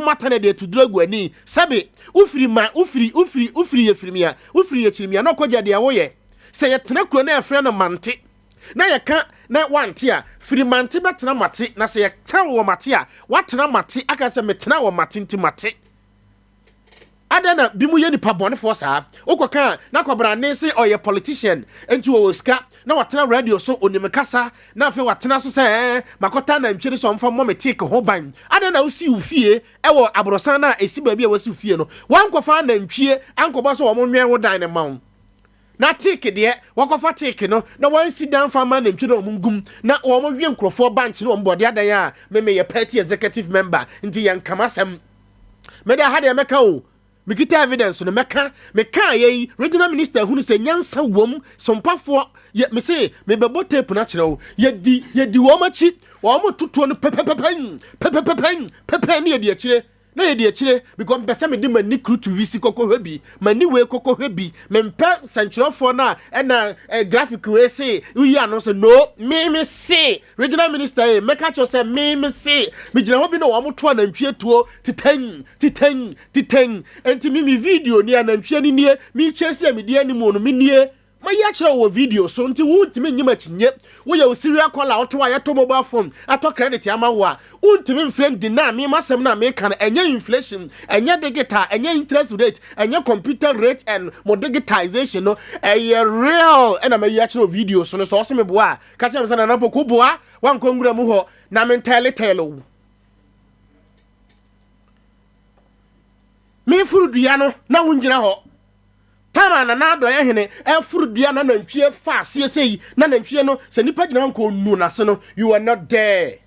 mata na de atuduro agu ani. Sɛbe, wofiri ma, wofiri, wofiri, wofiri yɛfirimia, wofiri yɛkyirimia na ɔkɔgya deɛ woyɛ. Sɛ yɛtena kuro na yɛfrɛ no Mante, na yɛka na wante a, firi Mante bɛtena Mate, na sɛ yɛtena wɔ Mate a, woatena Mate aka sɛ metena wɔ Mate nti mate. Adɛn na binom yɛ nipa bɔnefoɔ saa? Wokɔka a, na kwabrane se ɔyɛ politician nti ɔwɔ sika, na watena radio so, onim kasa, na afei watena so sɛ ɛɛ makɔta nantwie no sɛ ɔmfa mmɔ me teek ho ban. Adɛn na wosi wo fie wɔ aborosan no a ɛsi baabi a wasi wo fie no, woankɔfa anantwie ankɔbɔ sɛ wɔn nwɛn wo dan no mma wo? Na teek deɛ, wɔkɔfa teek no na wɔansi dan fa mma anantwie na wɔn ngum na wɔn we nkurɔfoɔ bankye ne wɔn bɔde adan a me meyɛ party executive member nti yɛnka m'asɛm. Me de aha deɛ mɛka o, mekita evidence no mɛka. Mekaa yɛ yi, regional minister hunu sɛ nyansa wom, sompafoɔ yɛ, me se mebɛbɔ tape no akyerɛ wo. Yɛdi, yɛdi wɔn akyi, wɔn totoɔ no pɛpɛpɛpɛn, pɛpɛpɛpɛn, pɛpɛ ne yɛdi akyire, na yɛdi akyire because mpɛ sɛ mede m'ani kurutu wisi kɔkɔhwɛ bi, m'ani wei kɔkɔhwɛ bi, mempɛ sɛnkyerɛfoɔ no a ɛna eh, graphic wei se woyi ano sɛ no, me me se Regional minister ee, mɛka kyerɛ sɛ me me se megyina hɔ bi na wɔn to anantwie tuo titɛn titɛn titɛn nti me me video nie anantwie no nie me kyɛ si a medi anim no me nie mayi akyerɛ wɔ video so nti wontumi nye m'akyinnye woyɛ wo serial caller woto a yɛtɔ mobile phone atɔ credit ama wo a wontumi mfrɛ ndi na me masɛm no a meka no ɛnyɛ inflation ɛnyɛ digital ɛnyɛ interest rate ɛnyɛ computer rate and mo digitization no ɛyɛ real ɛna mayi akyerɛ wɔ video so no sɛ ɔse meboa a Ka kyerɛ me sɛ, Nana Poku boa wankɔ nwura mu hɔ na mentɛɛletɛɛle wo. Memforo dua no na wongyina hɔ. Tam a Nana Adɔeɛ hene ɛforo dua na nantwie fa aseɛ sei na nantwie no sɛ nipa gyina hɔ nka ɔnu n'ase no, you were not there.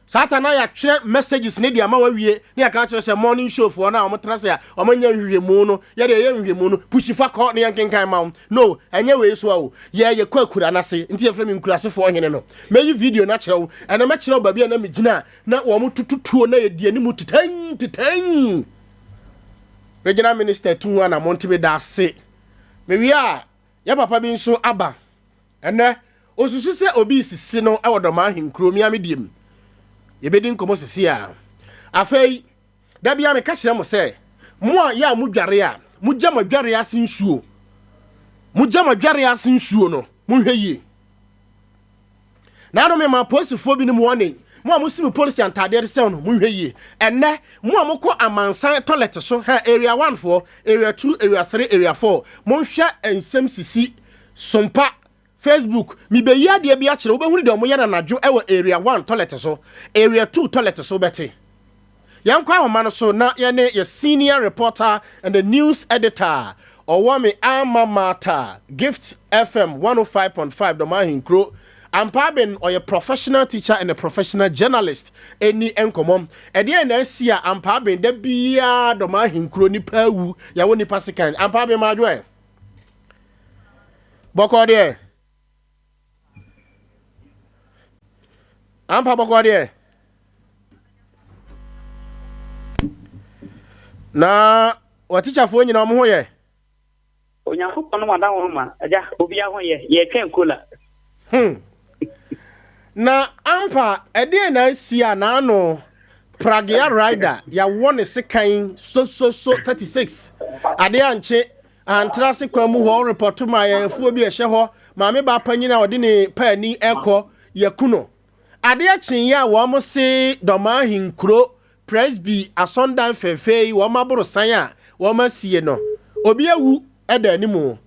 Saa ta na yɛatwerɛ messages ne de ama wawie ne yɛaka akyerɛ sɛ morning show foɔ no a wɔtena ase a wɔnyɛ nhwehwɛmu no yɛde ɛyɛ nhwehwɛmu no pushi fa kɔ ne yɛnkenkan ma wo no ɛnyɛ wei so a o yɛ yɛkɔ akura no ase nti yɛfrɛ me nkurasefoɔ hene no mɛyi video no akyerɛ wo ɛna mɛkyerɛ wo baabi a na megyina na wɔn tututuo na yɛdi anim tetɛn tetɛn regional minister tu ho anammɔn nti meda ase mewie a yɛ papa bi nso aba Ɛnnɛ, osusu sɛ obi resisi no wɔ Dɔmaa ahenkuro Miami deɛ mu. Yɛbɛdi nkɔmmɔ sisi a. Afei, da biara meka kyerɛ mo sɛ, mo a yɛ a modware a, mogya mo adwareɛ ase nsuo, mogya mo adwareɛ ase nsuo no, monhwɛ yie. Naano mema apolisifoɔ binom warning, mo a mosi mo polisi antaadeɛ de sɛw no, monhwɛ yie. Ɛnnɛ, mo a mokɔ amansan toilet so, hɛ, area 1 foɔ, area 2, area 3, area 4, monhwɛ nsɛm sisi Sompa, Facebook, Mibeyi adeɛ bi akyerɛ wo, wobɛhunu deɛ wɔyɛ no anadwo wɔ Area 1 tɔlɛt so, Area 2 tɔlɛt so, wobɛte. Yɛnkɔ ahoma no so na yɛne yɛ senior reporter and the news editor a ɔwɔ me alma mater, Gift FM 105.5 Dɔm Ahenkuro, Ampa Aben, ɔyɛ professional teacher and a professional journalist, ɛni nkɔmmɔ. Ɛdeɛn na asi a Ampa Aben da biara Dɔm Ahenkuro nipa awu, yɛawo nipa sekan. Ampa Aben maadwo ɛ? Bɔkɔɔ deɛ. Ampa bɔkɔɔ deɛ. Na wɔtikyafoɔ nyina wɔn ho yɛ. Onyankopɔn no wada wɔn ma agya obiara ho yɛ yɛtwɛn kola. Hmm. Na ampa ɛdeɛn na asi a n'ano Pragea rider yɛawɔ ne sekan sososo 36 adeɛ ankye antra ase kwan mu hɔ repɔto ma yɛn afuo bi ɛhyɛ hɔ maame baa panyin a ɔde ne paani ɛkɔ yɛku no adeɛ kyeeɛ a wɔn se Dɔmaa Ahenkuro Presby asɔndan fɛɛfɛ yi wɔn aborosan a wɔn asie no obi awu ɛda animu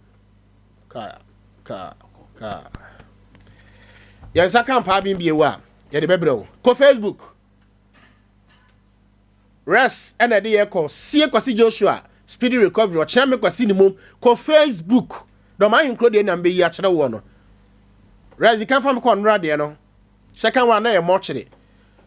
Ka, ka, ka. Yɛn nsa ka mpaa bi bio a, yɛde bɛbrɛ wo. Kɔ Facebook. Res ɛna ɛde yɛ kɔ sie Kwasi Joshua speedy recovery ɔkyerɛ me Kwasi ne mu kɔ Facebook. Dɔm ahenkuro deɛ na mbɛyi akyerɛ woɔ no. Res di kan fa me kɔ nnora deɛ no. Second one na yɛ mɔkyere.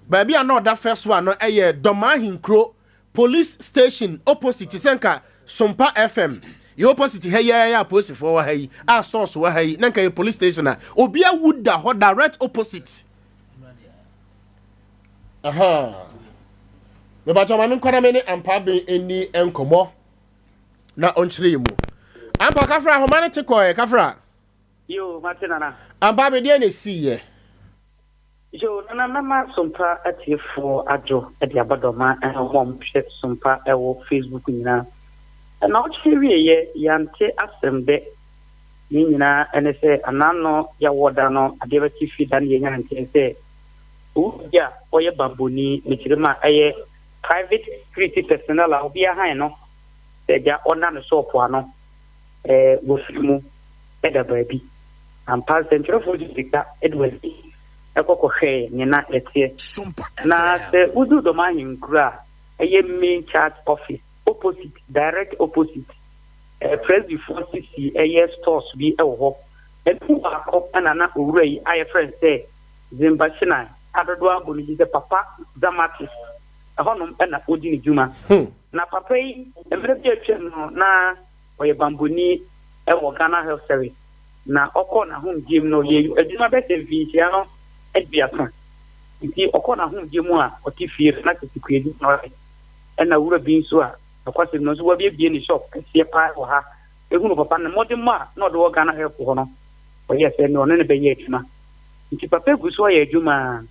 Baabi a na ɔda first one no ɛyɛ dɔm ahenkuro Police station opposite te sɛ nka Sompa FM yɛ opposite ha yi ara yɛ apolisifoɔ wɔ ha yi a stores wɔ ha yi na nka yɛ police station a obi awu da hɔ direct opposite. Aha. Mebatɔ ma me nkɔ na me ne Ampa Ben ɛni nkɔmmɔ na ɔnkyerɛ yɛ mu. Ampa kafra ahoma no te kɔɛ kafra. Yo, mate nana. Ampa Ben deɛ na ɛsiiɛ. Yo, Nana mɛma Sompa atiefoɔ adwo de aba dɔma ɛne wɔn a wɔhwɛ Sompa ɛwɔ Facebook nyinaa. Nnawɔtwe awieɛ yɛante asɛm dɛ. Ne nyinaa ɛne sɛ anano yɛwɔ da no adeɛ bɛkye fie da no yɛnya nteɛ sɛ owura bi a ɔyɛ bambɔni mekyerɛ mu a ɛyɛ private security personnel a obi ahan no sɛ agya ɔna ne shop ano wɔ firi mu ɛda baabi. Ampa nsɛntwerɛfoɔ de sika de wɔn ani ɛkɔ kɔhwɛɛ ne na ɛteɛ. Na sɛ wodu Dɔm Ahenkuro a ɛyɛ main charge office opposite, direct opposite, Presbyfoɔ sisi ɛyɛ stores bi ɛwɔ hɔ. Ɛnu baako ɛna na owura yi a yɛfrɛ no sɛ Zimba Shina adodoɔ abɔ ne din sɛ Papa Zamatis. Ɛhɔnom ɛna ɔdi ne dwuma. Na papa yi, mmerɛ bi atwam no na ɔyɛ bamboni ɛwɔ Ghana Health Service. Na ɔkɔɔ n'ahomgye mu no, ɔyɛ adwuma bɛsɛ mfinhyia no 30. Nti ɔkɔɔ n'ahomgye mu a ɔte fie no na tete kuadwuma na ɔyɛ. Ɛna wura bi nso a nokwasɛm no nso wabiebie ne shop kɛseɛ paa wɔ ha. Ehunu papa no mmɔdemmɔ a na ɔde wɔ Ghana Health hɔ no, ɔyɛɛ sɛ ne ɔne no bɛyɛ adwuma. Nti papa gu so ɔyɛ adwuma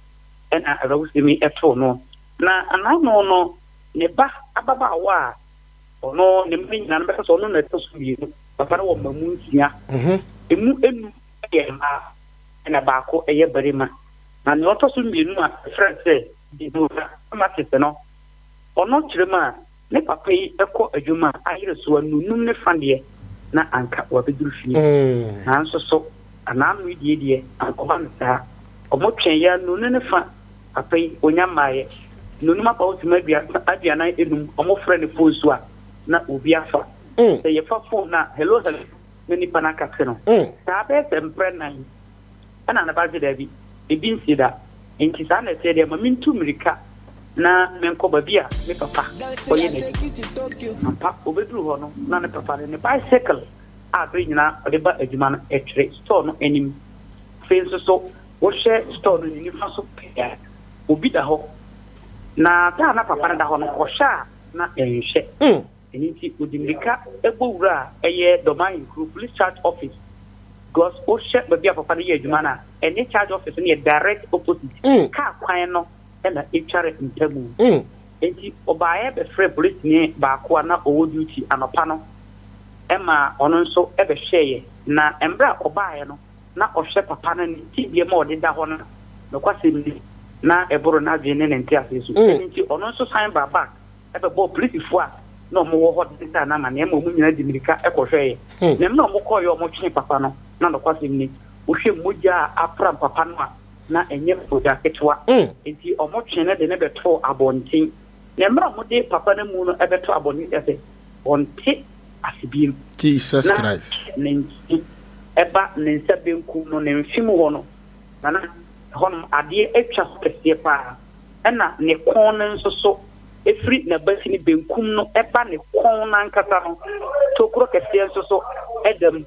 a ɛna awerɛhosɛm yi ɛtoo no. Na anano no ne ba ababaawa a ɔno ne mma nyinaa no bɛka sɛ ɔno na ɛtɔ so mmienu. Papa no wɔ mma mu 6. Emu 5 yɛ mmaa ɛna baako ɛyɛ barima. Na nea ɔtɔ so mmienu a ɛfrɛ sɛ Deborah Matis no, ɔno kyerɛ mu a ne papa yi kɔ adwuma a ayere so a nunum ne fa deɛ na anka wabɛduru fie. Nanso so anaano yi deɛ deɛ ankɔba no saa. Ɔmo twɛn yɛ nunu ne fa papa yi onya mmaeɛ. Nunum aba hɔ sima 45 ɔmo frɛ ne phone so a na obi afa. Sɛ yɛfa phone na hello hello na nipa no akate no. Saa bɛyɛ sɛ mprɛ nan ɛna ne ba gye daabi ebi nsi da. Nti saa na ɛteɛ deɛ ma mentu mmirika na menkɔ baabi a me papa ɔyɛ n'adwuma. Ampa obɛduru hɔ no na ne papa no ne bicycle a bere nyinaa ɔde ba adwuma no ɛtwere store no anim. Afei nso so wohwɛ store no ne nifa so pɛɛ a obi da hɔ. Na daa na papa no da hɔ no ɔhwɛ a na ɛnhwɛ. Ɛno nti ɔde mmirika bɔ wura a ɛyɛ Dɔm Ahenkuro police charge office because wohwɛ baabi a papa no yɛ adwuma no a ɛne charge office no yɛ direct opposite. Kaa kwan no ɛna ɛtware ntamu. Nti ɔbaeɛ bɛfrɛ polisini baako a na ɔwɔ duty anɔpa no ɛma ɔno nso ɛbɛhwɛeɛ. Na mmerɛ a ɔbaeɛ no na ɔhwɛ papa no ne tibea ma ɔde da hɔ no nokwasɛm ni na ɛboro n'adwene ne ne nteaseɛ so. Ɛno nti ɔno nso san ba back ɛbɛbɔɔ polisifoɔ a na ɔmo wɔ hɔ de saa n'ama nneɛma ɔmo nyinaa di mmirika ɛkɔhwɛeɛ. Na mmerɛ a ɔmo kɔɔeɛ a ɔmo twee papa no na nokwasɛm ni wohwɛ mogya a apram papa no a na ɛnyɛ mogya ketewa. Nti ɔmo twee no de ne bɛtoo abɔnten. Na mmerɛ a ɔmo de papa no mu no ɛbɛto abɔnten kyerɛ sɛ ɔnte ase bio. Jesus Na Christ. ne nkyɛn ɛba ne nsa benkum no ne mfe mu hɔ no nana hɔnom adeɛ atwa hɔ kɛseɛ paa. Ɛna ne kɔn no nso so efiri n'abati ne benkum no ɛba ne kɔn n'ankasa no tokuro kɛseɛ nso so ɛda mu.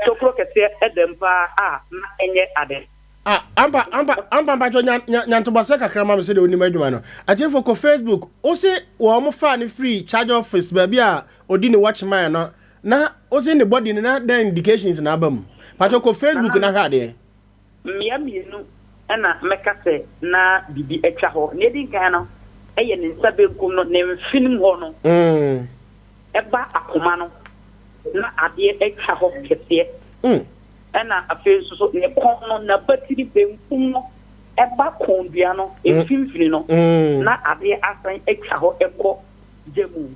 Tokuro kɛseɛ ɛda mu paa a na ɛnyɛ ade. Ah, ampa ampa ampa mpatwɔ nya nya nyantobɔsɛ kakra ma me sɛ deɛ onim adwuma no. Atiefo kɔ Facebook, wo se wɔn mo faa ne firi charge office baabi a odi ne watchman no na wo se ne body no na dan indications na aba mu. Patwɔ kɔ Facebook na hwɛ adeɛ. Mmea mmienu ɛna mɛka sɛ na biribi atwa hɔ. Nea edi nkan no ɛyɛ ne nsa benkum no ne mfenem hɔ no ɛba akoma no na adeɛ atwa hɔ kɛseɛ. Ɛna afei nso so ne kɔn no n'abatiri benkum no ɛba kɔndua no mfimfini no na adeɛ asan atwa hɔ ɛkɔ gya mu.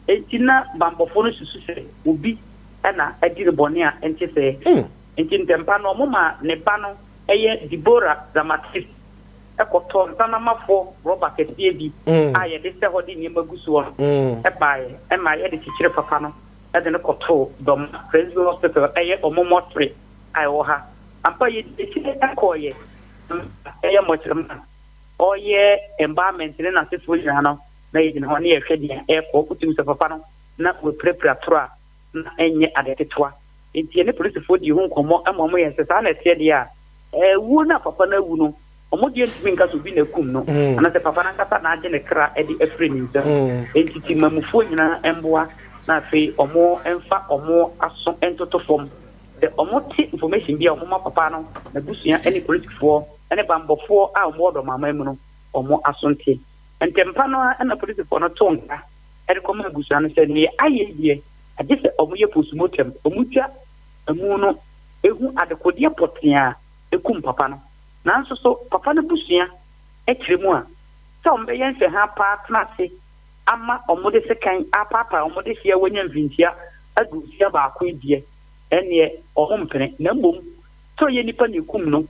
Enti na bambɔfoɔ no susu sɛ obi ɛna adi ne bɔne a ɛnte sɛ. Nti ntɛmpa no ɔmo ma ne ba no ɛyɛ Deborah Zamatis ɛkɔtɔ nsanamafoɔ rɔba kɛseɛ bi a yɛde sɛ hɔ de nneɛma gu soɔ no ɛbaeɛ ɛma yɛde kyekyere papa no ɛde no kɔtoo Dɔm Presby Hospital ɛyɛ ɔmo mortuary a ɛwɔ ha. Ampa yɛdi akyire ɛkɔɔyɛ ɛyɛ mmɔkyerɛma ɔyɛ embalmment ne n'asefoɔ nyinaa no na yɛgyina hɔ ne yɛhwɛ deɛ ɛrekɔ. Wotumi sɛ papa no na wɔapirapira toro a na ɛnyɛ ade ketewa. Nti yɛne polisifoɔ di ho nkɔmmɔ ɛma ɔmo yɛ sɛ saa na ɛteɛ deɛ a ɛwuo no a papa no awu no ɔmo deɛ ntumi nka sɛ obi na akum no anaasɛ papa no ankasa na agye ne kra de afiri ne nsam. Nti timamufoɔ nyinaa mboa na afei ɔmo mfa ɔmo aso ntoto fam. Sɛ wɔte information bi a wɔma papa no, n'abusua ne polisifoɔ ne banbɔfoɔ a wɔwɔ Dɔmaman mu no wɔn aso nte. Ntɛmpa no ara na polisifoɔ no too nka de kɔmaa abusua no sɛ neɛ ayɛ yi deɛ agye sɛ wɔyɛ postmortem, wɔtwa amu no hu adekodeɛ pɔtee a ɛkum papa no. Nanso so papa no abusua kyerɛ mu a sɛ wɔbɛyɛ nhwɛha paa tena ase ama wɔde sekan apaapae wɔn dehyeɛ a wɔanya mfirinhyia 61 yi deɛ, ɛnneɛ wɔmpene. Na mmom sɛ ɔyɛ nipa na ɛkum no,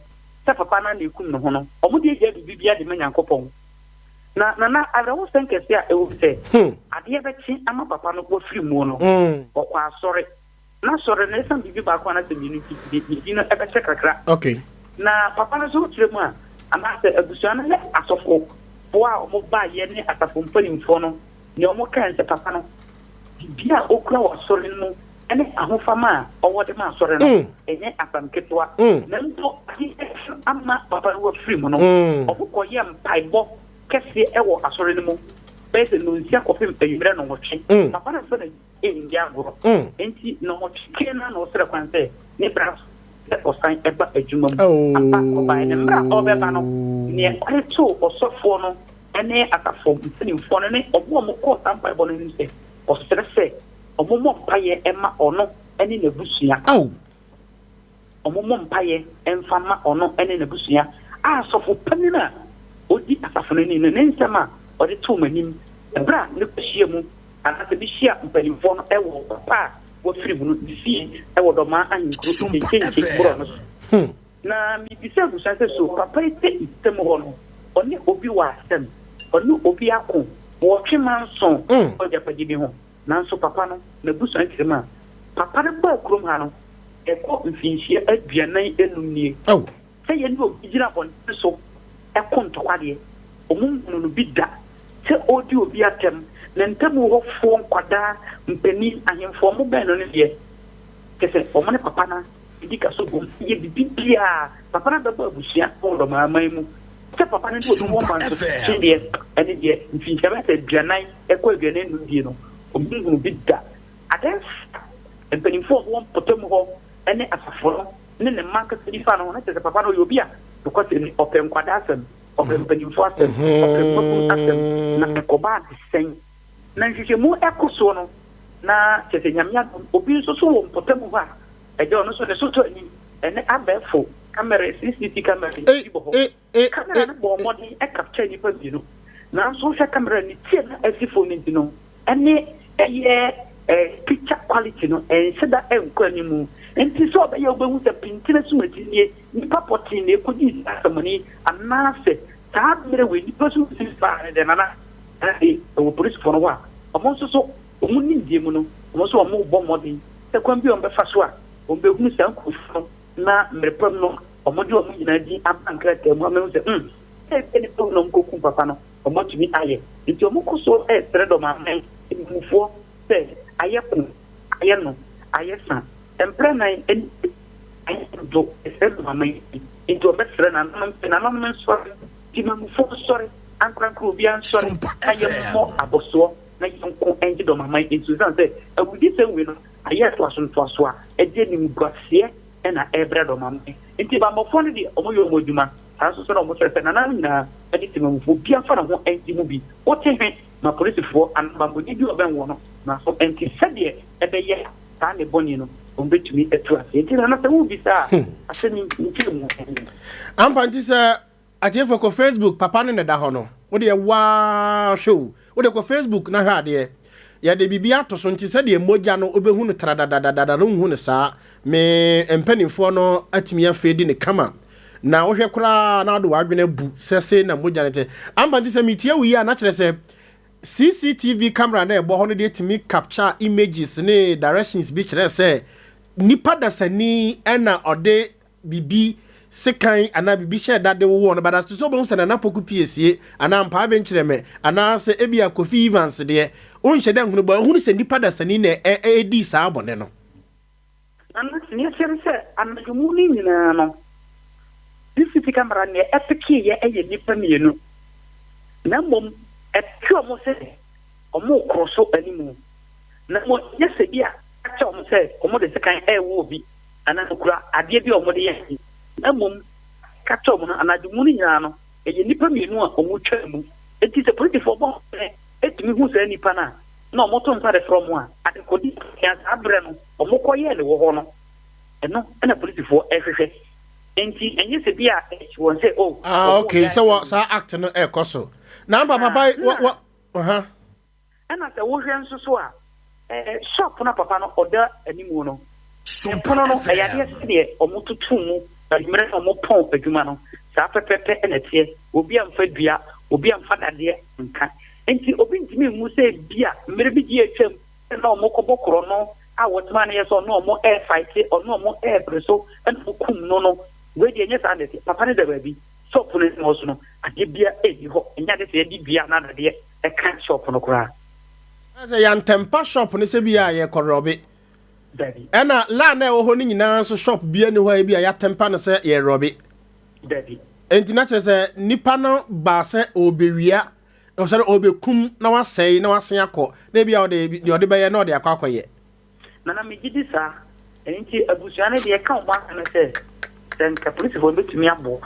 sɛ papa no ara na ɛkum ne ho no, wɔde agya biribi de ma Nyankopɔn. Na Nana, awerɛhosɛm kɛseɛ a ɛwɔ mu sɛ, adeɛ bɛkye ama papa no wafiri muo no, ɔkɔ asɔre. N'asɔre no, ɛsiane biribi baako anaasɛ mmienu nti, de ne din no bɛkyɛ kakra. Na papa no nso wokyerɛ mu a, anaasɛ abusua no ne asɔfofoɔ a wɔbaeɛ ne asafo mpanimfoɔ no, nea wɔkae ne sɛ papa no, dibea a ɔkura wɔ asɔre no mu ne ahofama a ɔwɔ de ma asɔre no, ɛnyɛ asɛm ketewa. Na mpo adeɛ akyi ama papa no wafiri mu no, wɔkɔyɛɛ mpaebɔ kɛseɛ wɔ asɔre no mu bɛyɛ sɛ nnɔnsia kɔpem anwummerɛ nnɔnwɔtwe. Papa no amfa n'ani nndi agorɔ. Enti nnɔnwɔtwe no ara na ɔsrɛ kwan sɛ ne bra so sɛ ɔsan ba adwuma mu. Ampa, ɔbaeɛ. Na mmerɛ a ɔrebɛba no, deɛ ɔde too ɔsɔfoɔ no ne asafo mpanimfoɔ no ne wɔn a wɔkɔɔ saa mpaebɔ no anim sɛ ɔsrɛ sɛ wɔmmɔ mpaeɛ mma ɔno ne n'abusua. Wɔmmɔ mpaeɛ mfa mma ɔno ne n'abusua. A Sɔfo panin a ɔdi asafo no anim no, ne nsɛm a ɔde too m'anim berɛ a mekɔhyia mu anaasɛ mehyia mpanimfoɔ no wɔ papa a wafiri mu no ne fie wɔ Dɔmaa ahenkuro Nkyɛnkyɛnkyɛn borɔ no so. Na mebisa abusua sɛ, So papa yi te ntam hɔ no, ɔne obi wɔ asɛm? Ɔne obi ako? Wɔtwe manso wɔ agyapade bi ho? Nanso papa no, n'abusua nkyerɛ mu a, papa no baa kurom ha no, ɛkɔ mfinhyia 45 nie. Sɛ yɛne obi gyina abɔnten so ko ntɔkwa deɛ, wɔnhunuu no bi da sɛ ɔredi obi atɛm. Ne ntam hɔfoɔ, nkwadaa, mpanin, ahemfo a wɔbɛn no no deɛ, kyerɛ sɛ wɔne papa no di ka so bom yɛ biribiara. Papa no abɛbɔ abusua wɔ Dɔmaaman mu. Sɛ papa no ne obi wɔ man so kye deɛ, ɛne deɛ mfinhyia bɛyɛ sɛ 40 kɔ 45 die no, ɔnhunuu bi da. Adanse a mpanimfoɔ a wɔwɔ mpɔtam hɔ ne asafo no ne ne mma ankasa di fa no ho no kyerɛ sɛ papa no ɔyɛ obi a nokwasɛm ni, ɔpɛ nkwadaa asɛm, ɔpɛ mpanimfoɔ asɛm, ɔpɛ mmabunu asɛm, na ɛkɔbaa no sɛn? Na nhwehwɛmu ɛkɔ soɔ no, na kyerɛ sɛ Nyame adom, obi nso so wɔ mpɔtam hɔ a, Agya ɔno nso ne so tɔ ani. Ɛnɛ abɛɛfo camera, CCT camera yi bi bɔ hɔ. Camera no bɔɔ mmɔden capture nnipa mmienu. Nanso wohwɛ camera no ne ti a na asi fam no nti no, ɛne ɛyɛ picture quality no ɛnhyɛ da nkɔ anim. Nti sɛ ɔbɛyɛ a wobɛhu sɛ pintini asumasi nie, nnipa pɔtee na ɛkɔdii saa asɛmmɔne yi anaasɛ saa mmerɛ wei nnipa so sisi paa ne dɛn nana. Afei ɛwɔ polisifoɔ no hɔ a wɔn nso so Wɔn nimdeɛ mu no, wɔn nso wɔrebɔ mmɔden sɛ kwan bi a wɔbɛfa so a wɔbɛhunu saa nkurɔfoɔ no na mmerɛ pa mu no wɔde wɔn nyinaa din aba nkrataa mu ama ahu sɛ hmm, ebia nnipa wei na wɔkɔkum papa no, wɔatumi ayɛ. Nti wɔkɔ so resrɛ dɔm aman mmufoɔ sɛ ayɛ ko, ayɛ no, ayɛ sa, mprɛ nan ne ayɛ dodo, yɛsrɛ dɔm aman yi. Nti wɔbɛsrɛ nananom sɛ nananom nsɔre, temammufoɔ nsɔre, ankorankoro obiara nsɔre na yɛmmɔ abɔsoɔ. na yɛnko ngye dɔm aman nso esiane sɛ awudisɛm wei no ayɛ ntoaso ntoaso a ɛde animguaseɛ na ɛrebrɛ dɔm aman nti. Bammɔfoɔ no deɛ wɔyɛ wɔn adwuma saa nso so na wɔsrɛ sɛ nananom nyinaa ne temamufoɔ obiara mfa ne ho ngye mu bi. Wote he ma polisifoɔ anaa bammɔni bi a ɔbɛn woɔ no ma so nte sɛdeɛ ɛbɛyɛ a saa nne bɔne no wɔbɛtumi atu aseɛ. Nti nana sɛ wobisa a asɛm yi nkyerɛmu nie. Ampa nti sɛ Atiefo kɔ Facebook papa no na ɛda hɔ no wo deɛ waa hwɛ o wo deɛ kɔ Facebook na hwɛ adeɛ yɛde biribi ato so nti sɛdeɛ mogya no wobɛhu no tradadadada no nhu no saa me mpanimfoɔ no atumi afeedi no kama na wohwɛ koraa na wode w'adwene abu sɛ sei na mogya no te ampa nti sɛ metie wo yi a na kyerɛ sɛ CCTV camera na ɛbɔ hɔ no deɛ tumi capture images ne directions bi kyerɛ sɛ nipa dasani ɛna ɔde biribi sekan anaa biribi hyɛɛ da de wowɔɔ no, but as to sɛ wobɛhu sɛ Nana Poku Piesie anaa Mpaa Benkyerɛmɛ anaa sɛ ebia Kofi Evans deɛ, wonhyɛ da nhunu, but wohunu sɛ nnipa dasani na ɛdii saa bɔne no. Nana, nea ɛteɛ ne sɛ, anadwo mu no nyinaa no, CCTV camera nea ɛpekeeɛ yɛ nnipa mmienu, na mmom ɛpeke wɔn sɛ wɔrekorɔ so anim, na mmom ɛnyɛ sɛ bi a akyɛ wɔn sɛ wɔde sekan rewɔ obi. anaa ɔkura adeɛ bi a wɔde yɛ ade, na mmom ka kyerɛ wɔn no, anadwo mu no nyinaa no, ɛyɛ nnipa mmienu a wɔtwaa mu. Enti sɛ polisifoɔ bɔ mmɔden tumi hu saa nnipa no a, na wɔto nsa de frɛ wɔn a, adekodeɛ a saa berɛ no wɔkɔyɛɛ no wɔ hɔ no, ɛno na polisifoɔ rehwehwɛ. Enti ɛnyɛ sɛ bi a ɛkye wɔn sɛ, oh, Ah, okay, sɛ wɔ saa act no ɛkɔ so. Na ampa papa, wɔ, wɔ, uh -huh. Ɛna sɛ wohwɛ nso so a, shop no a papa no ɔda animu no, pono no, ɛyɛ adeɛ sɛdeɛ wɔtoto mu anwummerɛ na wɔpɔn adwuma no, saa pɛpɛpɛ na ɛteɛ. Obi amfa dua, obi amfa dadeɛ anka. Nti obi ntumi nhu sɛ ebia mmerɛ bi gye atwam na wɔkɔbɔ korɔno a wɔtema no yɛ sɛ ɔne wɔn ɛrefaete, ɔne wɔn ɛrepere so na wɔkum no no. Wei deɛ ɛnyɛ saa na ɛteɛ. Papa no da baabi, shop no anim hɔ so no, adeɛ biara nni hɔ. Ɛnyɛ adeɛ sɛ yɛde dua anaa dadeɛ ɛka shop no koraa. Ayɛ sɛ yɛantɛmpa shop no sɛ bi a yɛkɔ rɔbe. Dabi. Ɛna line a ɛwɔ hɔ no nyinaa nso shop biara nni hɔ a ebi a yɛatɛmpa no sɛ yɛrɔbe. Dabi. Enti na kyerɛ sɛ nipa no baa sɛ ɔrebɛwia, ɔsɛ ɔrebɛkum na wasɛe na wasen akɔ, na ebi a ɔde deɛ ɔde bɛyɛ na ɔde akɔ akɔyɛ. Nana, megye di saa. Ɛno nti abusua no deɛ ɛka wɔn asɛm ne sɛ, sɛ nka polisifoɔ no bɛtumi aboa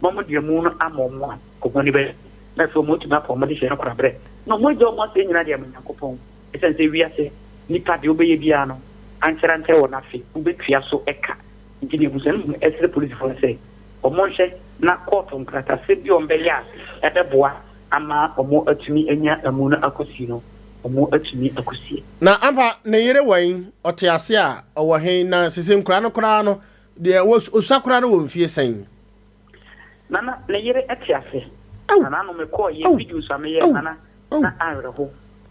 ma wɔde amu no ama wɔn a, nka wɔn ani bɛgye, na afei wɔatumi afa wɔn adehyeɛ no koraberɛ, na wɔagya wɔn asɛe nyinaa de ama Nyankopɔn. Ɛsiane sɛ wiase nnipa deɛ wobɛyɛ biara no, ankyɛre ankyɛre wɔn afe, wobɛtua so ka. Nti deɛ abusua no mmom srɛ polisifoɔ no sɛ, wɔnhwɛ na kɔɔto nkratasɛm bi a wɔbɛyɛ a ɛbɛboa ama wɔatumi anya amu no akɔsie no, wɔatumi akɔsie. Na ampa ne yere wɛn? Ɔte ase a, ɔwɔ he? Na sese nkoraa no koraa no, deɛ osua koraa no wɔ mfie sɛn? Nana, ne yere te ase. Na n'ano mekɔɔ yɛ videos a meyɛɛ Nana, na awerɛho.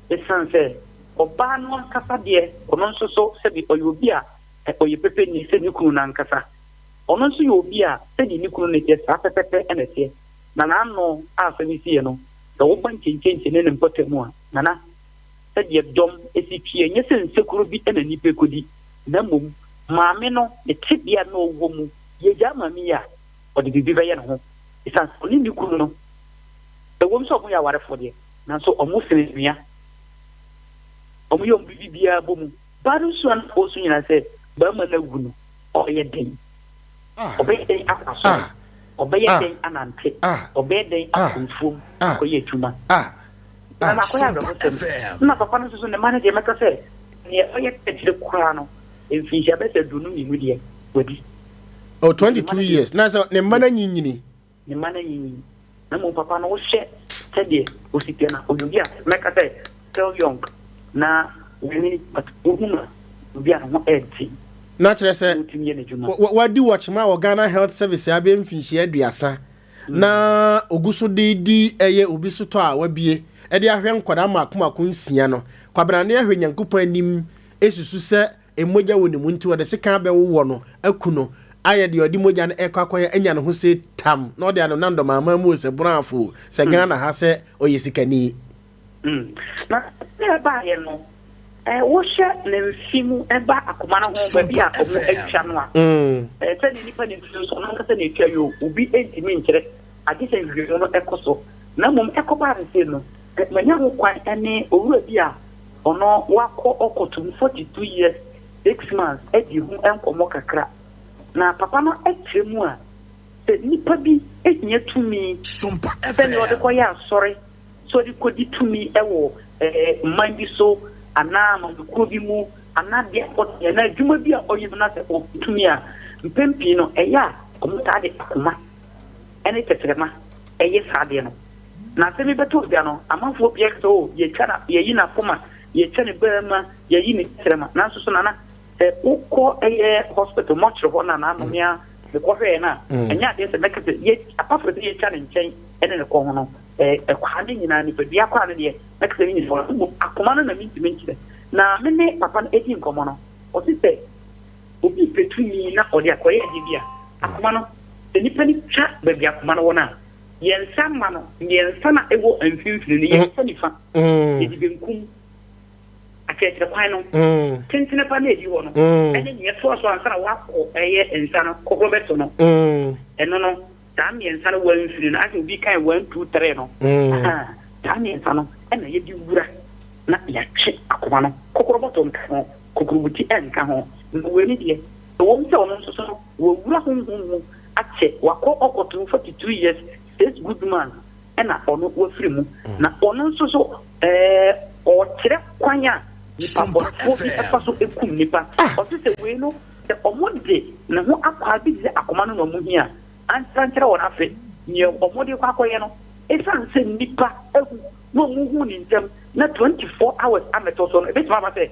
Esiane sɛ ɔbaa no ankasa deɛ, ɔno nso so sɛbi ɔyɛ obi a ɔyɛ pɛpɛni sɛ ne kunu no ankasa. Ɔno nso yɛ obi a sɛdeɛ ne kunu no teɛ saa pɛpɛpɛ na ɛteɛ. Na n'ano a asɛm yi siiɛ no, sɛ woba nkyenkyenkyen ne ne mpɔtam a, Nana, sɛdeɛ dɔm si teɛ, ɛnyɛ sɛ nsekuro bi na nnipa rekɔdi, na mmom maame no, ne tebea a na ɔwɔ mu, yɛgyaa maame yi a, ɔde biribi bɛyɛ ne ho. Ɛsiane sɛ ɔne ne kunu no, ɛwom sɛ wɔyɛ awarefoɔ deɛ, nanso wɔsene nnua. Wɔyɛ wɔn biribiara bɔ mu. Baa no su a na ɔresu nyinaa sɛ barima no awu no, ɔreyɛ dɛn? Ɔbɛyɛ dɛn akɔ asɔre? Ɔbɛyɛ dɛn anante? Ɔbɛyɛ dɛn akɔ mfuom akɔyɛ adwuma? Na akɔyɛ awerɛhosɛm. Nna papa no nso so, ne mma no deɛ, mɛka sɛ deɛ ɔyɛ tɛkyerɛ koraa no, mfinhyia bɛyɛ sɛ 52 deɛ, wadi. Oh, 22 years. Na sɛ ne mma no anyinyini. Ne mma no anyinyin. Na mmom papa no, wohwɛ sɛdeɛ ɔsi teɛ no a, ɔyɛ obi a mɛka sɛ still young, na wanyini but wohu no a, obi a ne ho yɛ den. Na kyerɛ sɛ, Na ɔtumi yɛ n'adwuma. wadi wɔkyema wɔ Ghana Health Service abɛyɛ mfinhyia 30, na ɔgu so de redi ɛyɛ obi sotɔ a wabue de ahwɛ nkwadaa mmaako mmaako nsia no. Kwabenane ahwɛ Nyankopɔn anim susu sɛ Mogya wɔ ne mu nti wɔde sekan abɛwowɔ no aku no ayɛ deɛ ɔde mogya no ɛkɔ akɔyɛ anya ne ho se tam na ɔde ano nam dɔmaaman mu o sɛ Borɔafo o sɛ Ghana ha sɛ ɔyɛ sikani. Na sɛ ɛbaeɛ no, wohwɛ ne mfe mu ba akoma no ho baabi a wɔatwa no a, sɛdeɛ nipa ne mfe nso ɔno ankasa na ɛtwa yi o, obi ntumi nkyerɛ agye sɛ nhwehwɛmu no kɔ so. Na mmom ɛkɔbaa no sei no, manya ho kwan ne owura bi a Ɔno wakɔ ɔkɔto mu 42 years 6 months adi ho nkɔmmɔ kakra. Na papa no kyerɛ mu a, sɛ nipa bi hia tumi sɛnea ɔde kɔyɛ asɔre, sɛ ɔde kɔdi tumi wɔ man bi so anaa amanyɔkuo bi mu anaa deɛ ɔte anaa adwuma bi a ɔyɛ mu na sɛ ɔpɛ tumi a, mpɛn pii no ɛyɛ a wɔtaa de akoma ne tɛkyerɛma yɛ saa adeɛ no. Na asɛm yi bɛtɔ dwa no, amanfoɔ pii aka sɛ, Oh, yɛatwa no, yɛayi n'akoma, yɛatwa ne barima, yɛayi ne tɛkyerɛma. Nanso so Nana, sɛ wokɔ ɛyɛ hospital, mortuary hɔ na n'ano me ara mekɔhwɛeɛ no a, ɛnyɛ adeɛ sɛ mɛka sɛ yɛ, apart from sɛ yɛatwa ne nkyɛn ne ne kɔn ho no, ɛkwaa no nyinaa, nipadua kwaa no deɛ, mɛka sɛ ne nyinaa wɔ hɔ. Mmom akoma no na mentumi nkyerɛ. Na me ne papa no redi nkɔmmɔ no, ɔse sɛ obi repɛ tumi na ɔde akɔyɛ adeɛ bi a, akoma no, sɛ nipa no twa baabi akoma no wɔ no a, Yɛn nsa mma no, mmiɛnsa na ɛwɔ mfimfini no, yɛn nsa nifa, yɛde benkum, akyerɛkyerɛ kwan no, tentene pa na ɛdi hɔ no, ɛne nea ɛtoa so ansa na wakɔ ɛyɛ nsa no kɔkɔrɔ bɛto no. Ɛno no, saa mmiɛnsa no wɔ mfini no, asɛ obi kan 1, 2, 3 no, saa mmiɛnsa no ɛna yɛde wura na yɛatwe akoma no, kɔkɔrɔ bɔtɔ nka ho, kokurobuti nka ho, na wei ne deɛ. Ɛwom sɛ ɔno nso so no, wawura honhom mu akyɛ, wakɔ ɔkɔto 42 years, 6 good months ɛna ɔno wafiri mu. Na ɔno nso so ɛɛ ɔkyerɛ kwan a nipa bɔnefoɔ bi ɛfa so ekum nipa. Ɔse sɛ wei no, sɛ ɔmo de ne ho akwaa bi te sɛ akoma no na ɔmo hia ankyerɛnkyerɛ wɔn afe nea ɔmo de kɔ akɔyɛ no, ɛsiane sɛ nipa ehu na ɔmo hu ne ntɛm na 24 hours amɛtɔ so no, ebetumi aba sɛ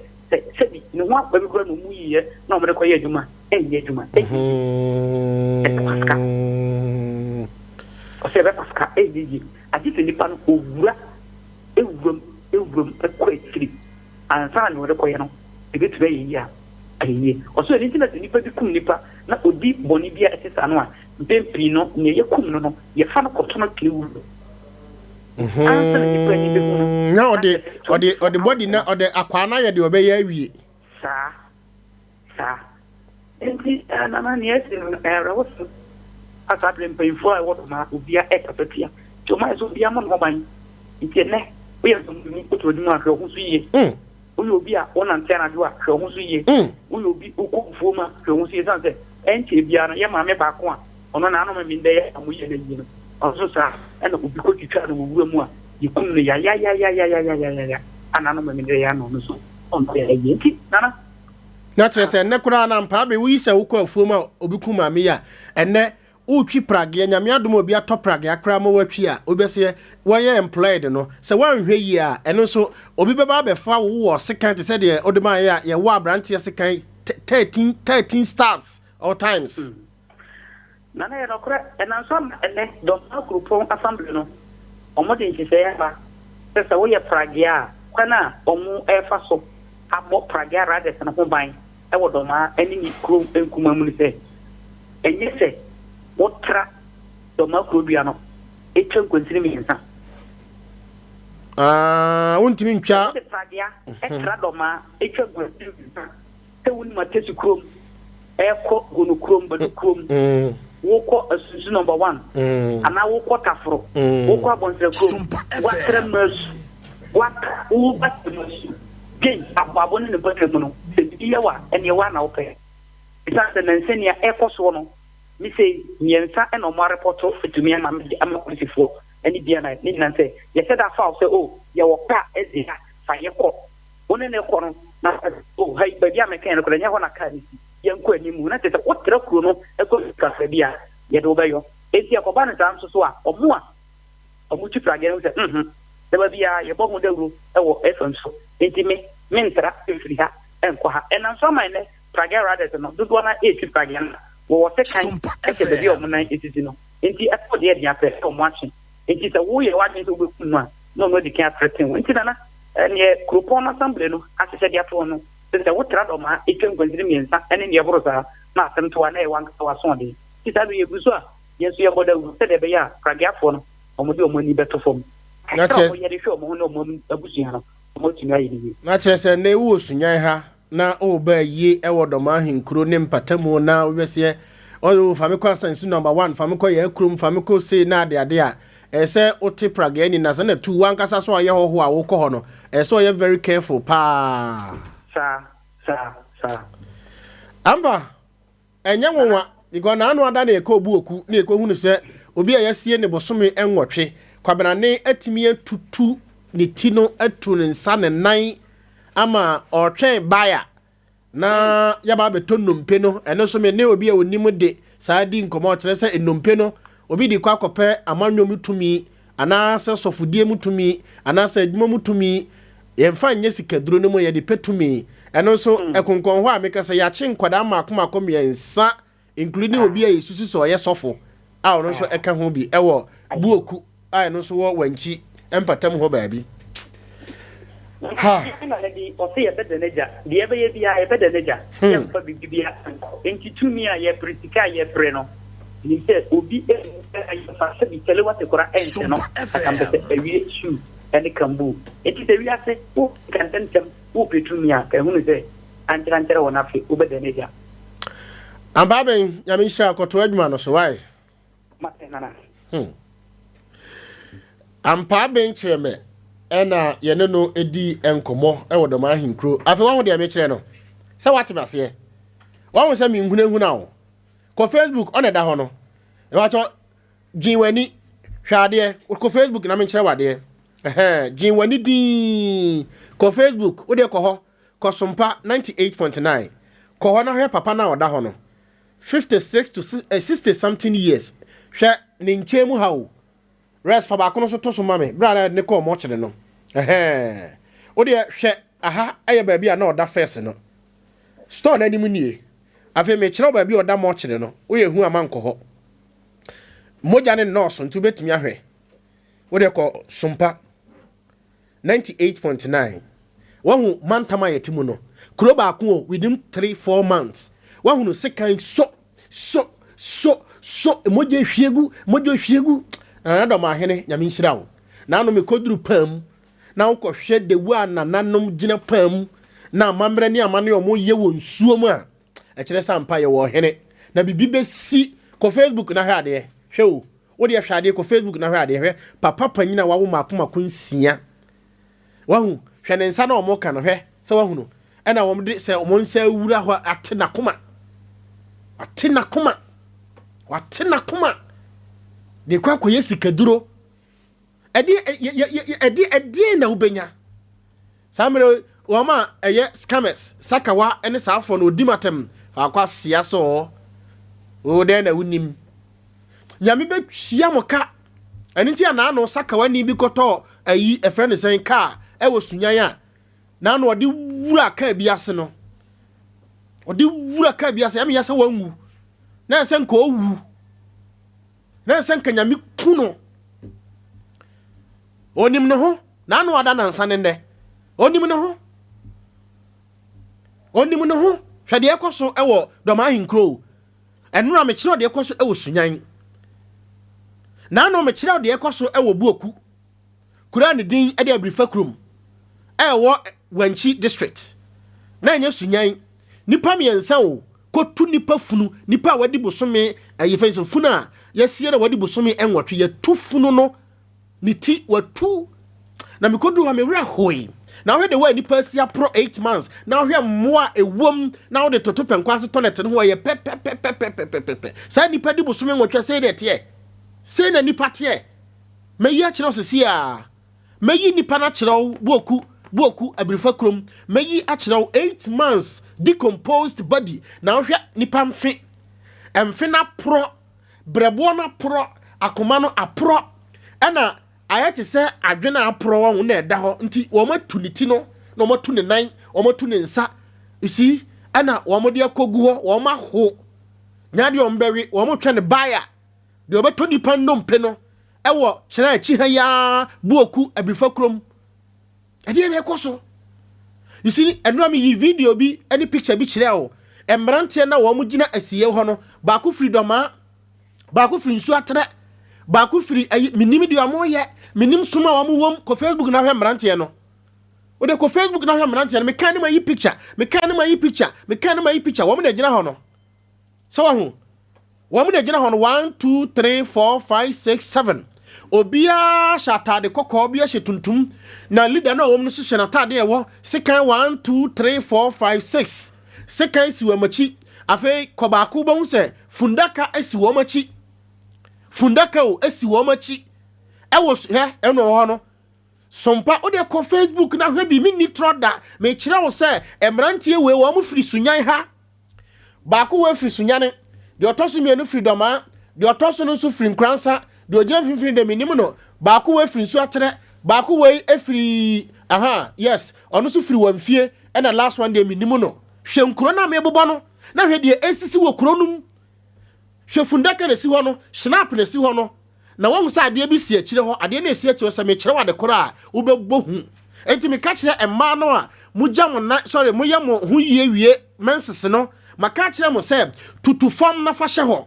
sɛbi ne ho akwa bi kura na ɔmo yiyɛ na ɔmo de kɔyɛ adwuma, ɛnyɛ adwuma, ɛnyɛ yie, ɛbɛfa sika. Ɔsɛ ɛbɛfa sika, ɛnyɛ yie, agye sɛ nipa no owura ewuram ewuram ɛkɔ akyiri ansa na ɔde kɔyɛ no ebetumi ayɛ yie a ayɛ yie. Ɔsɛ ɛno nti na sɛ nipa bi kum nipa na odi bɔnne bi a ɛte saa no a, mpɛn pii no, nea yɛkum no no, yɛfa no kɔtɔ no twene wura ansa na nipa ani bɛhu no. Na ɔde bɔdi na ɔde akwaa no ayɛ deɛ ɔbɛyɛ awie. Saa nti nana, nea ɛsi no ɛwerɛho so asa abere mpanyinfoɔ a ɛwɔ dɔm a obia ɛkasa tia nti ɔmo ayɛ sɛ obia mo ne ho ban. Nti ɛnɛ woyɛ nsɔmuni, wotu adwuma a, hwɛ wo ho so yie. Woyɛ obi a wonante anadwo a, hwɛ wo ho so yie. Woyɛ obi wokɔ mfuo mu a, hwɛ wo ho so yie, sane sɛ ɛnkyɛ biara no, yɛ maame baako a ɔno n'anom mi ndɛ yɛ a moyɛ no yie no, ɔno nso saa ɛna obi kɔtwitwa no wɔ wura mu a yɛkum no yayayayayayayaya a n'anom mi ndɛ yɛ ano no so ɔno yɛ yie. Nti nana Na kyerɛ sɛ ɛnnɛ koraa na mpaa bɛ woyi sɛ wokɔ afuom a obi kum maame yi a, ɛnnɛ wotwi prageɛ, Nyame adom a obi atɔ prageɛ koraa ma woatwi a, wobɛsɛ wɔyɛ employed no, sɛ woanhwɛ yie a, ɛno nso obi bɛba abɛfa wo wɔ sekan te sɛ deɛ wode maayɛ a yɛwɔ aberanteɛ sekan 13 13 stabs or times. Nana, yɛ nɔkorɛ. Ɛnam so ama ɛnɛ Dɔmaa kuropɔn assembly no, ɔmo de nhyehyɛeɛ aba sɛ woyɛ pragea a, kwan a ɔmo ɛfa so abɔ pragea riders no ho ban ɛwɔ Dɔmaa ɛne ne kurom nkuma mu no sɛ ɛnyɛ sɛ wotra Dɔmaa kurodua no ɛtwa nkwansini 3. Ah, wontumi ntwa. Wode pragea ɛtra Dɔmaa ɛtwa nkwansini 3 sɛ wonim Atɛsi kurom ɛkɔ Gono kurom, Badu kurom, wokɔ Asunsu Number 1 anaa wokɔ Taforo, wokɔ Abɔnsrɛ kurom, woatra Masu, woatra woba Masu gei aboabo ne ne mpɔtam mu no, sɛ biribi yɛ wo a, ɛneɛ woa na wopɛ, ɛsiane sɛ nansani a ɛkɔ soɔ no me sei 3 ɛna ɔmo arepɔto atumi ama me ama polisifoɔ ɛne bia na ne nyinaa sɛ yɛsɛ da fa wo sɛ o yɛwɔ kaa ɛzi ha fa yɛkɔ wo ne ne kɔ no na o ha yi baabi a mɛkɛn no koraa nyɛ hɔ na kaa ne si, yɛnkɔ anim na kyerɛ sɛ wotra kuro no ɛkɔ kakra bi a yɛde wo bɛyɔ. Enti ɛkɔba no saa nso so a, ɔmo a ɔmo twi pragea no sɛ daba biara yɛbɔ ho dawuro ɛwɔ FM so, enti me mentra mfiri ha ɛnkɔ ha. Ɛnam so ama ɛnɛ pragea riders no dodoɔ no ɛretwi pragea no wɔwɔ sekan ɛhyɛ baabi a ɔmo nan esisi no, nti ɛfɔ deɛ ɛde apɛ sɛ ɔmo akye. Nti sɛ woyɛ w'adwene sɛ wobɛkum no a, na ɔno adi kan aprɛten wo. Nti nana, ɛneɛ kuropɔn no assembly no ahyehyɛ de ato hɔ no sɛ wotra Dɔmaa ɛtwa nkwansini 3 ɛne neɛ ɛboro saa na asɛm to a, na ɛyɛ wankasa w'asoɔden. Nti saa bere yɛgu so a yɛn nso yɛbɔ dawuro sɛdeɛ ɛbɛyɛ a prageafoɔ no ɔmo de ɔmo ani bɛto fam Na kakra a ɔmo yɛ de hwɛ ɔmo ho ne ɔmo abusua no, ɔmo atumi ayɛ ne yie. Na kyerɛ sɛ nnɛ wowɔ Sunyan ha na woba yie ɛwɔ Dɔmaa ahenkuro ne mpatamu na wobɛseɛ ɔyɛ fa me kɔ Asansi Number 1, fa me kɔ yɛ kurom, fa me kɔ sei na adeade a, ɛyɛ sɛ wote prageani na sɛ na tu wankasa so a ɔyɛ hɔho a wokɔ hɔ no, ɛyɛ sɛ ɔyɛ very careful paa. Saa. Ampa, ɛnyɛ nwanwa because naano ada na yɛkɔ obu oku na yɛkɔhunu sɛ obi a yɛasie ne bosome 8, kwabenane atumi atutu ne ti no, atu ne nsa ne nan ama ɔretwɛn bae a na yɛba abɛtɔ nnompe no. Ɛno nso me ne obi a onim de saa di nkɔmmɔ, ɔkyerɛ sɛ nnompe no obi de kɔ akɔpɛ amanyɔ mu tumi anaasɛ sɔfodie mu tumi anaasɛ adwuma mu tumi. Yɛmfa nyɛ sikaduro no mu, yɛde pɛ tumi. Ɛno nso ɛkonkɔn hɔ a meka sɛ yɛakye nkwadaa mmaako mmaako 3, including obi a yɛsusu sɛ ɔyɛ sɔfo a ɔno nso ɛka ho bi ɛwɔ Buoku a ɛno nso wɔ Wankyi mpatam hɔ baabi ha. Na ne de ɔsɛ yɛbɛda n'agya deɛ ɛbɛyɛ biara, yɛbɛda n'agya, yɛmfa biribi biara nkɔ. Nti tumi a yɛpere, sika a yɛpere no, nim sɛ obi yɛfa sɛbi kyɛle wate kora ɛnhyɛ no akampɛ sɛ awie shoe ɛne kambu. Nti sɛ wiase wo ka ntɛmntɛm wopɛ tumi a, ɛhunu sɛ ankyerɛnkyerɛ wɔ n'afe wobɛda n'agya. Ampa bɛn, Nyame nhyira, kɔto adwuma no so wae. Mate, nana. Ampa bɛn kyerɛ me ɛna yɛne no di nkɔmmɔ ɛwɔ Dɔm ahenkuro. Afei waho deɛ mekyerɛ no sɛ wate me aseɛ. Wahu sɛ menhunahuna wo. Kɔ Facebook, ɔna ɛda hɔ no. Ɛbɛtɔ gyen w'ani hwɛ adeɛ. Kɔ Facebook na menkyerɛ w'adeɛ. Ɛhɛn, gyen w'ani dinn. Kɔ Facebook, wodeɛ kɔ hɔ. Kɔ Sompa 98.9. Kɔ hɔ na hwɛ papa no a ɔda hɔ no. 56 to 60 something years. Hwɛ ne nkyɛn mu ha o. Rest fa baako no so to so ma me. Berɛ a ne kɔɔ mɔkyere no. Ɛhɛn. Wodeɛ hwɛ aha ɛyɛ baabi a na ɔda first no. Store no anim nie. Afei mekyerɛ wo baabi a ɔda mɔkyere no. Woyɛ hu ama nkɔ hɔ. Mogya ne nnɔɔso nti wobɛtumi ahwɛ. Wodeɛ kɔ Sompa 98.9. Wahu mantam a yɛte mu no. Kuro baako o, within 3, 4 months. Wahu no sekan so so so so, mogya ehwie gu, mogya ehwie gu. Nana dɔm ahene, Nyame nhyira wo. Na ano mekɔduru pam na wokɔhwɛ dewu a nananom gyina pam na amammerɛ ne amanne a ɔmo yɛ wɔ nsuo mu a, ɛkyerɛ sɛ ampa yɛwɔ ɔhene na biribi bɛsi. Kɔ Facebook na hwɛ adeɛ. Hwɛ o, wodeɛ hwɛ adeɛ. Kɔ Facebook na hwɛ adeɛ. Hwɛ papa panyin a wawo mako mako 6. Wahu, hwɛ ne nsa na ɔmo ka no. Hwɛ sɛ wahu no, ɛna wɔn de sɛ wɔn nsa awura hɔ ate n'akoma, ate n'akoma, wate n'akoma de kɔ akɔyɛ sikaduro. Ɛde ɛde ɛdeɛ na wobɛnya saa mmerɛ wɔn a ɛyɛ scammers sakawa ne saa afɔ no odi matam akɔ asia so o dɛn na wonim Nyame bɛtua mo ka. Ɛno nti a naano sakawa ni bi kɔtɔ ayi ɛfrɛ ne sɛn kaa ɛwɔ Sunyan a naano ɔde wura kaa bi ase no, ɔde wura kaa bi ase ɛmi yɛ sɛ wanwu na ɛsɛ nka owu na ɛsɛ nka Nyame ku no. Onim ne ho naano ada nansa ne nnɛ. Onim ne ho, onim ne ho. Hwɛ deɛ ɛkɔ so ɛwɔ Dɔm Ahenkuro. Ɛnora mekyerɛw deɛ ɛkɔ so ɛwɔ Sunyan. Naano mekyerɛw deɛ ɛkɔ so ɛwɔ Buoku kura ne din ɛde Abirifa kurom ɛwɔ Wankyi District na ɛnyɛ Sunyan. Nipa 3 o kotu nipa funu, nipa a wadi bosome ɛyɛ fɛn sɛ funu a yɛsie na wadi bosome 8. Yɛtu funu no ne ti watu na mekoduru hɔ, mewerɛ hoe. Na wohwɛ de wa nipa asi aporɔ 8 months na wohwɛ mmoa a ɛwom na wode toto pɛnkɔ ase toilet no ho, ɛyɛ pɛpɛpɛpɛpɛpɛ. Saa nipa di bosome 8, sei na ɛteɛ, sei na nipa teɛ. Mɛyi akyerɛ wo sisi a mɛyi nipa no akyerɛ wo. Buoku, Buoku Abirifa kurom, mɛyi akyerɛ wo 8 months decomposed body na wohwɛ nipa mfe, mfe no aporɔ, brɛboɔ no aporɔ, akoma no aporɔ, ɛna ayɛ te sɛ adwene a aporɔ wɔn na ɛda hɔ. Nti wɔn atu ne ti no na wɔn atu ne nan, wɔn atu ne nsa si, ɛna wɔn de akɔgu hɔ. Wɔn aho nyadeɛ, wɔn bɛwe, wɔn twɛ ne baaya deɛ ɔbɛtɔ nipa nnompe no ɛwɔ kyerɛ akyi ha yaa. Buoku Abirifa kurom, ɛdeɛ na ɛkɔ so. You see, ɛnura mi yi video bi ɛne picture bi kyerɛ o. Mmeranteɛ na wɔn gyina asie hɔ no, baako firi Dɔmaa, baako firi Nsuo Atrɛ, baako firi ayi. Minim deɛ wɔn yɛ, minim sum a wɔn wɔm. Kɔ Facebook na hwɛ mmeranteɛ no. O de kɔ Facebook na hwɛ mmeranteɛ no. Meka ne ma yi picture, meka ne ma yi picture, meka ne ma yi picture. Wɔn na gyina hɔ no sɛ wɔn ho, wɔn na gyina hɔ no. 1, 2, 3, 4, 5, 6, 7. Obiara hyɛ ataade kɔkɔɔ, obiara hyɛ tuntum, na leader no a wɔn no nso hyɛ n'ataade a ɛwɔ sekan. 1, 2, 3, 4, 5, 6 sekan si wɔn akyi. Afei kɔ baako, bɛhu sɛ fundaka si wɔn akyi. Fundaka o si wɔn akyi ɛwɔ hɛ ɛna wɔ hɔ no. Sompa, wode kɔ Facebook na hwɛ bi. Menni torɔ da. Mekyerɛ wo sɛ mmeranteɛ wei, wɔn firi Sunyan ha. Baako wɔ firi Sunyane, deɛ ɔtɔ so mmienu firi Dɔmaa, deɛ ɔtɔ so no nso firi Nkoransa, deɛ ɔgyina mfimfini deɛ menim no. Baako wɔ firi Nsuo Atrɛ, baako wei firi aha, yes, ɔno nso firi wɔn fie, ɛna last one deɛ menim no. Hwɛ nkuro no a mebobɔ no na hwɛ deɛ esisi wɔ kuro no mu. Hwɛ fundaka na esi hɔ no, schnapps na esi hɔ no, na wɔn sɛ adeɛ bi si akyire hɔ. Adeɛ no esi akyire hɔ sɛ mekyerɛ wɔ ade korɔ a wobɛbɔ hu. Nti meka kyerɛ mmaa no a mogya mo na sorry, moyɛ mo ho yie wie menses no, maka kyerɛ mo sɛ tutu fam na fa hyɛ hɔ.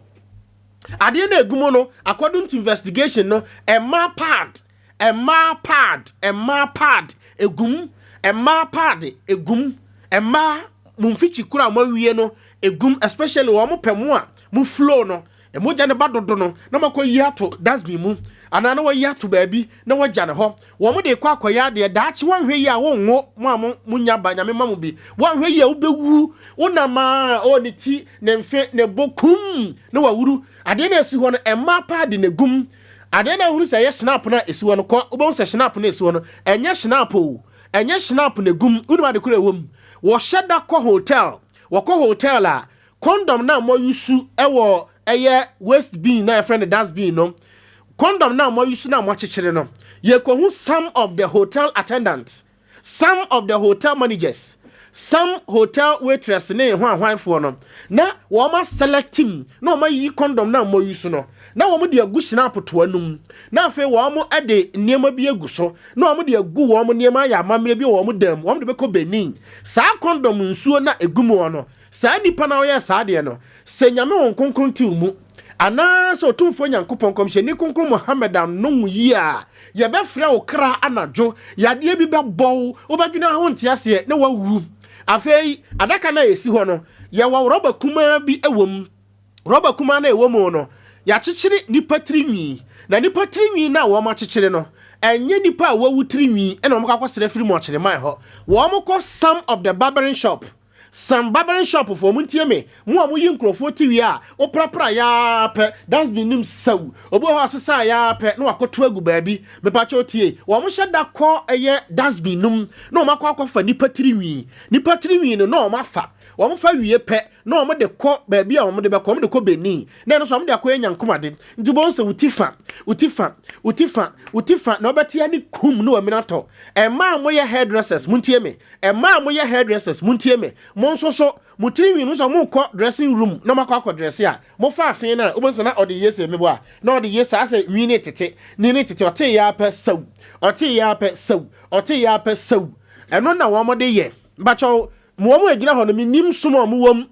Adeɛ no egu mu no, according to investigation no, mmaa pad, mmaa pad, mmaa pad egum, mmaa pad egum, mmaa mo mfikyi koro a mo awie no egum, especially wɔn pɛ mo a mo flow no. Mogya no ba dodo no, na wɔakɔyi ato dustbin mu anaa na wɔayi ato baabi na wɔagya no hɔ. Wɔn de rekɔ akɔyɛ adeɛ. Daakye wɔnhwɛ yie a wonwo mo a mo monya ba Nyame ma mo bi. Wɔnhwɛ yie a wobɛwu. Wonam a oh ne ti, ne mfe, ne bo kum na wawuru. Adeɛ no a ɛsi hɔ no mmaa paa de na ɛgum. Adeɛ no a wohunu sɛ ɛyɛ schnapp no a ɛsi hɔ no kɔ wobɛhu sɛ schnapp no a ɛsi hɔ no ɛnyɛ schnapp o. Ɛnyɛ schnapp na ɛgum. Wonim ade korɔ a ɛwɔ mu? Wɔhyɛ da kɔ hotel. Wɔkɔ hotel a Condom no a moayusu wɔ ɛyɛ waste bin na yɛfrɛ no dust bin no, condom no a moayusu no a moakyekyere no, yɛkɔhu some of the hotel attendants, some of the hotel managers, some hotel waitress ne hwanhwanfoɔ no, na wɔn aselect mu na wɔn ayiyi condom no a moayusu no, na wɔn de agu hyinapo toa no mu, na afei wɔn de nneɛma bi agu so, na wɔn de agu wɔn nneɛma ayɛ amammerɛ bi wɔ wɔn dan mu, wɔn de bɛkɔ Benin. Saa condom nsuo no a ɛgu mu hɔ no, Saa nipa no a ɔyɛɛ saa adeɛ no, sɛ Nyame Honhom Kronkron te wo mu, anaa sɛ Otumfoɔ Nyankopɔn, Nkɔmhyɛni Kronkron Muhammad ano wo yie a, yɛbɛfrɛ wo kra anadwo, yadeɛ bi bɛbɔ wo, wobɛdwene ara wonte aseɛ, na woawu. Afei, adaka no a ɛsi hɔ no, yɛwɔ rɔba kumaa bi wɔ mu. Rɔba kumaa no a ɛwɔ mu no, yɛakyekyere nnipa tiri nwi, na nnipa tiri nwi no a wɔakyekyere no, ɛnyɛ nnipa a wɔawu tiri nwi na wɔkɔ akɔsrɛ firi mɔkyereman hɔ. Wɔkɔ some of the barbering shop Sam barbering shop foɔ montie me, mo a moyi nkurɔfoɔ ti wie a woprapra yɛ ara pɛ dustbin no mu saw, obi wɔ hɔ a ɔsesa yɛ ara pɛ na wakɔto agu baabi, mepakyɛw tie, wɔn hyɛ da kɔ ɛyɛ dustbin no mu na wɔn akɔ akɔfa nipa tiri nwi, nipa tiri nwi no na wɔn afa, wɔn fa wie pɛ na wɔn de kɔ baabi a wɔn de bɛkɔ, wɔn de kɔ Benin, na ɛno nso wɔn de akɔyɛ nyankomade, nti wobɛhu sɛ wo ti fa, wo ti fa, wo ti fa, wo ti fa na wobɛte ani kum na wamina atɔ. Mmaa a moyɛ hairdressers montie me, Mmaa a moyɛ hairdressers, montie me. Mo nso so, mo tiri nwi no, sɛ mokɔ dressing room na moakɔ akɔ dresse a, mofa afe no a, wobɛhu sɛ na ɔde yɛ sei, meboa, na ɔde yɛ saa sɛ nwi no retete, nwi no retete, ɔtee yɛ ara pɛ, saw, ɔtee yɛ ara pɛ, saw, ɔtee yɛ ara pɛ, saw. Ɛno na wɔde yɛ. Mpakyɛw, wɔn a ɛgyina hɔ no, mennim som a wɔwɔ mu.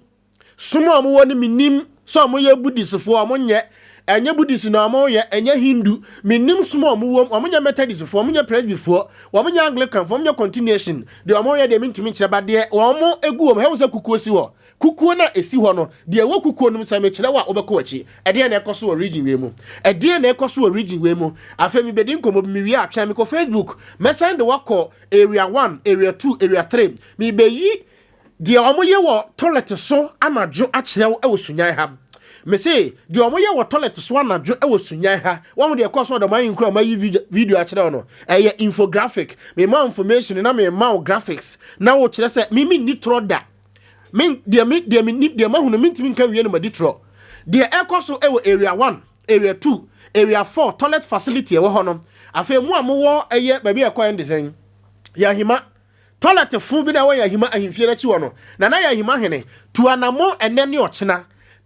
Som a wɔwɔ no mennim sɛ wɔyɛ Buddhistfoɔ a wɔnyɛ, ɛnyɛ Buddhist na wɔyɛ, ɛnyɛ Hindu, mennim som a wɔwɔ mu, wɔnyɛ Methodistfoɔ, wɔnyɛ Presbyfoɔ, wɔnyɛ Anglicanfoɔ, wɔnyɛ Continuation, deɛ wɔyɛ deɛ mentumi nkyerɛ, but deɛ wɔgu wɔm, hɛ wo sɛ kukuo si hɔ, kukuo no a ɛsi hɔ no, deɛ ɛwɔ kukuo no mu sɛ mekyerɛ wo a wobɛkɔ w'akyi, ɛdeɛn na ɛkɔ so wɔ region wei mu, ɛdeɛn na ɛkɔ so wɔ region wei mu, afei mebɛdi nkɔmmɔ bi mewie a twɛn mekɔ Facebook, mɛsan de wakɔ area 1, area 2, area 3, mebɛyi Deɛ wɔyɛ wɔ toilet so anadwo akyerɛ wo wɔ Sunyani ha. Mese, deɛ wɔyɛ wɔ toilet so anadwo wɔ Sunyani ha. Wahu deɛ ɛkɔɔ so wɔ Dɔm Ahenkuro a mayi video akyerɛ wo no? Ɛyɛ infographic. Mema wo information na mema wo graphics na wokyerɛ sɛ me menni torɔ da. Me, deɛ me, deɛ me, deɛ mahu no mentumi nka nwie no madi torɔ. Deɛ ɛkɔ so wɔ area 1, area 2, area 4 toilet facility ɛwɔ hɔ no. Afei mo a mowɔ ɛyɛ baabi a ɛkɔ ɛnde sɛn? Yɛahima. Tɔlɛt fo bi na ɛwɔ Yahima ahemfie no akyi hɔ no, na na Yahima hene tu anammɔn ɛnnɛ ne ɔkyena.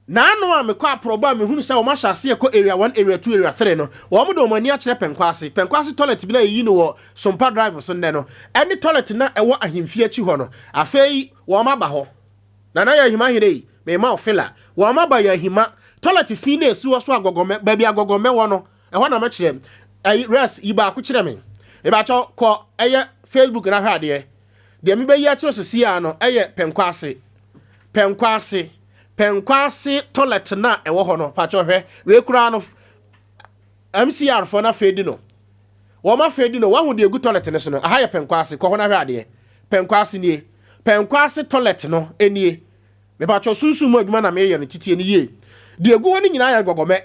Naano a mekɔ aprɔbɔ a mehunu sɛ wɔn ahyɛ aseɛ kɔ area one, area two, area three no, wɔn de wɔn ani akyerɛ Pɛnkwaase. Pɛnkwaase tɔlɛt bi no a yɛyi no wɔ Sompa Drive so nnɛ no, ɛne tɔlɛt no a ɛwɔ ahemfie akyi hɔ no, afei wɔn aba hɔ. Nana Yahima hene ei, mema wo fila. Wɔn aba Yahima. Tɔlɛt fi no a ɛsi hɔ so Agɔgɔmɛ, baabi Agɔgɔmɛ wɔ no, Ɛhɔ na mɛkyerɛ. Ɛyi res yi baako kyerɛ me. Mebakyɛw kɔ ɛyɛ Facebook na hwɛ adeɛ. Deɛ mebɛyi akyerɛ sisi a no ɛyɛ Pɛnkwaase. Pɛnkwaase. Pɛnkwaase toilet na ɛwɔ hɔ no. Pakyɛw hwɛ. Wei koraa no MCR foɔ no afeedi no. Wɔn afeedi no. Wahu deɛ egu toilet no so no. Aha yɛ Pɛnkwaase. Kɔ hɔ na hwɛ adeɛ. Pɛnkwaase nie. Pɛnkwaase toilet no nie. Mepakyɛw sunsum mu adwuma na meyɛ no titie no yie. Deɛ egu hɔ no nyinaa yɛ gɔgɔmɛ.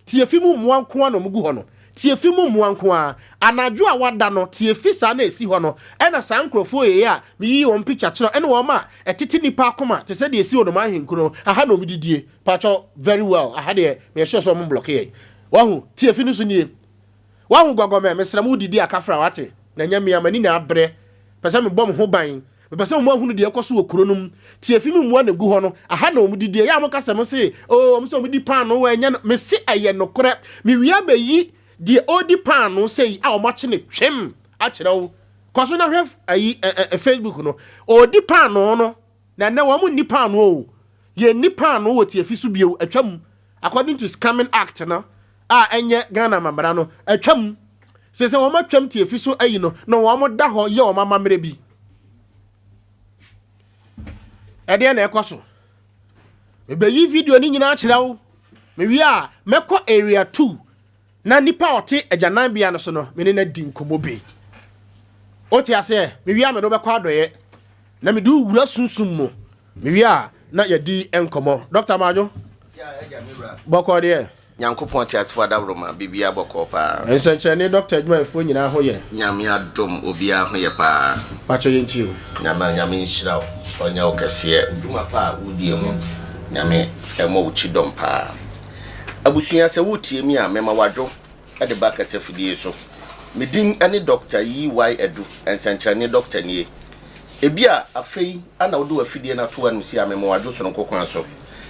Tiafi mu mmoa nko ara na wɔgu hɔ no. Tiafi mu mmoa nko ara. Anadwo a wɔada no, tiafi saa na ɛsi hɔ no, ɛna saa nkurɔfoɔ yei a meyiyi wɔn picture kyerɛ ɛne wɔn a ɛtete nnipa akoma te sɛ deɛ ɛsi Onomaa Ahenkuro no, aha na wɔdidie. Paatwɔ, very well, aha deɛ meyɛ sure sɛ wɔn mblɔke yɛn. Wahu? Tiafi no nso nie. Wahu Gwagwamɛ, mesrɛ mo wodidi a kafra wate, na ɛnyɛ me a m'ani na abrɛ, pɛ sɛ mebɔ me ho ban, mepɛ sɛ mo ahunu deɛ ɛkɔ so wɔ kuro no mu, tiafi mu mmoa na ɛgu hɔ no, aha na wɔn didi, ɛyɛ a mo ka sɛ mo se, oh wɔn sɛ wɔn di paano, ɛnyɛ no, mese ɛyɛ nokorɛ, mewie abɛyi deɛ ɔredi paano sei a wɔn akye no twem akyerɛ wo, kɔ so na hwɛ ayi ɛ ɛ Facebook no, ɔredi paano no, Na ɛnnɛ wɔn nni paanoo o, yɛnni paanoo wɔ tiafi so bio, atwam, according to Scamming Act no a ɛnyɛ Ghana amammerɛ no, atwam. Sɛ sɛ wɔn atwam tiafi so ayi no, na wɔn da hɔ yɛ wɔn amammerɛ bi. Ɛdeɛ na ɛkɔ so. Mebeyi video no nyinaa kyerɛ wo. Mewie a, mɛkɔ Area 2 na nipa a ɔte agyananbea no so no, me ne no adi nkɔmmɔ bi. Wote aseɛ? Mewie a mede wo bɛkɔ adɔeɛ na mede wo wura sunsum mu. Mewie a na yɛadi nkɔmmɔ. Dɔkta Madwo, bɔkɔɔ deɛ? Nyankopɔn teasefo adaworoma, biribiara bɔkɔɔ paa. Nsɛnkyerɛnne dɔkta adwumayɛfoɔ nyinaa ho yɛ? Nyame adom obiara ho yɛ paa. Pakyɛ yɛntie o. Nana Nyame nhyira wo ɔnyɛ wo kɛseɛ wo dwuma pa a wodie ho Nyame mmɔ wo kyidɔm paa. Abusua sɛ woretie me a mema wadwo de ba kasafidie so. Me din ne Dɔkta EY Adu, nsɛnkyerɛnne dɔkta nie. Ebia afei na wode w'afidie no ato w'anom sei a mema wadwo sononko kwan so.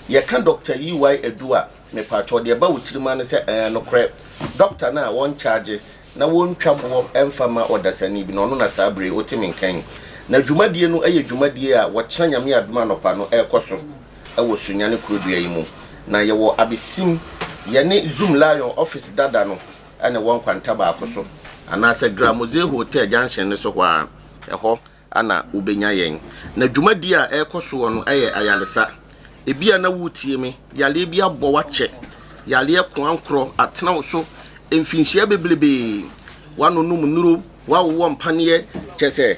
Yɛka Dɔkta EY Adu a mepaakyɛw deɛ ɛba wo tirim ara ne sɛ ɛɛ nokorɛ dɔkta no a wɔnkyagye na wɔntwa boɔ mfa mma ɔdasani bi no ɔno na saa berɛ yi wote me nka yi. Na dwumadie no yɛ dwumadie a wɔkyena Nyame adom anɔpa no ɛrekɔ so wɔ Sunyani kurodua yi mu. Na yɛwɔ Abesim, yɛne Zoom Lion office dada no na ɛwɔ nkwanta baako so anaasɛ Gramoze Hotel junction no so hɔ ara, ɛhɔ na wobɛnya yɛn. Na dwumadie a ɛrekɔ soɔ no yɛ ayaresa. Ebia na woretie me, yareɛ bi abɔ wo akyɛ, yareɛ koankorɔ atena wo so mfinhyia bebrebee, woanonom nnuro, woawowɔ mpaneɛ, kyerɛ sɛ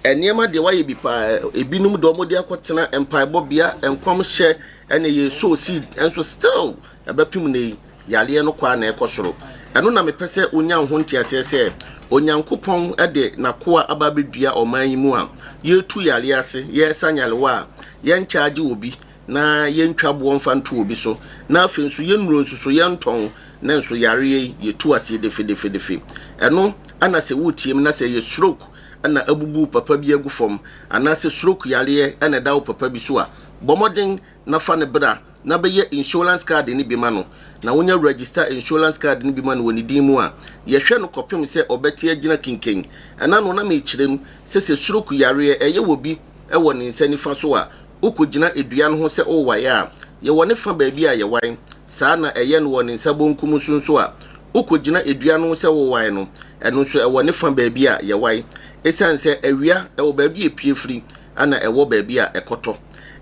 nneɛma deɛ woayɛ bi paa, ebinom deɛ wɔde akɔtena mpaebɔbea, nkɔmhyɛ, ɛne yɛ sow seed, nso still ɛbɛpem nnɛ yi, Yareɛ no kɔ ara na ɛkɔ soro. Ɛno na mepɛ sɛ wonya wo ho nteaseɛ sɛ Onyankopɔn de N'akoa aba abɛdua ɔman yi mu a yɛretu yareɛ ase, yɛresa nyarewa a yɛnkyagye obi na yɛntwa boɔ mfa nto obi so, na afei nso yɛn nnuro nso so yɛntɔn, na nso yareɛ yi yɛtu aseɛ defedefedefe. Ɛno na sɛ woretie me na sɛ ɛyɛ stroke na abubu wo papa bi agu fam, anaasɛ stroke yareɛ na ɛda wo papa bi so a, bɔ mmɔden na fa no bra na bɛyɛ insurance card no bi ma no, na wonya register insurance card no bi ma no wɔ ne din mu a, yɛhwɛ no kɔpem sɛ ɔbɛte agyina kinkan. Ɛna no na mekyerɛ mu sɛ sɛ stroke yareɛ ɛyɛ wɔ bi wɔ ne nsa nifa so a, wokɔgyina dua no ho sɛ worewae a, yɛwɔ ne fa baabi a yɛwae. Saa na ɛyɛ no wɔ ne nsa bonkum so nso a, wokɔgyina dua no ho sɛ worewae no, ɛno nso ɛwɔ ne fa baabi a yɛwae. Ɛsiane sɛ awia ɛwɔ baabi a ɛpue firi ɛna ɛwɔ baabi a ɛkɔtɔ.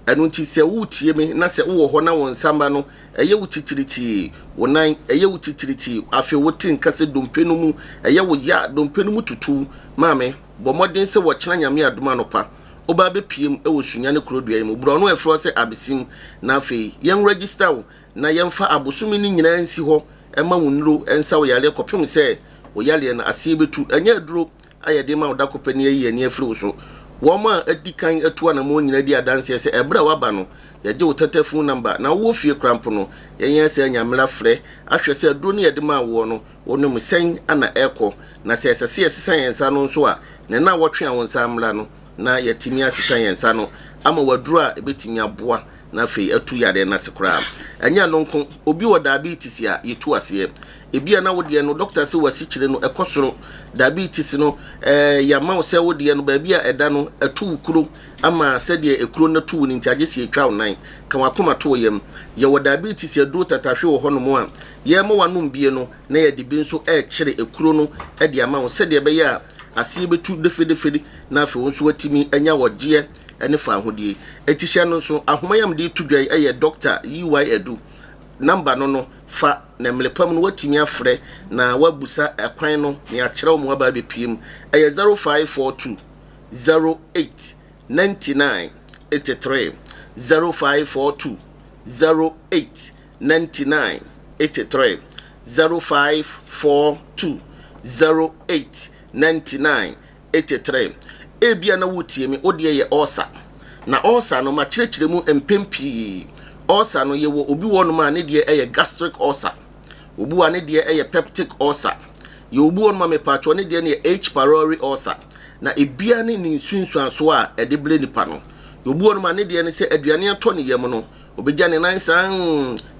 Ɛno nti sɛ woretie me na sɛ wowɔ hɔ na wo nsa mma no ɛyɛ wo titiritii, wo nan ɛyɛ wo titiritii, afei wote nka sɛ dompe no mu ɛyɛ wo ya, dompe no mu tutu wo, maame, bɔ mmɔden sɛ wɔkyena Nyame adom anɔpa woba abɛpiem wɔ Sunyani kurodua yi mu, borɔno a ɛfrɛ wo sɛ Abesim, na afei yɛn register wo na yɛmfa abosome no nyinaa nsi hɔ mma wo nnuro nsa wo yareɛ kɔpem sɛ wo yareɛ no aseɛ bɛtu. Ɛnyɛ aduro a yɛde ma wo da koro pɛ na yɛayi yɛn ani afiri wo so. Wɔn a adi kan atu anammɔn nyinaa di adanseɛ sɛ ɛberɛ a woaba no, yɛgye wo tɛtɛfon namba, na wowɔ fie koraa mpo no, yɛn sɛ anya mmara frɛ ahwɛ sɛ aduro no yɛde maa woɔ no, wonom sɛn na ɛrekɔ, na sɛ ɛsɛ sɛ yɛsesa yɛn nsa ano nso a, ne nnawɔtwe a wo nsa ammra no, na yɛatumi asesa yɛn nsa ano ama wo aduro a ɛbɛtumi aboa na afei atu yareɛ no ase koraa. Ɛnyɛ ɛno nko, obi wɔ diabetes a, yɛtu aseɛ. Ebia na wo deɛ no, dɔkta se w'asikyire no ɛkɔ soro. Diabetes no, ɛɛ, yɛama wo sɛ wo deɛ no, baabi a ɛda no, atu wo kuro ama sɛdeɛ ekuro no atu wo no nti, agye sɛ yɛtwa wo nan. Ka w'akoma to wo yam. Yɛwɔ diabetes aduro tatahwe wɔ hɔnom a, yɛrema woanom bie no, na yɛde bi nso rekyere ekuro no de ama wo sɛdeɛ ɛbɛyɛ a aseɛ bɛtu defedefede na afei wo nso woatumi anya ɔgyeɛ ne faahodie. Enti hyɛ no nso, ahoma yi a mede reto dwa yi yɛ Dɔkta EY Adu namba no no, fa na mmerɛ pa mu no woatumi afrɛ na woabusa ɛkwan no na yɛakyerɛ wo ma woaba abɛpue mu. Ɛyɛ 0542 08 99 83, 0542 08 99 83, 0542 08 99 83. Ebia na woretie me, wo deɛ yɛ ɔɔsa. Na ɔɔsa no, makyerɛkyerɛ mu mpɛn pii. Ɔɔsa no, yɛwɔ obi wɔ hɔnom a ne deɛ yɛ gastric ulcer. Obi wɔ a ne deɛ yɛ peptic ulcer. Yɛwɔ obi wɔ hɔnom a mepaakyɛw ne deɛ no yɛ H. pylori ulcer. Na ebia ne ne nsunsuansoɔ a ɛde brɛ nipa no. Yɛwɔ obi wɔ hɔnom a ne deɛ ne sɛ aduane atɔ ne yam no, obɛgya ne nan saa,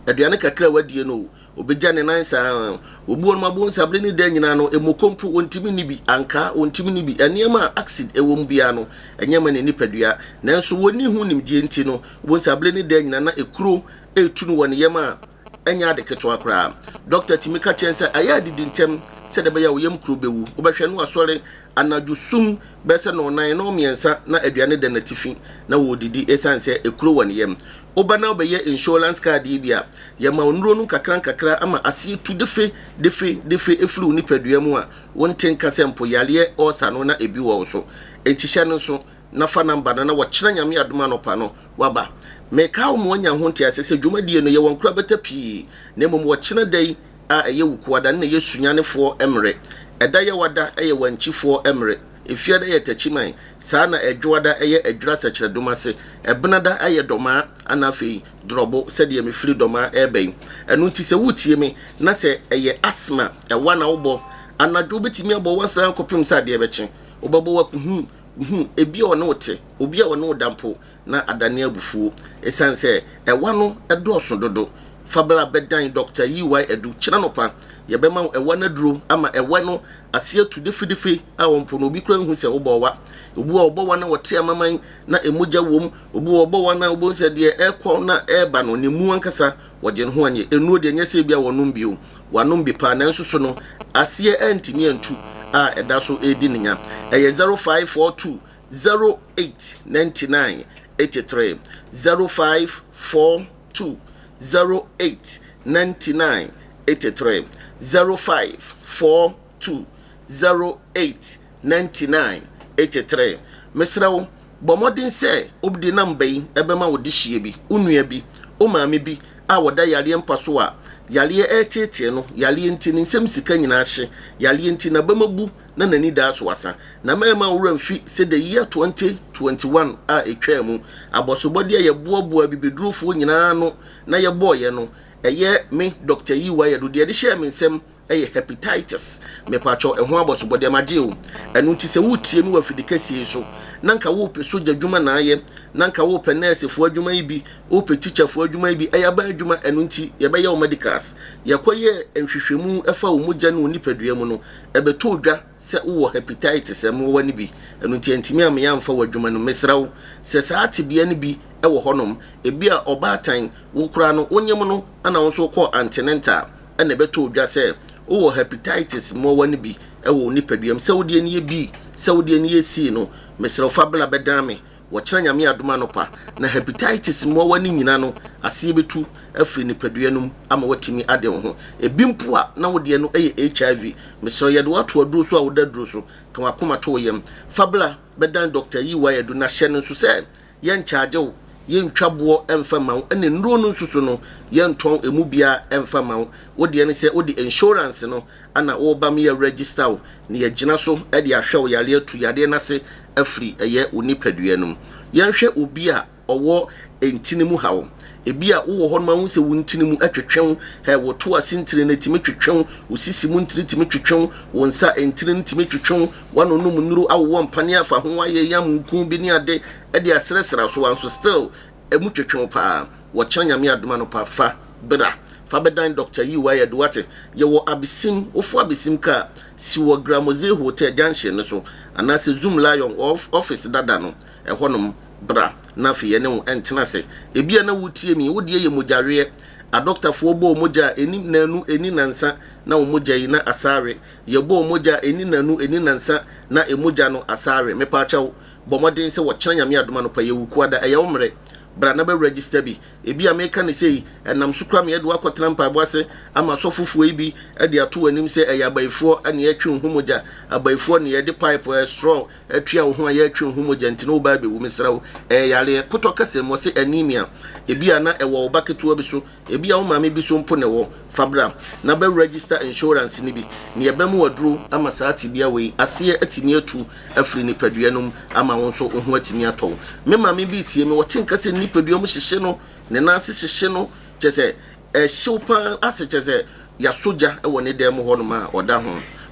aduane kakra a wadie no o, Obegya ne nan saa ara. Obi wɔ nom abɔ nsa bere ne da nyinaa no, mmoko mpo ontumi nni bi, ankaa ontumi nni bi, nneɛma a acid wɔ mu biara no, ɛnyɛ ma ne nipadua. Nanso wɔnni ho nimdeɛ nti no, wobɛhu sɛ bere ne da nyinaa na ekuro retu no wɔ ne yam a ɛnyɛ ade ketewa koraa. Dɔkta tumi ka kyerɛ no sɛ, Ɛyɛ a didi ntɛm. sɛdeɛ ɛbɛyɛ a wo yam kuro bɛwu. Wobɛhwɛ na wasɔre anadwo sum bɛyɛ sɛ nnɔnnan, nnɔnmiɛnsa na aduane da n'atifi na ɔredidi ɛsiane sɛ ekuro wɔ ne yam. Woba na wobɛyɛ insurance card yi bi a, yɛma wo nnuro no nkakra nkakra ama aseɛ tu defe defe defe firi wo nipadua mu a wonte nka sɛ mpo yareɛ ulcer no na ebi wɔ wo so. Enti hyɛ no nso na fa number no na wɔkyena Nyame adom anɔpa no waba. Mekaa wo ma woanya ho nteaseɛ sɛ dwumadie no yɛwɔ nkorabata pii na mmom wɔkyena da yi a ɛyɛ Wukuada no na ɛyɛ Sunyanefoɔ mmere, ɛda Yawada yɛ Wankyifoɔ mmere, Efiada yɛ Takyiman, saa na Ɛdwoada yɛ Adwira Sɛkyerɛdom ase, Ɛbenada yɛ Dɔmaa ana afei Drɔbo sɛdeɛ mefiri Dɔmaa reba yi. Ɛno nti sɛ woretie me na sɛ ɛyɛ asthma ɛwa na wobɔ anadwo wobɛtumi abɔ wa saa kɔpem sɛ adeɛ bɛkye, wobɛbɔ wa kuhuu kuhuu, ebi a ɔne wo te, obi a ɔne wo da mpo na adane abufuo ɛsiane sɛ ɛwa no dɔɔso dodo. Fa bra bɛdan Dɔkta EY Adu kyena anɔpa. Yɛbɛma wo ɛwa no aduro ama ɛwa no ase atu defedefe a ɔmpo no obi koraa nhu sɛ wobɔ wa. Obi wɔ hɔ ɔbɔ wa na ɔte amaman na mogya wom. Obi wɔ hɔ ɔbɔ wa na wobɛhu sɛ deɛ ɛrekɔ na ɛreba no ne mu ankasa wɔgye ne ho anyɛ. Nnuro deɛ nyɛ sɛ ebia wɔnom bio, wɔanom bi paa nanso so no aseɛ antumi antu a ɛda so redi ne nya. Ɛyɛ 0542 08 99 83 0542 08 99 83 0542 08 99 83 Mesrɛ wo, bɔ mmɔden sɛ wode namba yi bɛma wo dehyeɛ bi, wo nua bi, wo maame bi a ɔda yareɛ mpa so a yareɛ reteetee no, yareɛ nti ne nsam sika nyinaa hye, yareɛ nti n'abam abu na n'ani daa so asa. Na mɛmma wo werɛ mfi sɛ the year 2021 a ɛtwaa mu, abɔsobɔdeɛ a yɛboaboaa abibidurofoɔ nyinaa ano na yɛbɔeɛ no, ɛyɛ me Doctor Yi Wayadu deɛ ɛde hyɛɛ me nsam yɛ hepatitis. Mepakyɛw, ɛho abɔsobɔdeɛ magye o. Ɛno nti sɛ woretie me wɔ afidikɛseɛ yi so, na nka worepɛ sogya adwuma na ayɛ, na nka worepɛ nɛɛsefoɔ adwuma yi bi, worepɛ tikyafoɔ adwuma yi bi, ɛyɛ aban adwuma, ɛno nti yɛbɛyɛ wo medicals. Yɛkɔyɛɛ nhwehwɛmu ɛfa wo mogya ne wo nipadua mu no, Ɛbɛtɔɔ dwa sɛ wowɔ hepatitis mmoawa no bi, ɛno nti antumi ammea amfa w'adwuma no mu. Mesrɛ wo, sɛ saa tebea no bi wɔ hɔnom, ebia ɔbaatan, wo koraa no, wonyem no na wo nso wokɔɔ antenatal na ɛbɛtɔɔ dwa sɛ wowɔ hepatitis mmoawa no bi wɔ wo nipadua mu, sɛ wo deɛ no yɛ B, sɛ wo deɛ no yɛ C no, mesrɛ wo fa bra bɛdan me. Wɔkyena Nyame adom anɔpa na hepatitis mmoawa no nyina no aseɛ bɛtu afiri nipadua no mu ama woatumi ade wo ho. Ebi mpo a na wo deɛ no yɛ HIV. Mesrɛ wo yɛde wo ato aduro so a woda aduro so. Ka w'akoma to wo yam. Fa bra bɛdan Dɔkta Yiwai Adu na hyɛ no nso sɛ yɛnkyagye wo, yɛntwa boɔ mfa mma wo ɛna nnuro no nso so no yɛntɔn ɛmu biara mfa mma wo. Wo deɛ ne sɛ wode insurance no ana woreba me yɛ register wo na yɛagyina so de ahwɛ wo yareɛ atu yareɛ no ase afiri ɛyɛ wo nipadua no mu. Yɛnhwɛ obi a ɔwɔ ntini mu haw. Ebi a wowɔ hɔ nom a wohu sɛ wo ntini mu twetwe wo, hɛ, wo to ase ntini no tumi twetwe wo, wo sisi mu ntini tumi twetwe wo, wo nsa ntini no tumi twetwe wo, woanonom nnuro awowɔ mpaneɛ afa ho ayɛ yam nku bi ne ade de asrɛsrɛ so a nso still Emu twetwe wo paa. Wɔkyena Nyame adom anɔpa fa bra fa bɛdan Doctor Yi wayɛ do wate. Yɛwɔ Abesim wofo Abesim car si wɔ Gramoze Hotel junction no so anaasɛ Zoom Lion office dada no ɛhɔ nom bra na afei yɛne wo ntena ase. Ebia na woretie me yi wo deɛ yɛ mogyaweɛ. Adɔktafoɔ bɔ wo mogya a ɛni nnanu ɛni nnansa na wo mogya yi na asa awe. Yɛbɔ wo mogya a ɛni nnanu ɛni nnansa na mogya no asa awe. Mepaakyɛw Bɔ mmɔden sɛ wɔkyena Nyame adom anɔpa yi Awukuada, ɛyɛ wo mmerɛ. Bra na bɛ register bi. Ebia meka no sei, ɛnam so koraa ma yɛde wo akɔtena mpaebɔ ase ama asɔfofoɔ yi bi de ato w'anim sɛ ɛyɛ abayifoɔ na yɛretwe wo ho mogya, abayifoɔ na yɛde pipe, straw, atua wo ho a yɛretwe wo ho mogya nti na woba abɛwu. Mesrɛ wo, ɛyɛ yareɛ. Potɔ kasa mu, wɔse anemia. Ebia na ɛwɔ wo ba ketewa bi so. Ebia wo maame bi so mpo na ɛwɔ. Fa bra na bɛ register insurance no bi na yɛbɛma wo aduro ama saa tebea wei aseɛ atumi atu afiri nipadua no mu ama wo nso wo ho atumi atɔ wo. Me maame bi retie me, ɔte nka sɛ ne nipadua mu hyehye no, ne nan ase hyehye no, kyerɛ sɛ ɛhyew paa ase kyerɛ sɛ yɛasɔ gya wɔ ne dan mu hɔnom a ɔda ho.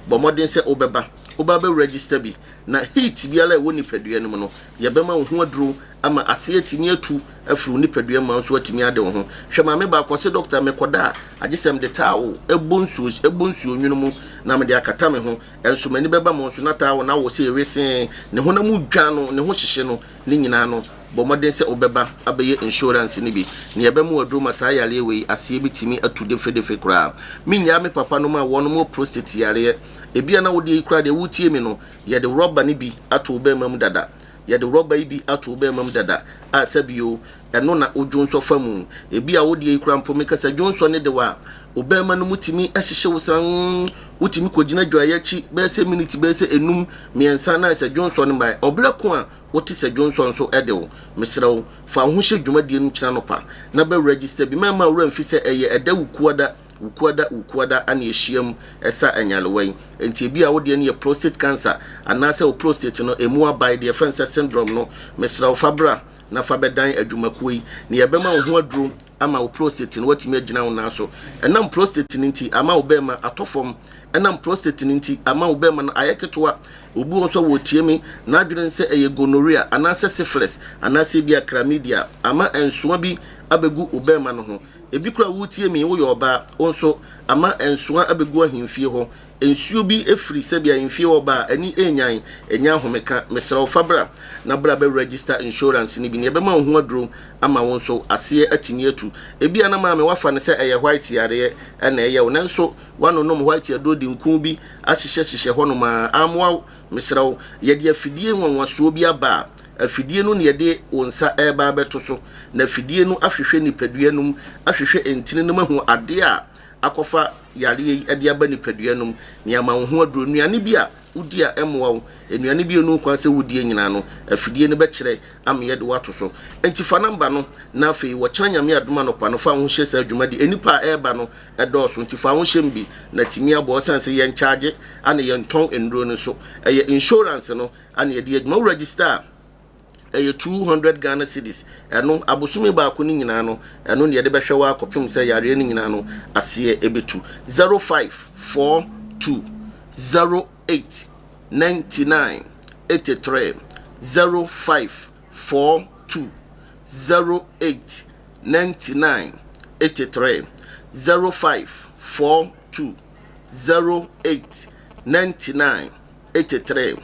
Bɔ mmɔden sɛ wobɛba, woba abɛ register bi na heat biara a ɛwɔ nipadua no mu no, yɛbɛma wo ho aduro ama ase atumi atu afiri wo nipadua mu ma wo nso woatumi ade wo ho. Hwɛ maame baako, ɔse dɔkta mekɔda a, agye sɛ mede towel bɔ nsuo bɔ nsuo nwunu mu na mede akata me ho, nso m'ani bɛba mo so na towel no awo sɛ ewesee, ne honam dwa no, ne ho hyehye no, ne nyinaa no, bɔ mmɔden sɛ wobɛba abɛyɛ insurance no bi na yɛbɛma wo aduro ma saa yareɛ wei aseɛ bɛtumi atu defedefe koraa. Mennyaa me papa nom a wɔnom wɔ prostate yareɛ. Ebia na wo deɛ yi koraa deɛ woretie me no, yɛde rɔba no bi ato wo bɛrima mu dada. Yɛde rɔba yi bi ato wo bɛrima mu dada a sɛbio ɛno na wo dwonsɔ fa mu. Ebia wo deɛ yi koraa mpo meka sɛ dwonsɔ no de wo a, wo bɛrima no mu tumi hyehye wo sann, wotumi kɔgyina dwaeɛ akyi bɛyɛ sɛ miniti bɛyɛ sɛ enum, mmiɛnsa na ayɛ sɛ dwonsɔ no mmaeɛ. Ɔberɛ ko a wote sɛ dwonsɔ nso de wo, mesrɛ wo, fa wo ho hyɛ dwumadie no mu kyena anɔpa na bɛ register bi. Mɛmma wo werɛ mfi sɛ ɛyɛ ɛda Wukuada Wukuada Wukuada ana yɛhyiam sa nyarewa yi. Enti ebia wo deɛ no yɛ prostate cancer anaasɛ wo prostate no ɛmu abae, deɛ yɛfrɛ no sɛ syndrome no. Mesrɛ wo fa bra na fa bɛdan adwumakuo yi na yɛbɛma wo ho aduro ama wo prostate no woatumi agyina wo nan so. Ɛnam prostate no nti ama wo bɛrima atɔ fam. Ɛnam prostate no nti ama wo bɛrima no ayɛ ketewa. Obi wɔ hɔ nso a wɔretie me, n'adwene ne sɛ ɛyɛ gonorrhea anaasɛ syphilis anaasɛ ebia chlamydia ama nsoa bi abɛgu wo bɛrima no ho. Ebi koraa woretie me yi, woyɛ ɔbaa, wo nso, ama nsoa abɛgu ahemfie hɔ. Nsuo bi firi sɛbi ahemfie hɔ ba a, ani renyan, ɛnyɛ ahomeka. Mesrɛ wo, fa bra na bra bɛ register insurance no bi na yɛbɛma wo ho aduro ama wo nso aseɛ atumi atu. Ebia na maame woafa no sɛ ɛyɛ white yareɛ na ɛyɛ wo, nanso woanonom white aduro de nku bi ahyehyɛhyehyɛ hɔnom a, ammoa wo. Mesrɛ wo, yɛde afidie nwanwasoɔ bi aba a, afidie no na yɛde wo nsa reba abɛto so, na afidie no ahwehwɛ nipadua no mu, ahwehwɛ ntini no mu ahu adeɛ a akɔfa yareɛ yi de aba nipadua no mu, na yɛama wo ho aduro. Nnuane bi a wodi a ɛmmoa wo, nnuane bi a ɛnni ho kwan sɛ wodie nyinaa no, afidie no bɛkyerɛ ama yɛde wo ato so. Enti fa namba no, na afei wɔkyena Nyame adom anɔpa no, fa wo ho hyɛ saa dwumadie. Nnipa a ɛreba no dɔɔso nti fa wo ho hyɛ mu bi na tumi aboa ɔsiane sɛ yɛn charge ana yɛntɔn nnuro no nso ɛyɛ insurance no ana yɛde yɛ adwuma wo register a ɛyɛ 200 Ghana cedis ɛno abosome baako no nyinaa no ɛno ne yɛde bɛhwɛ wo akɔpem sɛ yareɛ no nyinaa no aseɛ ɛbɛtu 0542 08 99 83 0542 08 99 83 05 42 08 99 83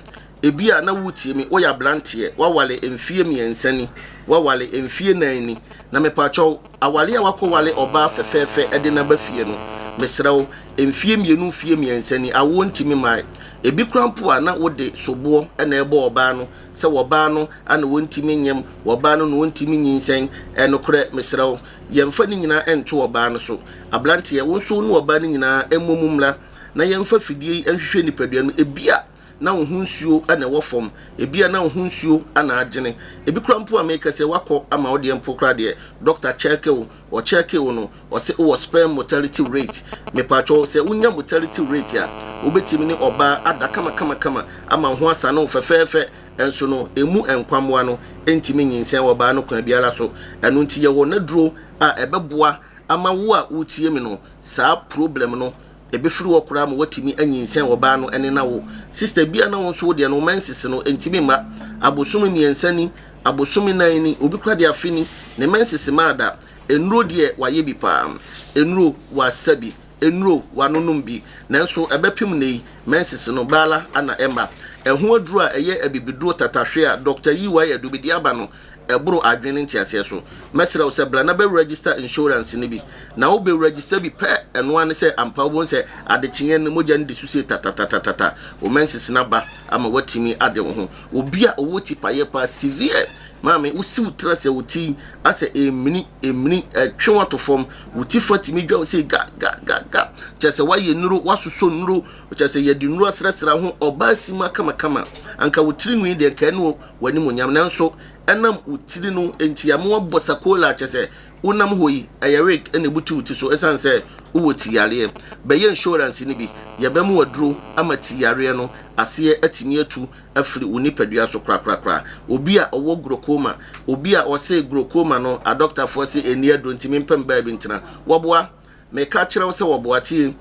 Ebia na woretie me, woyɛ aberanteɛ, woaware mfeɛ mmiɛnsa ni, woaware mfeɛ nan ni, na mepakyɛw, aware a woakɔware ɔbaa fɛfɛɛfɛ de no aba fie no, mesrɛ wo, mfeɛ mmienu, mfeɛ mmiɛnsa ni, awoɔ ntumi mmae. Ebi koraa mpo a na wode soboɔ na ɛrebɔ ɔbaa no, sɛ wɔbaa no a na wɔntumi nyem, wɔbaa no na wɔntumi nyinsɛn. Ɛnokorɛ, mesrɛ wo, yɛmfa ne nyinaa nto ɔbaa no so. Abranteɛ, wo nso wo ne ɔbaa no nyinaa mmɔ mu mmra na yɛmfa fidie yi nhwehwɛ nipadua no mu. Ebia na wo ho nsuo na ɛwɔ fam, ebia na wo ho nsuo na agyene. Ebi koraa mpo a meka sɛ woakɔ ama wo deɛ mpo koraa deɛ, dɔkta kyɛɛke wo, ɔkyɛɛke wo no, Ɔse wowɔ sperm motility rate. Mepakyɛw sɛ wonya motility rate a, wobɛtumi ne ɔbaa ada kamakamakama ama wo ho asane wo fɛfɛɛfɛ nso no ɛmu nkwammoa no ntumi nyinsɛn ɔbaa no kwan biara so. Ɛno nti yɛwɔ naduro a ɛbɛboa ama wo a woretie me no saa problem no ɛbɛfiri hɔ koraa ma woatumi anyinsɛn ɔbaa no ɛne no awo. Sister bia na wo nso wo deɛ no wo menses no ɛntumi mma abosome mmiɛnsa ni, abosome nan ni, obi koraa deɛ afe ni ne menses mmaa da. Nnuro deɛ wayɛ bi paa. Nnuro wasa bi. Nnuro wanonom bi. Nanso ɛbɛpem nnɛ yi, menses no, baala na ɛmma. Ɛho aduro a ɛyɛ abibiduro tatahwe a Dɔkta EY Adu de aba no, ɛboro adwene ne nteaseɛ so. Mɛsrɛ wo sɛ bra na bɛ register insurance no bi. Na wo bɛ register bi pɛ, ɛno ara ne sɛ ampa wobɛhu sɛ adekyeeɛ no mogya no di so sei tatatatatata. Wo menses no aba ama woatumi ade wo ho. Obi a ɔwɔ tipaeɛ paa, severe, Maame, wo si wo tiri ase a, wo ti asɛ ɛremini, ɛremini, ɛretwe wo ato fam. Wo ti fa tumi dwa wo sei ga, ga, ga, ga. Kyerɛ sɛ woayɛ nnuro, woasosɔ nnuro, kyerɛ sɛ yɛde nnuro asrasra ho, ɔbaa sima kamakama. Anka wo tiri nwi deɛ nka ɛne w'animuonyam, nanso ɛnam wo tiri no nti ama woabɔ sakola, kyerɛ sɛ wonam hɔ yi, ɛyɛ wig na ɛbutu wo ti so ɛsiane sɛ wowɔ ti yareɛ. Bɛyɛ insurance no bi, yɛbɛma wo aduro ama ti yareɛ no aseɛ atumi atu afiri wo nipadua so korakorakora. Obi a ɔwɔ glaucoma, obi a ɔse glaucoma no adɔktafoɔ se ɛnni aduro nti mempɛ me baabi ntena. Wɔboa. Meka kyerɛ wo sɛ wɔboa. Tie,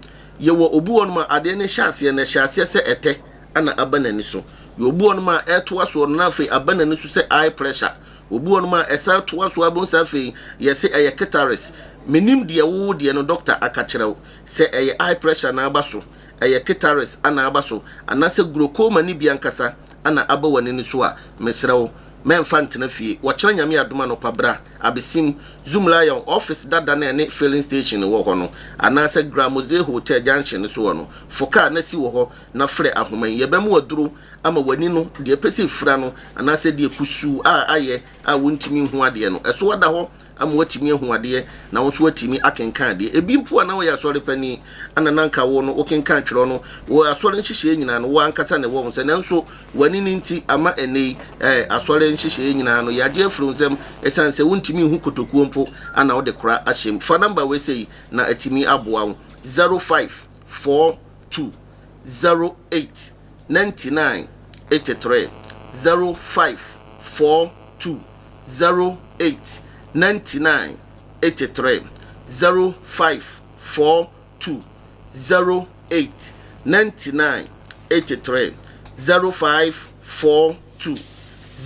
yɛwɔ obi wɔ nom a adeɛ no hyɛ aseɛ no, ɛhyɛ aseɛ sɛ ɛtɛ na aba n'ani so. Yɛwɔ obi wɔ nom a ɛtoa soɔ no na afei aba n'ani so sɛ eye pressure. Obi wɔ nom a ɛsan toa so abɛhu sɛ afei yɛse ɛyɛ cataracts. Menim deɛ wo deɛ no dɔkta aka kyerɛ wo, sɛ ɛyɛ eye pressure na aba so. ɛyɛ ketares ana aba so, anaasɛ glaucoma no bi ankasa ana aba w'ani no so a, mesrɛ wo, Mɛmfa ntena fie. Wɔkyena Nyame adom anɔpa bra abesim Zoomlion office dada no a ɛne filling station wɔ hɔ no anaasɛ Gramoze Hotel junction no so hɔ no. Fo car na si wɔ hɔ na frɛ ahoma yi. Yɛbɛma wo aduro ama w'ani no deɛ ɛpɛ sɛ ɛfira no anaasɛ deɛ kusuu a ayɛ a wontumi nhu adeɛ no. Ɛso ada hɔ ama woatumi ahu adeɛ na wo nso woatumi akenkan adeɛ. Ebi mpo a na woyɛ asɔre panin ana na anka wo no wokenkan twerɛ no, wɔ asɔre nhyehyɛeɛ nyinaa no wo ankasa na ɛwɔ wo nsa, nanso w'ani no nti ama ɛnnɛ yi eh, asɔre nhyehyɛeɛ nyinaa no yɛagye afiri wo nsam ɛsiane sɛ wontumi nhu kotokuo mpo ana wode kora ahyɛm. Fa namba wei sei na atumi aboa wo, 0542 08 99 83, 0542 08 99 83 05 42 08 99 83 05 42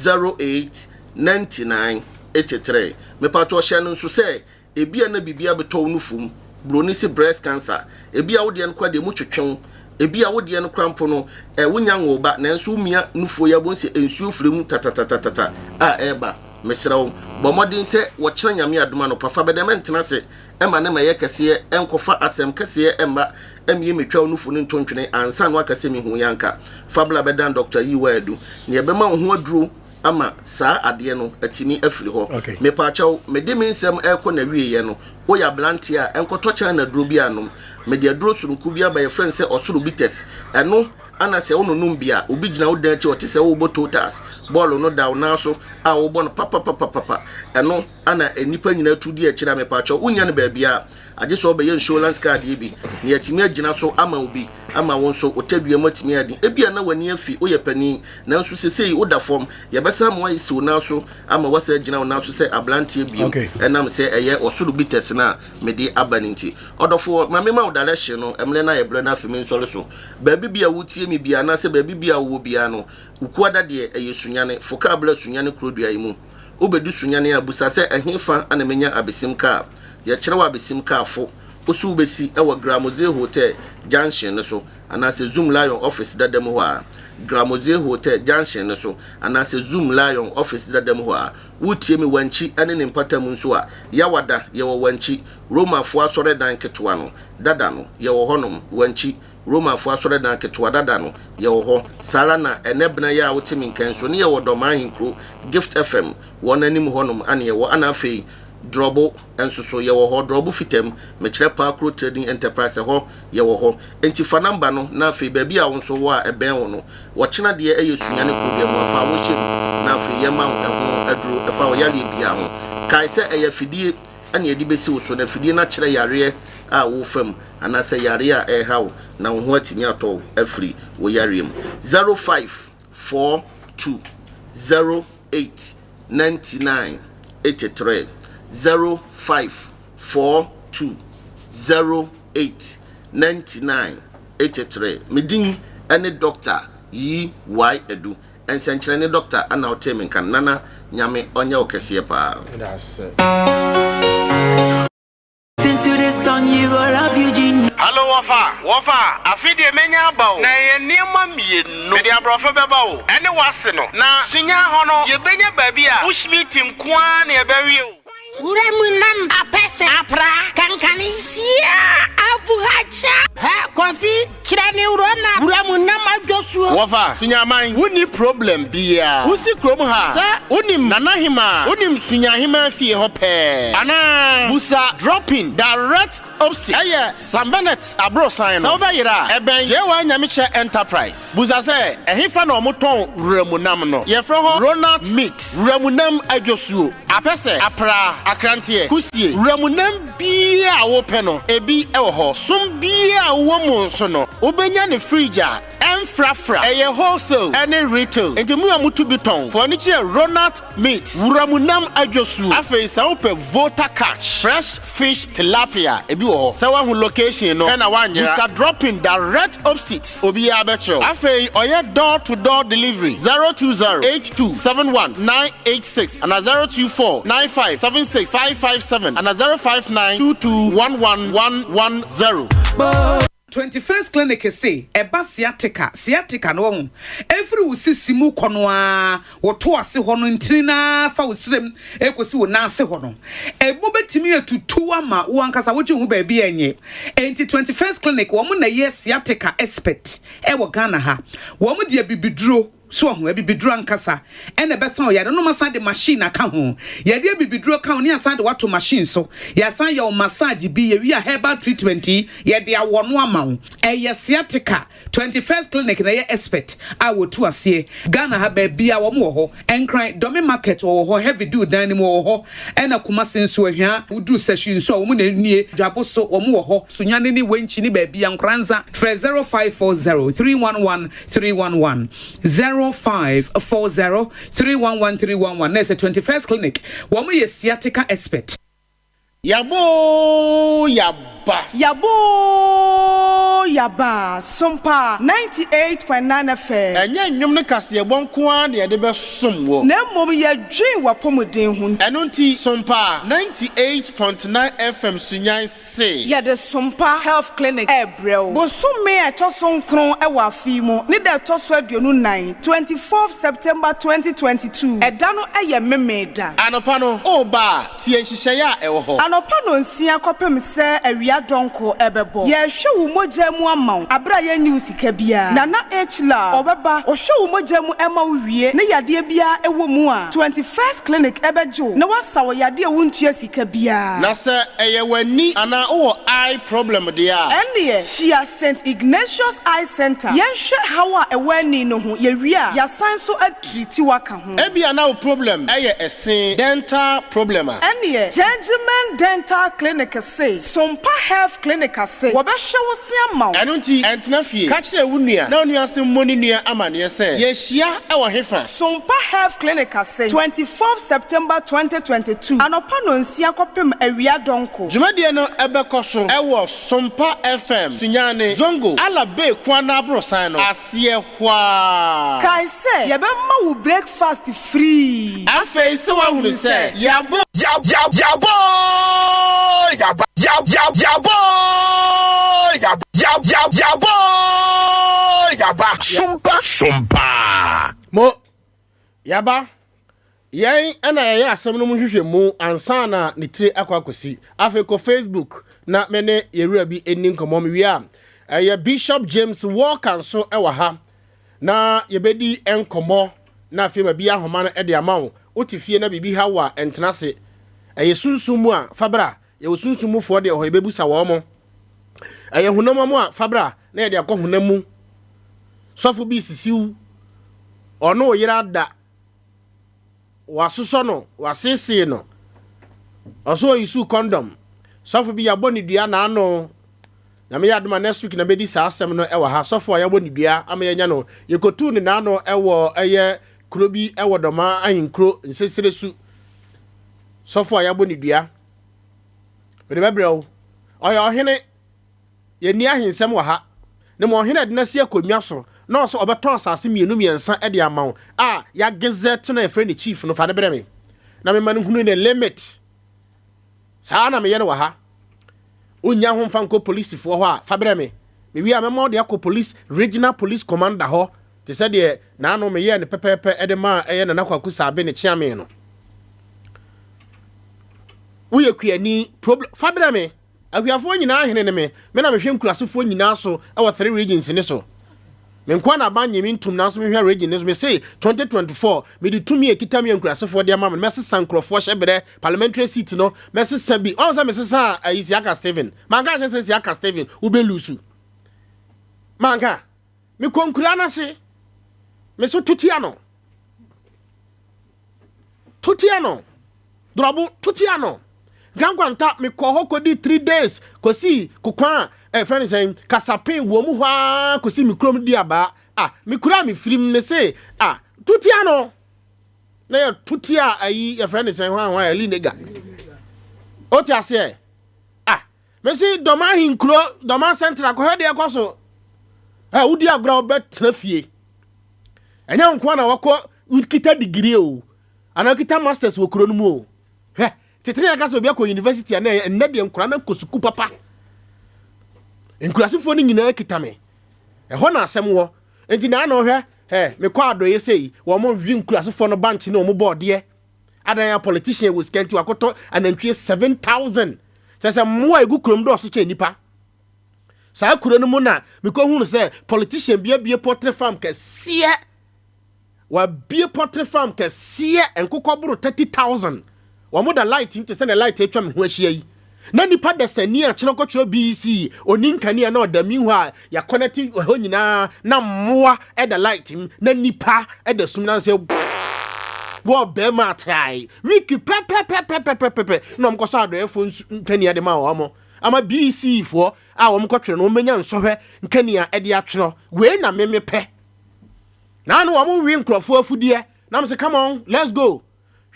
08 99 83 Mepatɔ hyɛ no nso sɛ Ebia na biribi abɛtɔ wo nufu mu, buroni se breast cancer. Ebia wo deɛ no koraa deɛ emu twetwe wo. Ebia wo deɛ no koraa mpo no, eh, wonnya nwoo ba, nanso womia nufoɔ yi a wobɛhu sɛ nsuo firi mu tatatatatata a ɛreba. Mesrɛ wo, bɔ mmɔden sɛ wɔkyena Nyame adom anɔpa fa bɛdɛm ntena ase ma ne ma ɛyɛ kɛseɛ, ɛnkɔfa asɛm kɛseɛ mma mmie mmetwa wo nufu no nto ntwene ansa na woaka sɛ mehu yi anka. Fa bla bɛdan Dɔkta Yiwa Adu, nea ɛbɛma wo ho aduro ama saa adeɛ no atumi afiri hɔ. Mepaakyɛw, mede me nsɛm rekɔ n'awieɛ no, woyɛ aberanteɛ a, nkɔtɔ China aduro bi anom. Mede aduro sononko bi aba, yɛfrɛ no sɛ ɔsoro bitters. Ɛno ana sɛ wononom bi a, obi gyina wo dan akyi a ɔte sɛ worebɔ totals, bɔɔlo no da wo nan so a worebɔ no papapapapa. Ɛno ana nnipa nyinaa tu di akyire a, mepaakyɛw, wonnya no baabiara. Agye sɛ wobɛyɛ insurance card yi bi na yɛatumi agyina so ama wo bi ama wo nso wo tadua mu atumi ayɛ den. Ebia na w'ani afi, woyɛ panin, nanso seesei woda fam. Yɛbɛsan ama woasi wo nan so ama woasan agyina wo nan so sɛ aberanteɛ bio ɛnam sɛ ɛyɛ ɔsoro bitters no a mede aba no nti. Ɔdɔfoɔ, ma memma wo direction no, mmerɛ no ayɛ berɛ no afei mensɔre so. Baabi biara a wotie me biara anaasɛ baabi biara a wowɔ biara no, Wukuada deɛ ɛyɛ Sunyani, fo kaa bra Sunyani kurodua yi mu. Wobedu Sunyani a, bisa sɛ ɛhefa na menya abesim kaa. Yɛkyerɛ wo abesim kaa fo. Wo so wobesi wɔ Gramozie Hotel junction no so anaasɛ Zoom Lion office dada mu hɔ a. Gramozie Hotel junction no so anaasɛ Zoom Lion office dada mu hɔ a. Woretie me Wankyi ne ne mpatamu nso a, Yawada, yɛwɔ Wankyi, Romafoɔ asɔredan ketewa no, dada no, yɛwɔ hɔnom, Wankyi. Romafo asɔredan ketewa dada no, yɛwɔ hɔ. Saa ara na ɛnnɛ bena yi a wote me nka yi nso, ne yɛwɔ Dɔmaa Ahenkuro, Gift FM, wɔn anim hɔnom a na yɛwɔ. Ɛna afei Drɔbo nso so, yɛwɔ hɔ. Drɔbo Fitam, mekyerɛ Paakuro Trading Enterprise, ɛhɔ yɛwɔ hɔ. Enti fa namba no, na afei baabi a wo nso wɔ a ɛbɛn wo no, wɔkyena deɛ ɛyɛ Sunyani kuro deɛ mu a, fa wo hyɛ mu, na afei yɛmma wo ɛho aduro ɛfa wo yareɛ biara ho. Kae sɛ ɛyɛ afidie na yɛde bɛsi wo so, na afidie no akyerɛ yareɛ a worefa mu anaasɛ yareɛ a ɛreha wo na wo ho atumi atɔ wo afiri wo yareɛ mu. 0542 08 99 83 0542 08 99 83 Me din ne Dɔkta Yi Y Adu. Nsɛnkyerɛnne doctor ana wotee me nka no Nana Nyame ɔnyɛ wo kɛseɛ paa. Hallo wɔfa, wɔfa, afe deɛ mɛnya aba o, na ɛyɛ nneɛma mmienu. Mede aborɔfo bɛba o, ɛne w'ase no. Na Sunya hɔ no, yɛbɛnya baabi a bushmeat nko ara na yɛbɛwe o. Wura mu nam apɛsɛ apra kankane sia avuhakyɛ. Hɛ Kofi kyerɛ ne wuro na wura mu nam adwosuo. Wɔfa, Sunyaman, wonni problem biaa. Wosi kurom ha a, sɛ wonim Nana Hemaa a, wonim Sunyahemaa fie hɔ pɛɛ anaa? Busa dropping direct opposite ɛyɛ Sam Bennett aborosan no. Sɛ wobɛyera a, ɛbɛn JY Nyamekyɛ Enterprise. Busa sɛ, ɛhefa na wɔtɔn wuramunam no? Yɛfrɛ hɔ Ronald Meat, Wuramunam Adwosuo. Apɛsɛ, apraa, akranteɛ, kusie, wuramunam biara a wopɛ no, ebi wɔ hɔ. Som biara a wowɔ mu nso no, wobɛnya no fridge a ɛmfrafra. Ɛyɛ wholesale ne retail, enti mo a motu bi tɔn, fa w'ani kyerɛ Ronald Meat, wuramunam adwosuo. Afei sɛ wopɛ Volta catch, fresh fish tilapia, ebi wɔ hɔ. Sɛ woahu location no na woanyera, bisa dropping direct opposite, obiara bɛkyerɛ wo. Afei ɔyɛ door to door delivery, 020 82 71 986 ana 024 95 76 557 ana 059 22 11 110. 21st Clinic se ɛba sciatica, sciatica no wahu, ɛfiri wo sisi mu kɔ no ara, wo to ase hɔ no ntini no ara fa wo srem ɛkɔsi wo nan ase hɔ no, ɛmu bɛtumi atutu ama wo ankasa wogye wo ho baabi a ɛnyɛ. Enti 21st Clinic wɔn na ɛyɛ sciatica expert ɛwɔ Ghana ha. Wɔn de abibiduro. So wahu? Abibiduro ankasa na ɛbɛsa wo yare no. Wɔasan de machine aka ho. Yɛde abibiduro ka ho na yɛasan de wo ato machine so. Yɛasan ayɛ wo massage bi. Yɛwie a herbal treatment yi, yɛde awɔ no ama wo. Ɛyɛ sciatica. 21st Clinic na ɛyɛ expert a wɔtu aseɛ. Ghana ha baabiara wɔn wɔ hɔ. Nkran, Dome Market wɔwɔ hɔ, Heavy Dew dan no mu wɔwɔ hɔ. Ɛna Kumasi nso, Ahwia, woduru Sahwi nso a wɔn na ɛnie. Dwabo so wɔn wɔ hɔ. Sunyani ne Wenchi ne baabiara, Nkoranza. Frɛ 0540 311 311 0540 311 311 na ɛsɛ 21st clinic wɔn yɛ sciatica expert. Yaba oo yaba. Yaba oo yaba, Sompa 98.9 FM. Ɛnyɛ nnwom ne kaseɛbɔ nko ara na yɛde bɛsom wo. Na mmom yɛdwen w'apɔmuden ho. Ɛno nti, Sompa 98.9 FM Sunyani se. Yɛde Sompa Health Clinic rebrɛ wo. Bosome a ɛtɔ so nkron wɔ afe yi mu ne da ɛtɔ so 24, 24th September 2022, ɛda no yɛ Memeneda. Anɔpa no, woreba a, tie nhyehyɛeɛ a ɛwɔ hɔ. Anɔpa nonsia kɔpem sɛ awia dɔnko bɛbɔ. Yɛrehwɛ wo mogya mu ama wo aberɛ a yɛnnye wo sika biara. Nana H. Love, ɔbɛba, ɔhwɛ wo mogya mu ma wo wie ne yadeɛ biara ɛwɔ mu a, 21st Clinic bɛgye wo na wasa wo yadeɛ a wontua sika. sika biara. Na sɛ ɛyɛ w'ani anaa wowɔ eye problem deɛ a. Ɛnneɛ, hyia Saint Ignatius Eye Centre, yɛnhwɛ haw a ɛwɔ ani no ho, yɛwie a, yɛasan nso atriti wo aka ho. Ebia na wo problem yɛ ɛse, dental problem a. Ɛnneɛ, Gentleman Dental Clinic se, Sompa Health Clinic ase, wɔbɛhwɛ wo se ama wo. Ɛno nti, ɛntena fie. Ka kyerɛ wo nua na wo nua nso mmɔ ne nua amaneɛ sɛ, yɛhyia wɔ hefa? Sompa Health Clinic ase, 24th September 2022, anɔpa nonsia kɔpem awia dɔnko. Dwumadie no bɛkɔ so wɔ Sompa FM, Sunyani, Zongo, Allah Bay kwan no aborosan no aseɛ hɔ ara. Kae sɛ yɛbɛma wo breakfast free. Afei sɛ woahunu sɛ yɛabɔ. Yabɔ oo yaba yabɔ oo yaba yabɔ oo yaba. Sompa sompa. Mo, yaba, yɛn na yɛyɛ asɛm no mu nhwehwɛmu ansa na ne tire akɔ akɔsi. Afei kɔ Facebook na me ne yɛwura bi nni nkɔmmɔ. Mewie a, ɛyɛ Bishop James Walker nso wɔ ha na yɛbɛdi nkɔmmɔ na afei ma bi ahoma no de ama wo. Wote fie na biribi ha wo a, ɛntena ase. Ɛyɛ sunsum mu a, fa bra. Yɛwɔ sunsum mufoɔ deɛ wɔ hɔ, yɛbɛbusa wɔn mo. Ɛyɛ honam mu a, fa bra na yɛde akɔ honam mu. Sɔfo bi sisiw, ɔne wo yere ada, wasosɔ no, wasesee no, ɔso ɔyisu kɔndɔm. Sɔfo bi yɛabɔ ne dua n'ano. Nyame yɛ adom a next week na mɛdi saa asɛm no ɛwɔ ha. Sɔfo a yɛabɔ ne dua ama yɛanya no, yɛkɔtuu ne n'ano ɛwɔ ɛyɛ kuro bi ɛwɔ Dɔma ahenkuro nsesere su. Sɔfo a yɛabɔ ne dua. Mede bɛbrɛ wo. Ɔyɛ ɔhene. Yɛnni ahensɛm wɔ ha. Na mmom ɔhene a ɛde no asi akonnwa so na ɔsɛ ɔbɛtɔn asase mmienu mmiɛnsa de ama wo a yɛagezɛte no a yɛfrɛ no chief no, fa no brɛ me na mema no hunu ne limit. Saa na meyɛ no wɔ ha. Wonnya ho mfa nkɔ polisifoɔ hɔ a, fa brɛ me. Mewie a mɛma wode akɔ police regional police commander hɔ te sɛ deɛ naano meyɛɛ no pɛpɛɛpɛ de maa ɛyɛ Nana Kwaku Saabe ne kyeame no. Woyɛ kuani problem fa brɛ me. Akuafoɔ nyinaa hene ne me. Me na mehwɛ nkurasefoɔ nyinaa so wɔ three regions ne so. Me nkoa na aban nye me ntum nanso mehwɛ region ne so. Me se 2024 mede tumi a ekita me a nkurasefoɔ de ama me no mɛsesa nkurɔfoɔ hyɛberɛ parliamentary seat no mɛsesa bi. Ɔn sɛ mesesa ayi Siaka Stephen. Manka ankyerɛ sɛ Siaka Stephen wobɛ lusu. Manka. Mekɔ nkuraa no ase. Me so tutia no. Totia no. Dorɔbo, totia no. Grand Kwanta, mekɔɔ hɔ kɔdii 3 days kɔsii kokwan a ɛfrɛ no sɛn, Kasapen wɔ mu hɔ ara kɔsii me kurom di abaa. Ah, me kura a mefirim me se, ah, totia no. Na yɛ totia ayi, yɛfrɛ no sɛn, hwan hwan, Eli Nega. Wote aseɛ? Ah, me se dɔm ahenkuro, dɔm asɛntra, kɔhwɛ deɛ ɛkɔ so. Eh, wodi agorɔ a wobɛtena fie. Ɛnyɛ nko na wakɔ wokita degree o anaa wokita masters wɔ kuro no mu o. Hwɛ, tete ne yɛka sɛ obi akɔ university a na ɛyɛ nnɛ deɛ nkora no akɔ sukuu papa. Nkurasefoɔ no nyinaa kita me. Ɛhɔ na asɛm wɔ. Enti na ano hwɛ, hɛ, mekɔ adɔeɛ sei, wɔn we nkurasefoɔ no bankye ne wɔn bɔɔdeɛ. Adan a politician wɔ sika nti wakɔtɔ anantwie 7,000. Kyerɛ sɛ mmoa a ɛgu kurom dɔɔso kyɛn nnipa. Saa kuro no mu na mekɔhunu sɛ politician bi abue poultry farm kɛseɛ. Wabue poultry farm kɛseɛ, nkokɔ boro 30,000. Wɔn da light mu te sɛ na light atwa me ho ahyia yi. Na nipa dasani a kyerɛ kɔtwerɛ BEC, ɔni nkanea na ɔda mi hɔ a yɛakɔnɛte hɔ nyinaa na mmoa ɛda light mu na nipa ɛda sum na sɛ wɔ bɛrima atrae week pɛpɛpɛpɛpɛpɛ na wɔn kɔsɔ adɔɛfoɔ nsu nkanea de ma wɔn ama BEC foɔ a wɔn kɔtwerɛ no wɔn bɛnya nsɔhwɛ nkanea ɛde atwerɛ. Wei na meme pɛ na ano wɔn we nkurɔfoɔ afudeɛ na mo sɛ, "Come on, let's go."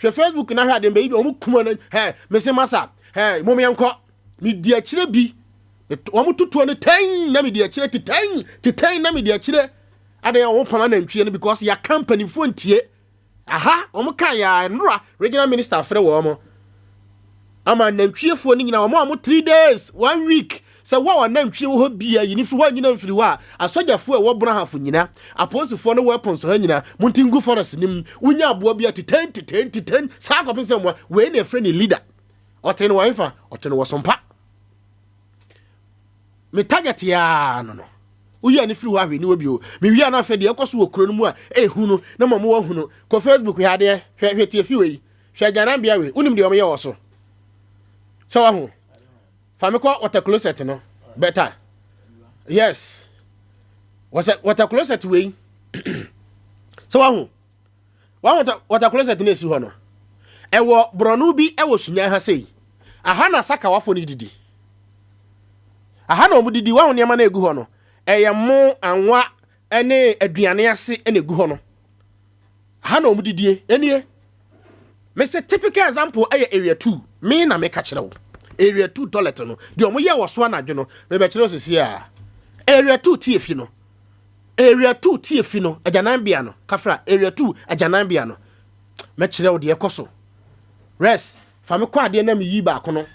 Hwɛ Facebook na hwɛ adeɛ mbɛyi bi wɔn kum no. Hɛ, mese masa, hɛ, mo yɛn kɔ. Medi akyire bi, wɔn tutuo no tɛn na medi akyire tetɛn tetɛn na medi akyire adeɛ wɔn pam anantwie no because yɛaka mpanimfoɔ ntie aha. Wɔn ka yɛ nnora regional minister afrɛ wɔn ama nantwiefoɔ no nyinaa wɔn a wɔn 3 days, one week sɛ wɔn a nantwie wɔ hɔ bia yi ne firi hɔ anyina mfiri hɔ a, asogyafoɔ a ɛwɔ Brahafo nyina, apolisifoɔ no weapons ha nyina, monti ngu forest nim. Wonya aboa bi a, tetɛn tetɛn tetɛn saa kɔpem sɛ mmoa wei na ɛfrɛ ne leader. Ɔte no wɔ hefa? Ɔte no wɔ Sompa. Me target yaa no woyi a ne firi hɔ ahwɛ niwa bio. Mewie a no afɛ deɛ ɛkɔ so wɔ kuro no mu a ɛhu no na ma mo wahu no. Kɔ Facebook, hwɛ adeɛ, hwɛ, hwɛ tie fi wei, hwɛ agyananbea wei. Wonim deɛ ɔmoyɛ wɔ so sɛ wahu. Fa me kɔ water closet no better. Yes, wɔsɛ water closet wei sɛ wahu wahu water closet no esi hɔ no, ɛwɔ borɔno bi ɛwɔ Sunya ha sei. Aha na sakawafo no didi, aha na wɔn didi. Wahu nneɛma no egu hɔ no, ɛyɛ mo anwa ɛne aduane ase ɛna egu hɔ no. Aha na wɔn didie. Ɛnie mese typical example ɛyɛ Area 2. Me na meka kyerɛ wo, Area 2 toilet no deɛ ɔmo yɛ wɔ so anadwo no, mebɛkyerɛ wo sisi a Area 2 tie fi no, Area 2 tie fi no, agyananbea no kafra, Area 2 agyananbea no, mɛkyerɛ wo deɛ ɛkɔ so. Res fa me kɔ adeɛ na meyi baako no.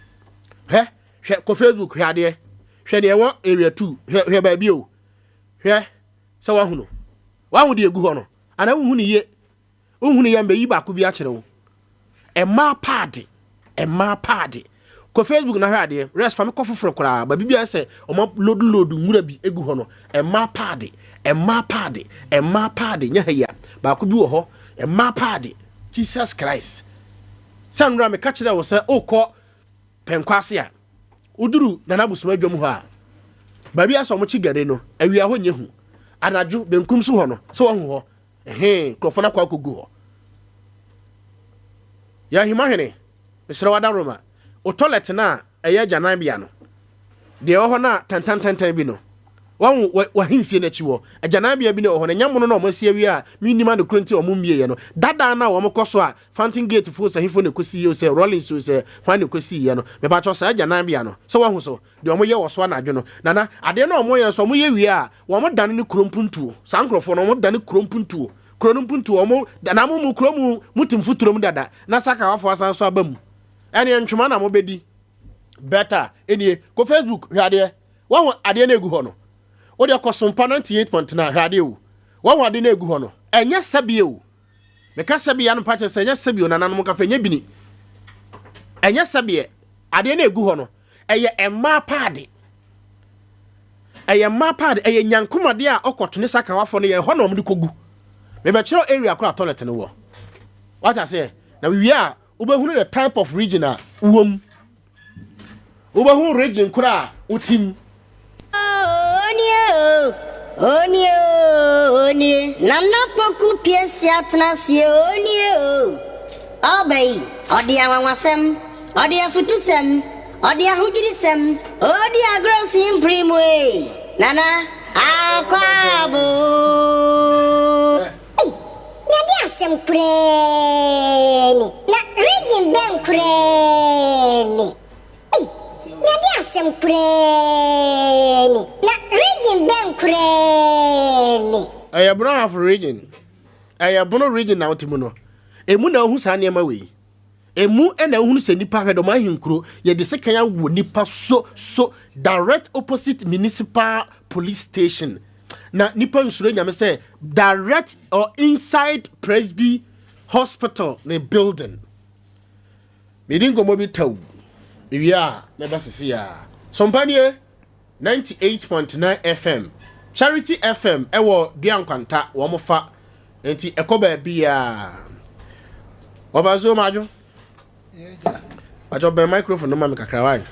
Hwɛ, hwɛ, kɔ Facebook, hwɛ adeɛ, hwɛ deɛ ɛwɔ Area 2. Hwɛ, hwɛ baabi o, hwɛ sɛ wahu no, wahu deɛ egu hɔ no anaa wohu ne yie? Wohu ne yɛ? Mbɛyi baako bi akyerɛ wo, ɛmaa paade, ɛmaa paade. Kɔ Facebook na hwɛ adeɛ. Rest, fa me kɔ foforɔ koraa, baabi bi ayɛ sɛ ɔma load load nwura bi egu hɔ no. Ɛmaa paade, ɛmaa paade, ɛmaa paade. Nyɛ ha yi a baako bi wɔ hɔ, ɛmaa paade. Jesus Christ, sɛ nwura meka kyerɛ wo sɛ wokɔ Pɛnkɔ ase a, woduru Nana Abosoma adwam hɔ a, baabi a sɛ ɔmo kye gare no awia hɔ nyɛ hu anadwo, benkum so hɔ no, sɛ wahu hɔ ɛhe nkurɔfoɔ no akɔ akɔgu hɔ. Yɛ ahemahene, mesrɛ wada Roma o, toilet no a ɛyɛ agyananbea no deɛ ɛwɔ hɔ no a tantantantan bi no, wahu wahemfie no akyi wɔ agyananbea bi no ɛwɔ hɔ no, ɛnyɛ mono no a ɔmo asi awie a mennim ade koro nti a ɔmo mmieɛ no dadaa no a wɔn kɔ so a Fountain Gate foɔ sɛ ahemfo na ɛkɔsi yɛ o, sɛ Rollins o, sɛ hwan na ɛkɔsi yɛ no. Mepakyɛw, saa agyananbea no, sɛ wahu so deɛ ɔmo yɛ wɔ so anadwo no, nana adeɛ no a ɔmo yɛ no sɛ ɔmo yɛ wie a, wɔn dane ne kuro mpuntuo. Saa nkurɔfoɔ no, wɔn dane kuro mpuntuo, kuro no mpuntuo wɔn na mo mu kuro mu mu te mfuturo mu dada na sakawafoɔ asan so aba mu. Ɛneɛ ntwoma na mobɛdi better. Ɛnie kɔ Facebook, hwɛ adeɛ. Wahu adeɛ no egu hɔ no? Wode kɔ Sompa 98.9, hwɛ adeɛ o. Wahu adeɛ no egu hɔ no? Ɛnyɛ sɛbie o. Meka sɛbie ano pa kyerɛ sɛ ɛnyɛ sɛbie o. Nananom kafa ɛnyɛ bini, ɛnyɛ sɛbeɛ. Adeɛ no egu hɔ no, ɛyɛ mmaa paade, ɛyɛ mmaa paade, ɛyɛ nyankomadeɛ a ɔkɔto ne sakawafoɔ no yɛ hɔ na wɔn de kɔgu. Mebɛkyerɛw area koro a toilet no wɔ, wata seɛ, na wie a wobɛhunu the type of region a wowɔ mu, wobɛhu region koro a wotim. Onie o, onie o, onie. Nana Poku piesi atena aseɛ, onie o. Ɔba yi, ɔde anwanwasɛm, ɔde afutusɛm, ɔde ahodwirisɛm, ɔdi agorɔ simpiri mu ee. Nana, akwaabo. Ei, na de asɛm koraa ni. Na region bɛn koraa ni? Ei, na de asɛm koraa ni. Na region bɛn koraa ni? Ɛyɛ Bono Ahafo Region. Ɛyɛ Bono Region na wote mu no. Emu na wohu saa nneɛma wei. Emu na wohunu sɛ nnipa hwɛ dɔm ahenkuro yɛde sekan awɔ nnipa so so direct opposite municipal police station na nnipa nsuro nyame sɛ direct or inside Presby hospital ne building. Medi nkɔmmɔ bi tɛw mewie a mɛba sisi a. Sompa nie 98.9 FM Charity FM ɛwɔ Dua Nkwanta wɔn fa Nti ɛkɔ baabiaa. Wɔfa nsuo ma adwo. Pakyɛ bɛn microphone no ma me kakra wae.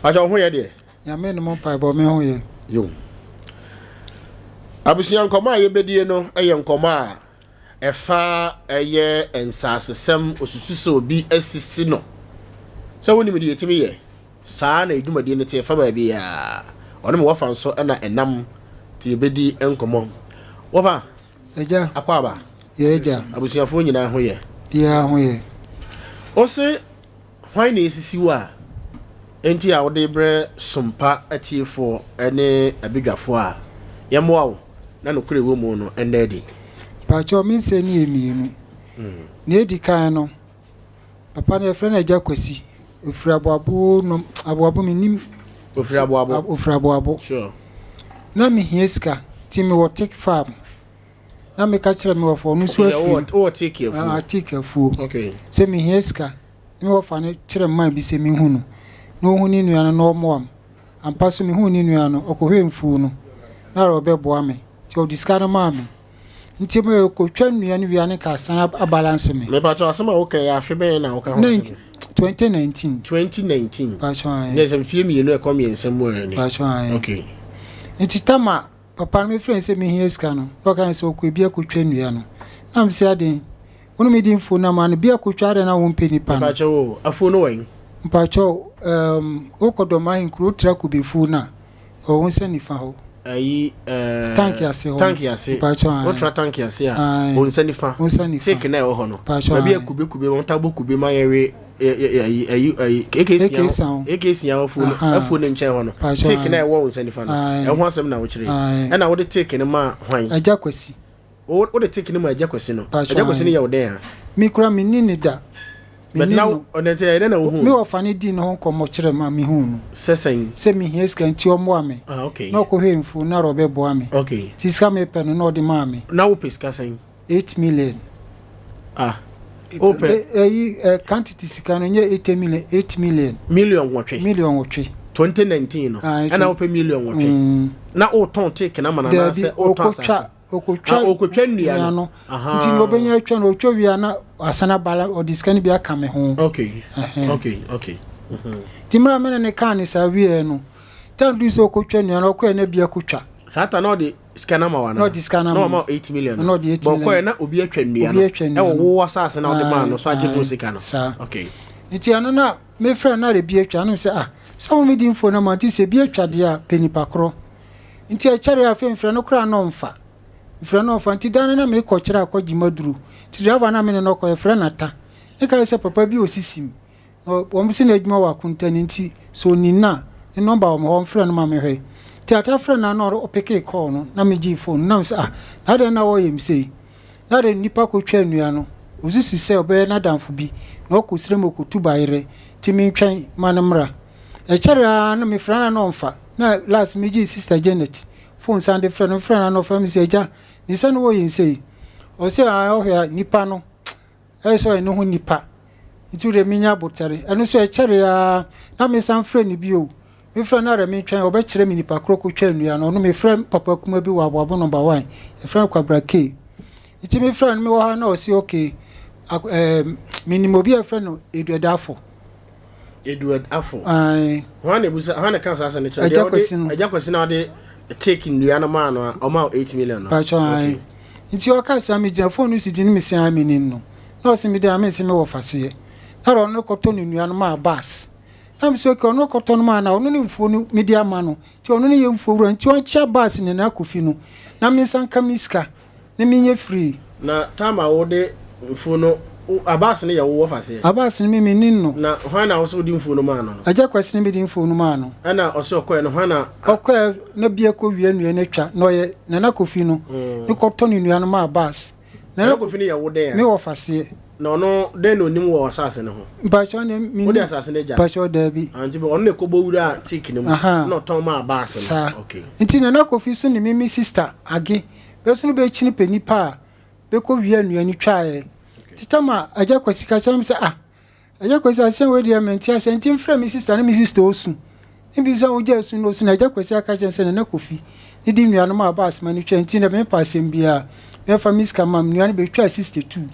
Pakyɛ wo ho yɛ deɛ? Nyame ne mo mpaebɔ me ho yɛ. Yo. Abusua nkɔmɔ a yɛbɛdie no yɛ nkɔmɔ a ɛfa ɛyɛ nsasesɛm osusu sɛ obi asisi no. Sɛ wonim deɛ yɛtumi yɛ. Saa na yɛn dwumadie no te, ɛfa baabiara. Ɔne me wɔfa nso na ɛnam nti yɛbɛdi nkɔmmɔ. Wɔfa, Agya. Akwaaba. Yɛ agya. Abusuafoɔ nyinaa ho yɛ? Biara ho yɛ. Wose hwan na ɛsisi wo a enti a wode brɛ Sompa atiefoɔ ne abadwafoɔ a yɛmmoa wo na nokorɛ ɛwɔ mu no nna adi? Mpakyɛw, me nsɛm no yɛ mmienu. Nea edi kan no, Papa no yɛfrɛ no Agya Kwasi. Ofiri Aboabo nom Aboabo menim. Ofiri Aboabo. Ofiri Aboabo. Sure. Na mehia sika nti mewɔ tick farm. Na meka kyerɛ me wɔfa ɔno nso afiri. Wowɔ tick afuo? Ah, tick afuo. Okay. Sɛ mehia sika. Na me wɔfa no kyerɛ man bi sɛ mehu no. Na ɔhu ne nua no na ɔmmoa m. Ampa so mehuu ne nua no, ɔkɔhwɛɛ mfuo no. Na ɔbɛboa me. Nti ɔde sika no maa me. Nti me kɔ twa nnua no wie a ne nka asan abalance me. Me pakyɛw asɛm a woka yi afe bɛn na woka ho asɛm yi? 2019. 2019. Pakyɛw ae. Nyɛ sɛ mfie mmienu ɛkɔ mmiɛnsa mu a ni. Pakyɛw ae. Okay. Nti tama papa no me frɛ no sɛ me hia sika no na ɔka sɛ ɔkɔ ebi akɔtwa nnua no na me sɛ aden wo ne me di mfuo no ama no bi akɔtwa aden na wo mpɛ nipa no. Mpakyɛw o afuo no wɛn? Mpakyɛw um, wokɔ Dɔm Ahenkuro wotra Kubefuo no a Ɔwɔ wo nsa nifa hɔ. Ayi ɛɛ. Tanki ase hɔ. Tanki ase. Mpatsɔ ayi. Wotra tanki ase a. Wo nsa nifa. Wo nsa nifa. Take na ɛwɔ hɔ no. Mpatsɔ ayi. Baabi a kube kube wɔn ta bɔ kube ma yɛwe ayi ayi ayi AK sia hɔ. AK sia hɔ afuo no afuo no nkyɛn hɔ no. Mpatsɔ ayi. Take na ɛwɔ wo nsa nifa no. Ɛho asɛm na wokyerɛ yi. Ɛna wode take no maa hwan? Agya Kwasi. Wo wode take no ma Agya Kwasi no. Agya Kwasi no yɛ wo dɛn a? Me kura me ni ne da. But na ɔnɛ nti ɛyɛ dɛn na wohuu no? Me wɔfa no dii ne ho nkɔmmɔ kyerɛ ma mehuu no. Sɛ sɛn? Sɛ mehia sika nti ɔmmoa me. Ah okay. Na ɔkɔhwɛɛ mfuo no na ɔbɛboa me. Okay. Nti sika mepɛ no na ɔde maa me. Na wopɛ sika sɛn? 8 million. Ah. Wopɛ? Ɛyi ɛ quantity sika no nyɛ 80 million, 8 million. Million 8. Million 8. 2019 no. Ah, Ɛna wopɛ million 8. Na wotɔn take no ama no Daabi, anaasɛ wotɔn asase? ɔkɔtwa ɔkɔtwa Ah, ɔkɔtwa nnua no. Nti na ɔbɛnya atwa no, ɔtwa wie a na wasan aba la ɔde sika no bi aka me ho. Okay. Nti mmerɛ a me ne no kaa ne saa wieɛ no, time duru sɛ ɔkɔtwa nnua no, ɔkɔɛ na bi akɔtwa. Saa ta na ɔde sika no ama wo anaa? Na ɔde sika no ama Na wama wo 8 million no. Na ɔde 8 But million. ɔkɔɛ na obi atwa nnua no. Obi atwa nnua Ɛwɔ no. wo asase na ɔde maa no so agye ho sika no. Saa. Okay. Nti ɛno na mefrɛ no na bi atwa, na mesɛ ah, sɛ wo medi mfuo no ama nti sɛ bi atwa deɛ a, pɛ nipa korɔ. Nti ɛkyɛree afei mfrɛ no koraa na ɔmfa. Mfrɛ no ɔmfa. Nti da no na mekɔ kyerɛ akɔgye maduro. Nti driver no a me ne no kɔ yɛfrɛ no Ata. Ne ka sɛ papa bi ɔsisi me. Na wɔn se n'adwuma wɔ Akonta no nti sɛ ɔnim no a ne number wɔ me hɔ ɔmfrɛ no ma mehwɛ. Nti Ata frɛ no a na ɔpekee call no na megyee phone no na mesɛ ah na adɛn na wɔyɛ me sei. Na adɛn nnipa kɔtwa nnua no ɔsusu sɛ ɔbɛyɛ n'adamfo bi na ɔkɔ serɛ mu ɔkɔtu bayerɛ nti mentwɛn ma no mmra. Ɛkyɛree ara no mefrɛ no a na ɔmfa. Na last megyee sister Janet phone san de frɛ no, mefrɛ no a na ɔfrɛ me sɛ agya ne sɛ no wɔyɛ nsei. Ɔse ah ɔhwɛ a nipa no ɛyɛ sɛ ɔyɛ ne ho nipa nti wodeɛ menya abotare. Ɛno nso ɛkyɛree ara na mesan frɛ no bio. Mefrɛ no ara mentwɛn ɔbɛkyerɛ me nipa korɔ kɔtwa nnua no. Ɔno mefrɛ papa kuma bi wɔ Aboabo number one yɛfrɛ no Kwabra K. Nti mefrɛ no mewɔ ha na ɔse okay eh, menim obi a yɛfrɛ no Edward Afo. Edward Afo. Ae. Hwan na ebusa hwan na ka saa asɛm no kyerɛ? Agya Kwasi no. Agya Kwasi na ɔde take nnua no maa no a ɔma wo 8 million no. Pacho ae. Okay. Nti ɔka saa me gyina phone no so di ne me se ae menim no. Na ɔse me de a me nse me wɔ faseɛ. Na ɔno kɔtɔ ne nnua no maa bus. Na me se okay ɔno kɔtɔ no maa na ɔno ne mfuo no me de ama no. Nti ɔno ne yɛ mfuo wura nti ɔnkyea bus ne na akɔ fi no na me nsa nka me sika. ne menyɛ free. Na time a wode mfuo no, wo, Abass no yɛ wo wɔfaseɛ? Abass no me mennim no. Na hwan na wose wode mfuo no maa no no? Agya Kwasi na mede mfuo no maa no. Ɛna ɔse ɔkɔɛ no hwan na. Ɔkɔɛ na bia kɔ wia nnua no atwa na ɔyɛ Nana Kofi no ne kɔtɔ ne nnua no maa Abass. Nana Kofi no yɛ wo dɛn a? Me wɔfaseɛ. Na ɔno dɛn na onim wɔ asase no ho? Mpakyɛw ne me. Wode asase no agya? Mpakyɛw daabi. Ah, nti ɔno na ɛkɔbɔ wura teak no mu. Aha. Na ɔtɔn maa baase no. Saa. Okay. Nti Nana Kofi so ne me me sister Age bɛso no bɛkyini pɛ nipa a bɛkɔ wia nnuane twaeɛ. Nti tam a Agya Kwasi ka kyerɛ me sɛ ah Agya Kwasi asɛm wei deɛ mente aseɛ nti mfrɛ me sister na me sister osu. Ne bisa wogya su na osu na Agya Kwasi aka kyerɛ no sɛ Nana Kofi ne de nnua no maa bus ma no twa nti na mempɛ asɛm biara bɛmfa me sika ma me nua no bɛtwaa 62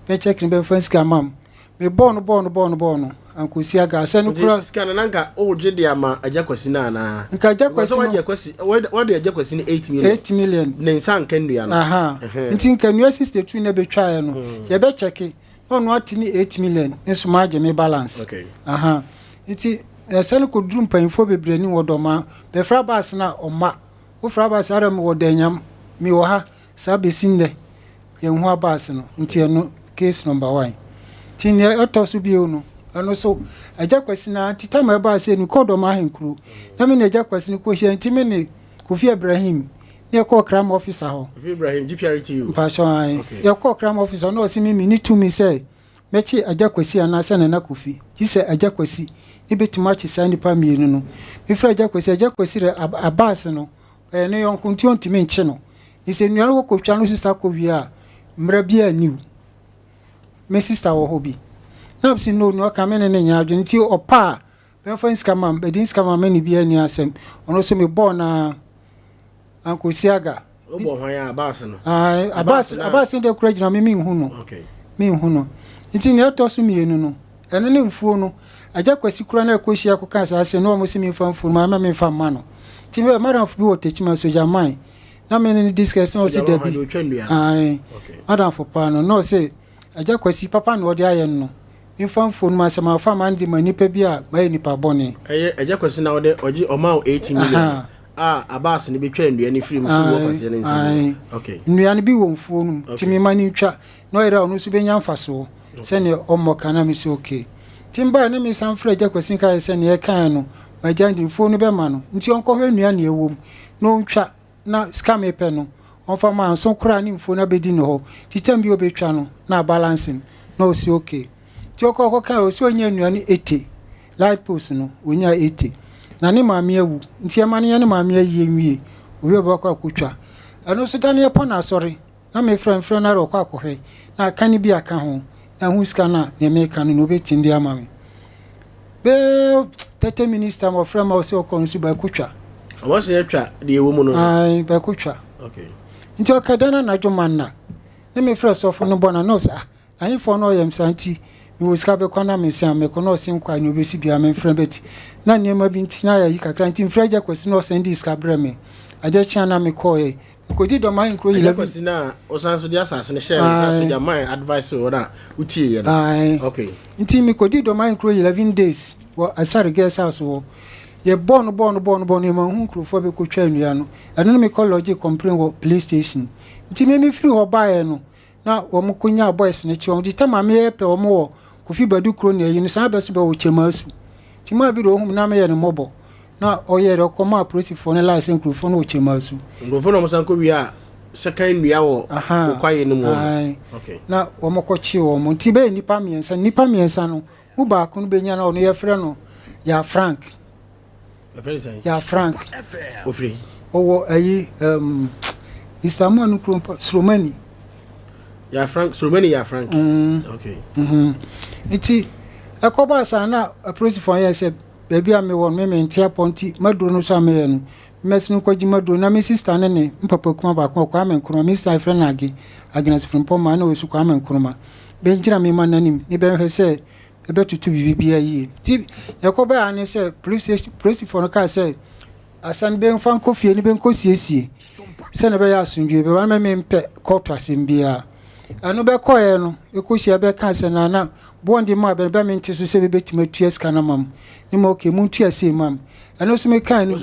bɛkyɛke no bɛmfa sika ma me mebɔɔ no bɔɔ no bɔɔ no bɔɔ no ankosi aga asɛ no Nti kura sika no na nka wogye de ama Agya Kwasi no anaa? Nka Agya Because Kwasi sɛ no wagye Kwasi wade Agya Kwasi no 8 million. 8 million. Ne nsa anka nnua no. Aha. Ɛhɛn. Nti nka nnua 62 na bɛtwaeɛ no yɛbɛkyɛke na ɔno ate ne 8 million nso magye me balance. Okay. Aha. Nti ɛsɛ no kɔduru mpanyinfoɔ bebree anim wɔ dɔma bɛfra baase no a ɔma wofra baase ara mewɔ danyam mewɔ ha saa bɛsi nnɛ yɛnhu abaase no nti ɛno case number one nti nea ɛtɔ so bio no ɛno so agya kwasi na nti tam ɛbaa sɛ no kɔ dɔm ahenkuro na me ne agya kwasi no kɔhyia nti me ne Kofi Ibrahim ne yɛkɔɔ crime officer hɔ. Kofi Ibrahim, GPRTU. Mpakyɛw ae. Okay. Yɛkɔɔ crime officer na ɔse me menni tumi sɛ mɛkye Agya Kwasi anaasɛ Nana Kofi, gye sɛ Agya Kwasi ne bɛtumi akye saa nnipa mmienu no. Mefrɛɛ Agya Kwasi, Agya Kwasi dɛ Abass no ɔyɛ ne yɔnko nti ɔntumi nkye no. Ne sɛ nnua no kɔkɔtwa no sista kɔwie a, mmara biara nni wo. Me sista wɔ hɔ bi. Na mese no, nea ɔka me ne no nyɛ adwene nti ɔpɛ a Bɛmfa nsika ma me, bɛde nsika ma me ne biara nni asɛm. Ɔno nso mebɔɔ no ara, Ankosi Aga. Wobɔɔ hwan a? Abaase no? Ae, Abaase, Abaase no deɛ kora gyina me menhu no. Okay. Menhu no. Nti nea ɛtɔ so mmienu no, ɛno ne mfuo no. Agya Kwasi kora na ɛkɔhyia kɔkaa saa asɛm no, wɔn se memfa mfuo no ma na memfa mma no. Nti mɛ madamfo bi wɔ Techiman, Soja Man, na me ne no discuss na ɔse dabi. Ae, madamfo paa no, na ɔse Agya Kwasi, papa na ɔde ayɛ no no. Memfa mfuo no mu asɛm a ɔfa ma no de ma nipa bi a mayɛ nipa bɔne. Ɛyɛ Agya Kwasi na ɔde ɔgye ɔmaa wo 80 million no a Abass no bɛtwaa nnua no firii mu firii wo ɔfaseɛ no nsam no? Okay. Nnua no bi wɔ mfuo no mu nti mema no ntwa na ɔyere a ɔno nso bɛnya mfasoɔ sɛdeɛ ɔmmɔ ka na me sɛ okay. Nti mebaeɛ na mesan frɛɛ Agya Kwasi no kaeɛ sɛ neɛ ɛkaeɛ no m'agya de mfuo no bɛma no nti ɔnkɔhwɛ nnua nea ɛwɔ mu na ɔntwa na sika mepɛ no ɔmfa ma anso koraa ne mfuo no abɛdi ne hɔ nti tam bi ɔbɛtwa no na abalance no na ɔsi okay nti ɔkɔ ɔkɔka ɔsi ɔnya nnuane 80 light post no ɔnya 80 na ne maame awu nti ɛma no yɛ ne maame ayie nwie obi ɔbɛkɔ akɔtwa ɛno nso da no yɛpɔ no asɔre Na me frɛ mfrɛ no ara ɔkɔ akɔhwɛ na aka no bi aka ho na ho sika no a nea meka no na obetumi de ama me. Bɛyɛ 30 minutes time ɔfrɛ ma ɔsɛ ɔkɔ no so baako twa. Ɔmo asan atwa deɛ ɛwɔ mu no nso? Ae, baako twa. Okay. Nti ɔka da no anadwo ma nna na me frɛ sɔfo no bɔ no na ɔsɛ ah Ahefoɔ no ɔyɛ me saa nti mewɔ sika bɛkɔ na mese a mɛkɔ na ɔse nkɔ a nea ɔbɛsi biara memfrɛ but na nneɛma bi nti na ayɛ ayi kakra nti mfrɛ Agya Kwasi na ɔsan dii sika brɛ me adeɛ kye a na mekɔɔɛ mekɔdi dɔm ahenkuro Agya 11 Kwasi no a ɔsan so de asase no hyɛɛ ne nsa Ae. sogya man advice wo na wotieeɛ no Ae. okay. Nti mekɔdi dɔm ahenkuro 11 days wɔ Asare guest house hɔ yɛbɔɔ no bɔɔ no bɔɔ no bɔɔ no yɛmanhu nkurofoɔ bɛkɔtwa nnua no ɛno no mekɔ lodge complain wɔ police station nti me mefiri hɔ baeɛ no na wɔn kɔ nyaa boys no kye wɔn de ta maame yɛ pɛ wɔn wɔ Kofi Badu kuro na ɛyi no saa bɛ so bɛ wɔ Kyemasu ti maa bi de ohun na meyɛ no mɔbɔ na ɔyɛ dɛ ɔkɔ maa polisifoɔ no lae sɛ nkurɔfoɔ no wɔ Kyemasu. Nkurɔfoɔ na wɔn san kɔ wia sekan nnua wɔ okwaye no mu hɔ no. Okay. Na wɔn kɔ kye wɔn nti bɛyɛ nnipa mmiɛnsa nnipa mmiɛnsa no mu baako no bɛnya na ɔno yɛfrɛ no ya Frank. Yɛfrɛ no sɛn? Ya Frank. Ofiri? Ɔwɔ ayi um, Mr. Amoah no kurom pa Suromani. Ya Frank, Suromani ya Frank. Mm. Okay. Mm -hmm. Nti ɛkɔbaa saa na apolisifoɔ yɛ sɛ baabi a mewɔ no me mente apɔ nti maduro no so a meyɛ no mmɛsene nkɔgye maduro na me sista ne ne mpapa kuma baako Kwame Nkrumah me sista yɛfrɛ no Age Agnes Frimpong ma na ɔsu Kwame Nkrumah bɛngyina me ma n'anim ne bɛnhwɛ sɛ ɛbɛtoto biribiara yie. Nti deɛ ɛkɔbaeɛ ara ne sɛ police station polisifoɔ no kaa sɛ asɛm bɛmfa nkɔ fie no bɛnkɔsiesie sɛdeɛ ɛbɛyɛ asomdwoeɛ bɛba na mempɛ kɔɔto asɛm biara. Ɛno bɛkɔeɛ no ɛkɔhyia bɛka sɛ na na bɔndi mu a bɛn bɛ mente so sɛ bɛbɛtumi atua sika no ama m ne ma okay montua sei ma m ɛno nso mekae no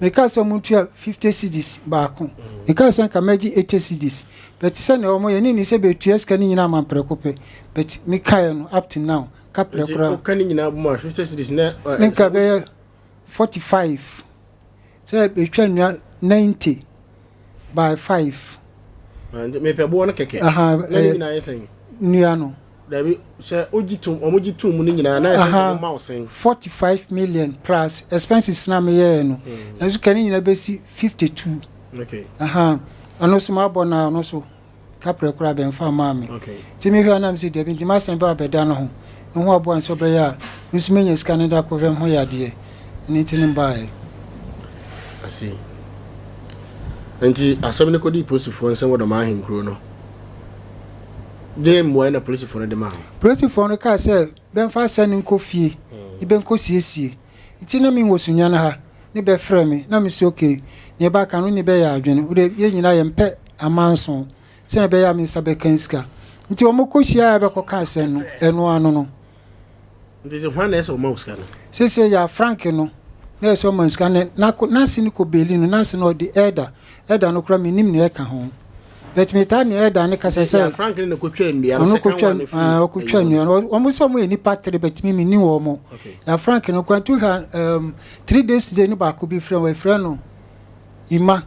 mekaa sɛ montua 50 cedis baako mekaa sɛ nka mɛgye 80 cedis but sɛnea wɔn yɛ ne ni sɛ bɛtua sika no nyinaa ama mprɛko pɛ but me kaeɛ no up to now kaprɛ Nti koraa woka ne nyinaa bom a 50 cedis na ɛ, ne nka sɛ wo- bɛyɛ 45 sɛ bɛtwa nnua 90 by 5. Ah, nti mepɛ boɔ no kɛkɛ. Na ne nyinaa yɛ sɛn? Nnua no. Dabi, sɛ wogye tom, wɔn gye tom no nyinaa, na yɛ sɛ wɔn ma wo sɛn? 45 million plus expenses na meyɛɛ no. Nanso ka ne nyinaa bɛsi 52. Okay. Aha, ɛno nso mabɔ na ɔno nso kaprɛ koraa bɛmfa mmaa me. Okay. Nti mehwɛ a na mese dabi, nti masan ba abɛda no ho. Ne ho aboa nso ɔbɛyɛ a, me nso menya sika no de akɔhwɛ me ho yadeɛ. Ɛno nti ne mbaeɛ. I see. Nti asɛm no kɔdii polisifoɔ nsam wɔ Dɔmaa ahenkuro no. Deɛn mmuaeɛ na polisifoɔ no de maa wo? Polisifoɔ no kaa sɛ bɛmfa asɛm no nkɔ fie ne bɛnkɔsiesie. Nti na menwɔ Sunyani ha ne bɛfrɛɛ me na mese okay, neɛ bɛaka no ne bɛyɛ adwene. Wode yɛn nyinaa yɛmpɛ amanso sɛdeɛ ɛbɛyɛ a me nsa bɛka sika. Nti wɔn kɔhyiaeɛ a bɛkɔka asɛm no, ɛno ano no. Nti sɛ hwan na ɛsɛ ɔma wo sika no? Seesei yɛ a Frank no na ɛsɛ ɔma no sika no, n'ase no kɔ beeli no, n'ase no ɔde elder, elder no koraa mennim nea ɛka ho. But metaa ne elder no kasa sɛ. Yɛ Frank no na kɔtwa nnua no, ɔno second one no firi ɔkɔtwa nnua no, wɔn sɛ wɔn yɛ nipa tere but me menni wɔn. Yɛ Frank no koraa nti wohwɛ um, 3 days today no baako bi frɛ wɔfrɛ no Ima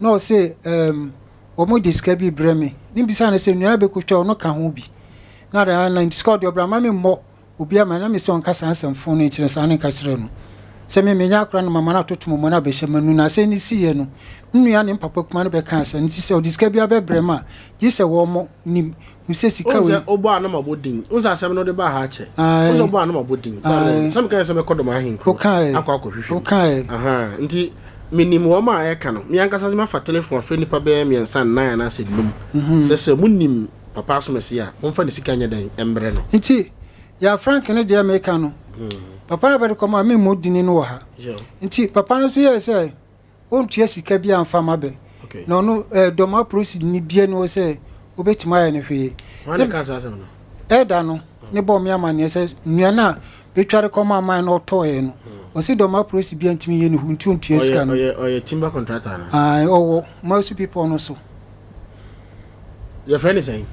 na ɔse um, wɔn de sika bi brɛ me ne bisa no sɛ nnua bɛkɔtwa ɔno ka ho bi na de na sika ɔde ɔbrɛ ama me mmɔ obi ama na me sɛ ɔnka saa nsɛm fo no nkyerɛ saa no nka kyerɛ no sɛ me menya akora no mama no atoto mɔmɔ no abɛhyɛ m'anu na asɛm no siiɛ no me nua ne mpapa kuma no bɛka asɛm nti sɛ ɔde sika bi abɛbrɛ m a gye sɛ wɔn nim hu sɛ sika wei. Sɛ wobɔ ano ma bɔ din wohu sɛ asɛm no de baa ha akyɛ wohu sɛ wobɔ ano ma bɔ din sɛ meka sɛ mɛkɔ dɔm ahenkuro akɔ akɔhwehwɛ mu nti menim wɔn a ɛka no me ankasa sɛ mafa telefon afrɛ nnipa bɛyɛ mmiɛnsa nnan anaasɛ num sɛ sɛ monim papa asomasi a momfa ne sika nyɛ dɛn mbrɛ no. Nti ya Frank no deɛ meka no papa no bɛde kɔma me mmɔ dini no wɔ ha nti papa no nso yɛɛ sɛ ɔntua sika bi amfa ma bɛ na ɔno eh, dɔm apolisi ni bia ni hɔ sɛ wobɛtumi ayɛ no hwee. Hwan na ɛka saa asɛm no? Ɛda no ne bɔɔ me amanneɛ sɛ nnua no a bɛtware kɔma aman no ɔtɔɔeɛ no ɔse dɔm apolisi bia ntumi nyɛ ne ho nti ɔntua sika no. Ɔyɛ ɔyɛ timber contractor anaa? Ae, ɔwɔ Masu bepɔ no so. Yɛfrɛ no sɛn?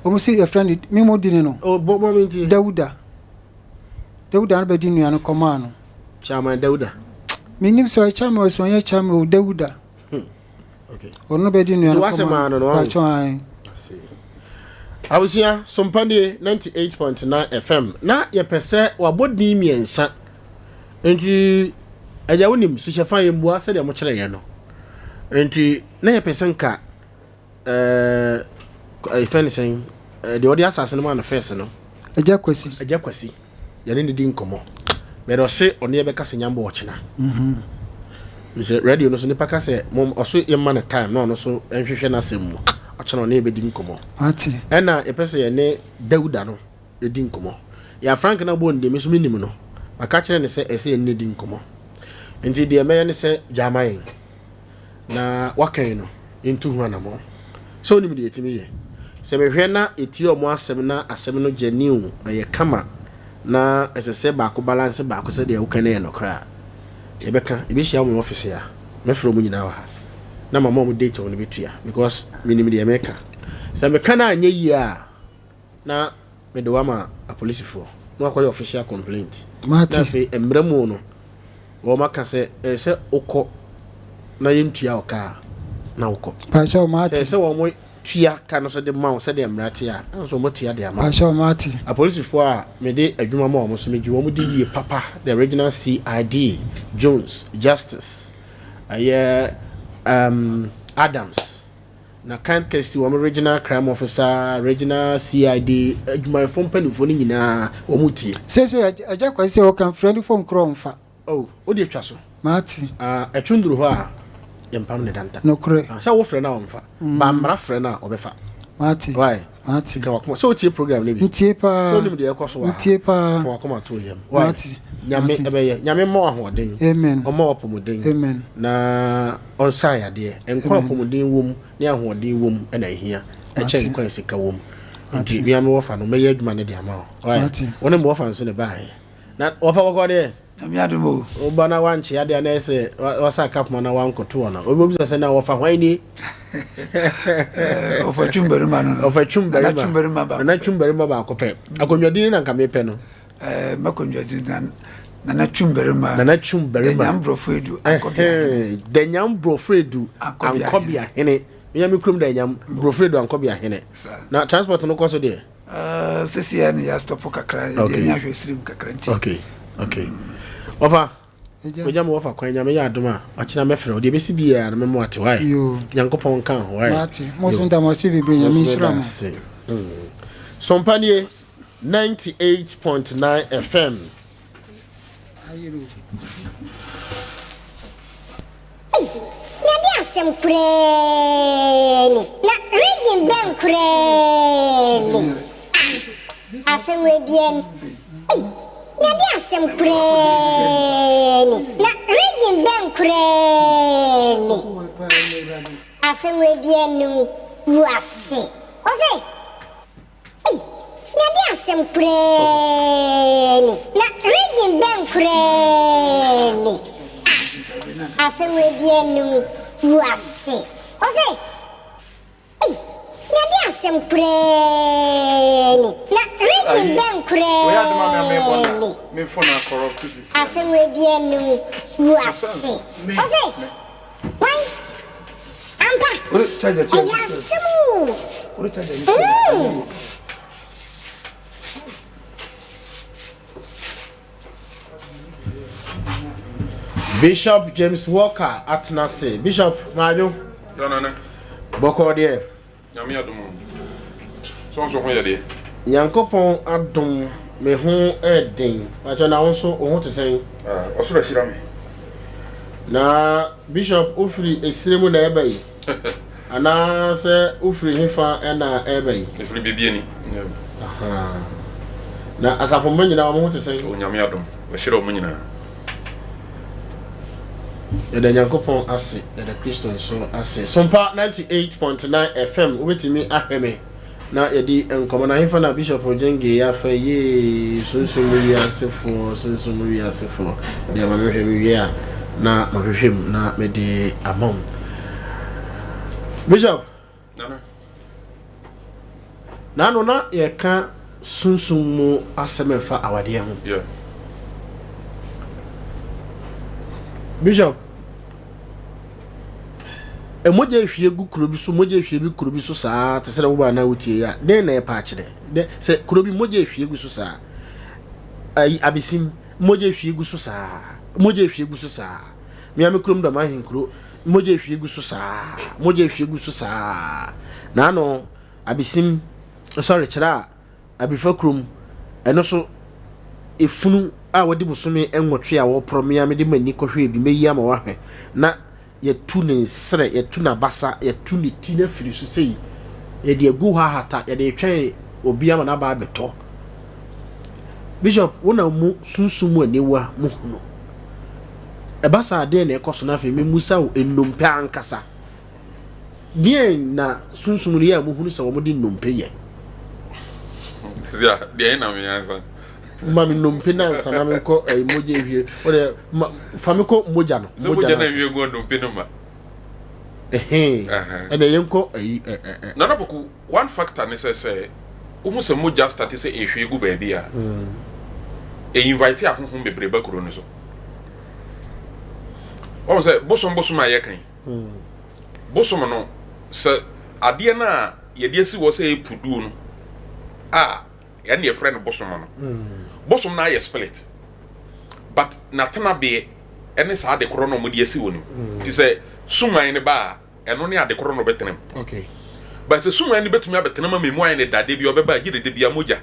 Wɔn se yɛfrɛ no, me mo dini no. Oh, bɔ bɔ me ntie. Dawuda. Dawuda no bɛde nnua no kɔmaa no. Chairman Dawuda. Menim sɛ ɔyɛ chairman o sɛ ɔnyɛ chairman o, Dawuda. Hmm. Okay. Ɔno bɛde nnua no kɔmaa no. Patro ae. Abusua, Sompanie 98.9 FM. Na yɛpɛ sɛ wabɔ din mmiɛnsa. Nti, agya wonim, suhyɛfa yɛmmua sɛdeɛ mokyerɛ yɛn no. Nti, na yɛpɛ sɛ nka ɛɛ yɛfrɛ no sɛn deɛ ɔde asase no maa no fɛs no. Agya Kwasi. Agya Kwasi yɛne no di nkɔmmɔ bɛrɛ ɔse ɔne yɛbɛka sɛ nyambɔ ɔkyena. Mhm. Sɛ radio no so nipa ka sɛ mom ɔso yɛmma no time na ɔno so nhwehwɛ n'asɛm mu ɔkyena ɔne yɛbɛdi nkɔmmɔ. Mate. Ɛna yɛpɛ sɛ yɛne Dawuda no di nkɔmmɔ. Yɛ Frank na ɔbɔ no deɛ me nso menim no. Maka kyerɛ no sɛ ɛsɛ yɛne no di nkɔmmɔ. Nti deɛ mɛyɛ ne sɛ gyaa ma yɛn. Na waka yi no, yɛntu ho anammɔn. Sɛ wonim deɛ yɛtumi yɛ. Sɛ mehwɛ na yɛtie wɔn asɛm na asɛm no genuine, ɛyɛ kama, na ɛsɛ sɛ baako balance baako sɛ deɛ woka no yɛ nokorɛ a, yɛbɛka. Yɛbɛhyia wɔn wɔ office a, mɛfrɛ wɔn nyinaa wɔ ha na mama wɔn date a wɔn bɛtua because menim deɛ meka. Sɛ meka no anyɛ yie a, na mede wo ama apolisifoɔ na wakɔyɛ official complaint. Mate. Na afei mmara mu no, wɔn aka sɛ ɛyɛ sɛ wokɔ na yɛntua wo ka a, na wokɔ. Pakyɛw mate. Sɛ ɛsɛ wɔn tua ka no so de ma wo sɛdeɛ mmara te a, na nso wɔn atua de ama wo. Pakyɛw mate. Apolisifoɔ a mede adwuma ma wɔn so megye wɔn di yie papa, the regional CID, Jones, Justice, ɛyɛ um, Adams. Na Kant Kesti, wɔn Regional Crime Officer, Regional CID adwumayɛfoɔ mpanimfoɔ no nyinaa wɔn retie. Seesei Agya Kwasi sɛ ɔka mfrɛ no fon koraa ɔmfa. Oh, wo deɛ twa so. Mate. Ah, ɛtwe nduru hɔ a, yɛmpam ne danta. Nokorɛ. Ah, sɛ wofrɛ no a ɔmfa. Ba mmara frɛ no a ɔbɛfa. Mate. Why? Mate. Ka wakoma. Sɛ wotie program no bi. Ntie paa. Sɛ wonim deɛ ɛkɔ so wɔ ha. Ntie paa. Ka wakoma to yam. Why? Mate. Nyame Mate. ɛbɛyɛ. Nyame mma wo ahoɔden. Amen. Ɔmma wo apɔmuden. Amen. Na ɔnsa yadeɛ. Nkwa a Amen. apɔmuden wom ne ahoɔden wom na ɛhia ɛkyɛn Mate. nkwa a sika wom. Nti Mate. me ara me wɔfa no mɛyɛ adwuma no de ama wo. Why? Mate. Wo ne me wɔfa nso na ɛbaeɛ. Na wɔfa bɔkɔɔ deɛ? Nyame adom o. Woba na woankyea deɛ na ɛsɛ wasa kapoma na woankɔto wɔn a. Obi bɛbisa sɛ na wɔfa hwan nie? Ɔfa twum barima no no. Ɔfa twum barima. Nana twum barima baako. Nana twum barima baako pɛ. Akonnwadini na nka mepɛ no. Ɛɛ m'akonnwadini na Nana twum barima. Nana twum barima. Danyam Borɔfo Edu Ankɔbea Hene. Danyam Borɔfo Edu Ankɔbea Hene. Menya me kurom da anyam, Brofredo Ankɔbea hene. Na transport no kɔ so deɛ? Uh, sisi ya ne ya stop kakra, yɛ deɛ ne ahwɛ sirim kakra nti. Okay, okay. Ɔfa, ogya me wɔfa kwan, nyame yɛ adom a, ɔkyena mɛfrɛ wo, deɛ ɛbɛsi biara no mɛma wate, wae? Nyankopɔn nka ho, wae? Mate, mo nso nda mo ase bebree, nyame nhyira mo. Sompa nie, 98.9 FM. Ei, na de asɛm koraa ni. Na region bɛn koraa ni? Ah, asɛm wei deɛ Ei, na de asɛm koraa ni. Na region bɛn koraa ni? Ah, asɛm wei deɛ num wu ase. Ose. Ei, na de asɛm koraa ni. Na region bɛn koraa ni? Ah, asɛm wei deɛ num wu ase. Ose, ei, na de asɛm koraa ni. Na region bɛn koraa ni? Asɛm wei deɛ num wu ase. Ose, Wan? Ampa! Ɛyɛ asɛm oo! Mm! Bishop James Walker atena ase. Bishop, maadwo. Bɔkɔɔ deɛ. Nyame adom o. Sɛ wo nso ho yɛ deɛ? Nyankopɔn adom me ho yɛ den. Pakyɛ na wo nso wo ho te sɛn? Ah, ɔsoro ahyira me. Na Bishop wo firi esire mu na ɛba yi? Anaa sɛ wo firi hefa na ɛba yi? Me firi Bibiani. Ahaa. Na asafo mma nyinaa wɔn ho te sɛn? O Nyame adom, wahyira wɔn nyinaa. Yɛda Nyankopɔn ase, yɛda Kristo nso ase. Sompa 98.9 FM, wobɛtumi ahwɛ me na yɛdi nkɔmmɔ. Na hefa na Bishop Ogyenge afa yee sunsum mu wiasefoɔ, sunsum mu wiasefoɔ. Deɛ ma mehwɛ me wie a, na mahwehwɛ mu na mede ama wo. Bishop. Nana. Naano na yɛka sunsum mu asɛm a ɛfa awadeɛ ho. Yeah. Bishop, mogya ehwie gu kuro bi so, mogya ehwie bi kuro bi so saa te sɛ dɛ wobaa na wotie yi a, dɛn na ɛpa akyerɛ? Dɛ sɛ kuro bi mogya ehwie gu so saa, ayi abesim mogya ehwie gu so saa, mogya ehwie gu so saa. Mea me kurom dɔm ahenkuro Mogya ehwie gu so saa, mogya ehwie gu so saa. N'ano abesim, sorry, kyerɛ a Abifa kurom, ɛno so efunu a wɔde bosome nwɔtwe a wɔreporɔ me a mede m'ani kɔhwɛɛ bi, mɛyi ama woahwɛ. Na yɛatu ne nsrɛ, yɛatu n'abasa, yɛatu ne ti no afiri so sei, yɛde agu hɔ ahata, yɛde retwɛn obi ama no aba abɛtɔ. Bishop, wo na mu sunsum mu aniwa mu hunu. Ɛba saa a, deɛn na ɛkɔ so? Na afei memmisa wo, nnompe ankasa, deɛn na sunsum no yɛ a mohunu sɛ wɔde nnompe yɛ? Sisi a, deɛn na meyɛ ansa? Ma me nnompe no ansa na menkɔ ɛyi mogya ehwie. Wode ma fa me kɔ mogya no. Sɛ mogya no ehwie gu nnompe no ma. Ɛhɛn. Ɛnna yɛnkɔ ɛyi ɛ ɛ. Nana Poku, One factor ne sɛ sɛ wohu sɛ mogya starte sɛ ɛrehwie gu baabi a, ɛ invite ahonhom bebree ba kuro no so. Wahu sɛ bosom bosom a yɛka yi, bosom no sɛ adeɛ no a yɛde asi hɔ sɛ ɛpu duo no a ɛne yɛfrɛ no bosom no, bosom no ayɛ spirit but n'atenabeɛ ɛne saa ade korɔ no a wɔde asi hɔ no mu. Nti sɛ suman no ba a, ɛno ne ade korɔ na ɔbɛtena mu. Okay. But sɛ suman no bɛtumi abɛtena mu ama emu ayɛ no dadeɛ bi a ɔbɛba a, gye dede bi a mogya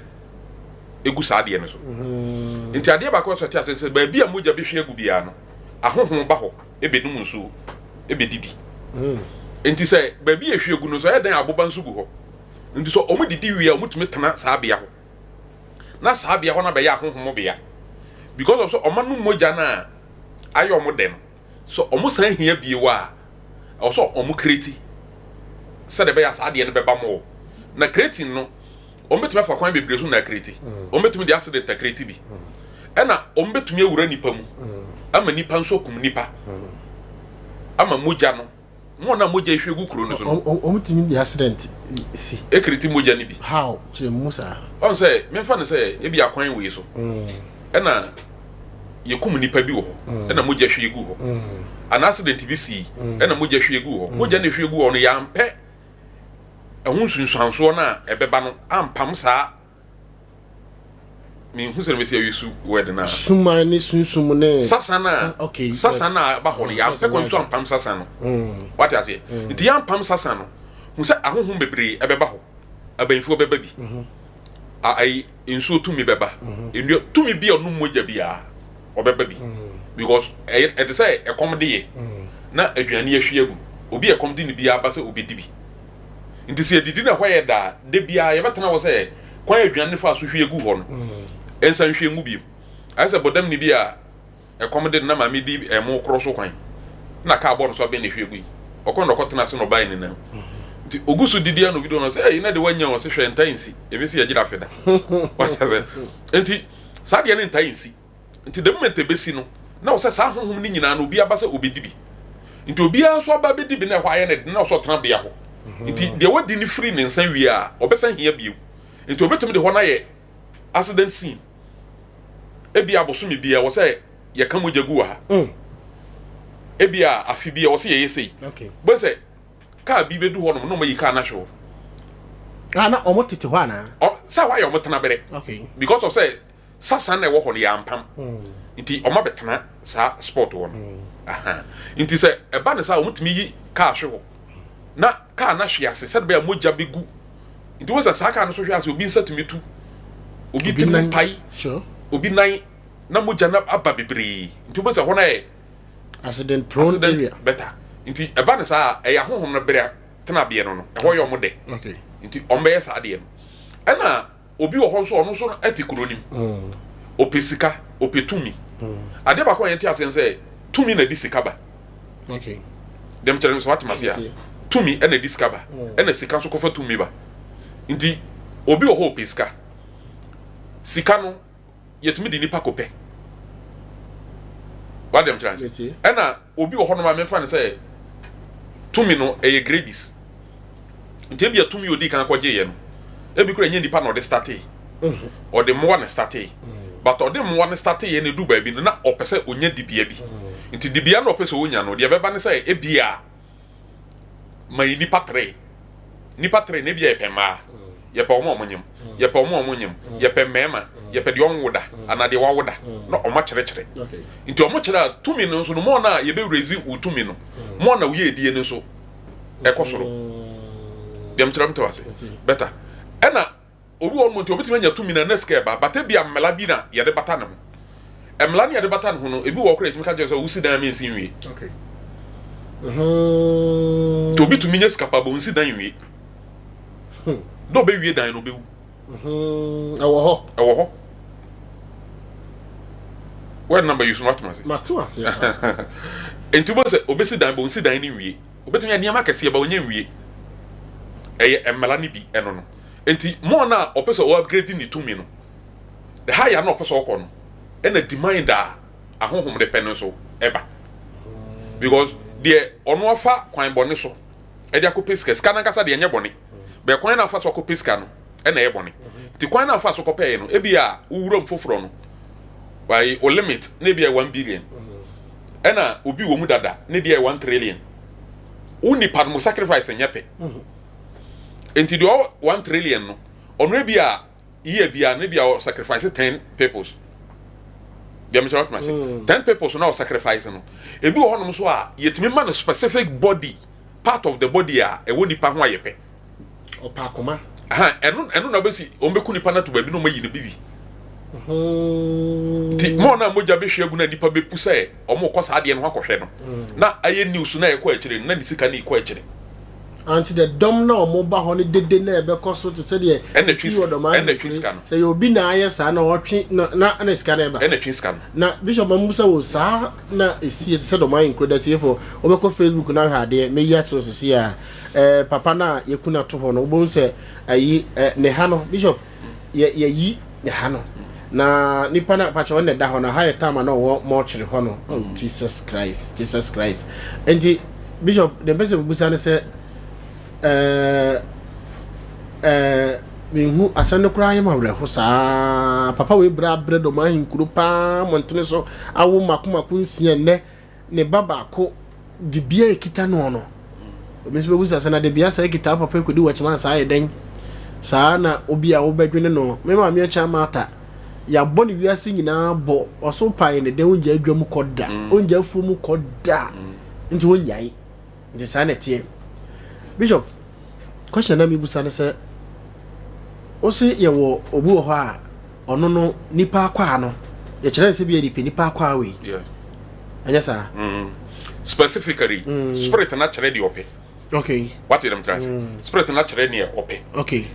egu saa adeɛ no so. Mm-hmm. Nti adeɛ baako a ɛsɛ ɔte ase sɛ baabi a mogya bɛhwie agu biara no, ahoho ba hɔ ɛbɛnum nsuo, ɛbɛdidi. Mm. Nti sɛ baabi a ɛhwie gu no nso ɛyɛ dɛn aboba nso gu hɔ. Nti sɛ wɔn didi wie a wɔtumi tena saa bea hɔ. Na saa bea hɔ no abɛyɛ ahohom bea. Because of sɛ wɔn anom mogya no a ayɛ wɔn dɛ no. Sɛ ɔmo san hia bio a, ɛwɔ sɛ ɔmo kreti sɛdeɛ ɛbɛyɛ a saa adeɛ no bɛba more. Na kretin no, ɔmo bɛtumi afa kwan bebree so na akreti. Ɔmo bɛtumi de accident akreti bi. Ɛna ɔmo bɛtumi awura nipa mu ama nipa nso akum nipa ama mogya no Mo na mogya ehwie gu kuro no so no. Wɔn tumi de accident si. Ekiriti mogya no bi. How kyerɛ mu saa. Ɔn sɛ menfa no sɛ ebi akwan wei so. Ɛna yɛkum nipa bi wɔ hɔ. Ɛna mogya hwie gu hɔ. Ana accident bi sii. Ɛna mogya hwie gu hɔ. Mogya na ehwie gu hɔ no yɛampɛ. ɛho nsunsuansoɔ no a ɛbɛba no ampam saa menhu sɛ mɛsi awi su word no a. Suman ne sunsum ne. Sasa no a okay, sasa no a ɛba hɔ no yɛampɛ kwan so ampam sasa no. Wate aseɛ? Nti yɛampam sasa no, hu sɛ ahonhom bebree ɛbɛba hɔ. Abayinfoɔ bɛba bi. Ayi nsuo tumi bɛba. Nnua tumi bi a ɔnom mogya biara ɔbɛba bi. Because ɛyɛ ɛte sɛ ɛkɔm de yɛ na aduane ahwie agu. Obi a ɛkɔm de no biara ba sɛ ɔbɛdi bi. Nti sɛ yɛdidi na ɛhɔ yɛ dɛ a, da biara yɛbɛtena hɔ sɛ kwan a aduane no faa so hwie guu hɔ no, ɛnsan nhwie ngu bio. Ayɛ sɛ bɔdamni bi a ɛkɔm de no na maame di ɛmo korɔ so kwan na kaa bɔɔ no so abɛn na ehwie gui. Ɔkɔ na ɔkɔtena ase na ɔbae ne nan. Nti ogu so didi a na obi de ɔno sɛ, ɛyi na de wanya o, ɔse hwɛ ntaa nsi, ebesi agyina afe da. Wate aseɛ? Nti saa deɛ no ntaa nsi. Nti the moment ebesi no, na ɔsɛ saa honhom no nyinaa no obi aba sɛ obedi bi. Nti obiara nso aba abedi bi na ɛhɔ ayɛ no den na ɔsɛ ɔtena bea hɔ. Nti deɛ wadi no firi ne nsa wie a, ɔbɛsan hia bio. Nti obetumi de hɔ no ayɛ accident scene. Ebia abosome bi ɛwɔ sɛ yɛka mogya gu wɔ ha. Ebia afe bi ɛwɔ sɛ yɛyɛ sei. Bɛn sɛ kaa bi bɛdu hɔ nom na wɔayi kaa no ahwe hɔ. Ah, na wɔn tete hɔ anaa? Sɛ wɔayɛ wɔn tena berɛ. Because of sɛ sasa na ɛwɔ hɔ no yɛampam nti wɔn abɛtena saa spot hɔ no. Aha. Nti sɛ ɛba no saa wɔtumi yi kaa hwe hɔ na kaa no ahwe ase sɛde bɛyɛ a mogya bɛgu. Nti wɔn sɛ saa kaa no so hwe ase obi nsa tumi tu, obi ti mu pae, obi nan na mogya no aba bebree. Nti wɔn sɛ hɔ no ayɛ accident prone accident area. Better. Nti ɛba no saa ɛyɛ ahohom no bere tenabeɛ no no ɛhɔ yɛ wɔn dɛ. Nti wɔn bɛyɛ saa adeɛ no. Ɛna Obi wɔ hɔ nso ɔno nso te kuro no mu. Ɔpɛ sika, ɔpɛ tumi. Adeɛ baako a yɛnte aseɛ ne sɛ tumi na ɛde sika ba. Deɛ mekyerɛ no sɛ woate m'ase a, tumi na ɛde sika ba, ɛna sika nso kɔfa tumi ba. Nti obi wɔ hɔ ɔpɛ sika. Sika no yɛtumi de nipa kɔpɛ. Wate deɛ mekyerɛ ase? Ɛna obi wɔ hɔnom a memfa no sɛ tumi no ɛyɛ grades nti ebia tumi a odi kan kɔgyeeɛ no ebi kora ɛnyɛ nipa na ɔde startee mhm. ɔde mmoa na startee mhm. but ɔde mmoa no starteeɛ no edu baabi no na ɔpɛ sɛ onya dibea bi mhm. nti dibea na ɔpɛ sɛ onya no deɛ ɛbɛba ne sɛ ebia ma yɛ nipa tere nipa tere na ebia yɛpɛ mmaa yɛpɛ wɔn a wɔnyem yɛpɛ wɔn a wɔnyem yɛpɛ mmarima yɛpɛ deɛ ɔnwo da anaa deɛ wawo da na wɔn akyerɛkyerɛ nti wɔn kyerɛ a tumi no nso no mɔɔ na yɛbɛ raise wo tumi no mɔɔ na woyɛ edie no nso ɛkɔ soro deɛ mekyerɛ mo te wase bɛta ɛna Obi wɔ hɔ nom nti obetumi anya tumi na na sika ɛba but ebia mmara bi na yɛde bata ne ho. Mmara no yɛde bata ne ho no ebi wɔ hɔ koraa yɛtumi ka kyerɛ sɛ wosi dan a mensi nwie. Okay. Mm-hmm. Nti obi tumi nya sika pa but onsi dan nwie. Hmm. Dɛ obewie dan no obewu. Mm-hmm. Ɛwɔ hɔ. Ɛwɔ hɔ. Word number yi so no atom ase. Mate ase. Nti wobɛhu sɛ obesi dan but onsi dan no nwie. Obetumi ayɛ nneɛma akɛseɛ but ɔnyɛ nwie. Ɛyɛ mmara no bi ɛno no. Nti more no a ɔpɛ sɛ ɔ upgrade ne tumi no, the higher na ɔpɛ sɛ ɔkɔ no, ɛna demand a ahonhom de pɛ no nso ɛba. Because deɛ ɔno afa kwan bɔne so ɛde akɔpɛ sika, sika no ankasa deɛ ɛnyɛ bɔne, bɛɛ kwan no afa so akɔpɛ sika no ɛna ɛyɛ bɔne. Nti kwan no afa so kɔpɛɛ no, ebi a wowura mu foforɔ no, wayi o limit na ebi a 1 billion, ɛna obi wɔ mu dada ne deɛ 1 trillion. Wo nipa no mo sacrifice nyɛ pɛ. Nti deɛ ɔwɔ 1 trillion no, ɔno ebi a year biara no ebi a ɔ sacrifice 10 peoples. Deɛ mekyerɛ watoma se 10 peoples na ɔ sacrifice no, ebi wɔ hɔnom so a yɛtumi ma no specific body part of the body a ɛwɔ nipa ho a yɛpɛ. Ɔpɛ akoma. Aha, ɛno ɛno na bɛsi wɔn bɛku nipa no ato baabi na wɔn ayi no bibi. Nti mɔɔ na mogya bɛhwie agu na nipa bɛpu sɛ wɔn kɔ saa adeɛ no ho akɔhwɛ no na ayɛ news na ɛkɔ akyire no na ne sika no rekɔ akyire. Anti dɛ dɔm na wɔn ba hɔ no dede na ɛbɛkɔ so te sɛ deɛ Ɛna ɛsi twe wɔ sika dɔm ɛna ahenkuro twe yi. sika no. Sɛ yɛ obi na ayɛ saa na ɔtwe na na na sika no ɛba. Ɛna twe sika no. Na Bishop ma musa wo saa na ɛsi ɛte sɛ dɔm ahenkuro da tiefo wobɛkɔ Facebook na ahwɛ adeɛ mɛyi akyerɛ sisi a ɛɛ papa no a yɛku no ato hɔ no wobɛhu sɛ ayi ɛ ne ha no Bishop yɛ yɛyi ne ha no na nipa na pakyɛ ɔno na ɛda hɔ no ha yɛ time a na ɔwɔ mɔkyere hɔ no oh Jesus Christ Jesus Christ nti Bishop deɛ mpɛ sɛ mebusa ne sɛ ɛɛ ɛɛ menhu asɛm no koraa yɛ ma awerɛho saa papa wei brɛ abrɛ dɔm ahenkuro paa mmɔntene so awo mako mako nsia nnɛ ne ba baako dibea a ɛkita noɔ no. Obi nso bɛbusa sɛ, na da biara saa kita wo papa kɔdi wɔkyema saa ayɛ dɛn? Saa na obi a wobɛdwene no, me maame Akyang Martha, yɛabɔ no wiase nyinaa bɔ, ɔso pae ne dɛn, ɔngyae dwa mu kɔ da, ɔngyae afuo mu kɔ da, nti ɔnnyae. Nti saa na ɛteɛ. Bishop, question na mebusa ne sɛ, wose yɛwɔ obi wɔ hɔ a, ɔno no nipa akwaa no, yɛkyerɛ no sɛ bi yɛ nipa nipa akwaa wei. Yeah. Ɛnyɛ saa? Mm. Specifically, mm. spirit na kyerɛ deɛ ɔpɛ. Okay. What did I'm trying to say? Mm. Spirit na kyerɛ deɛ ɔpɛ. Okay.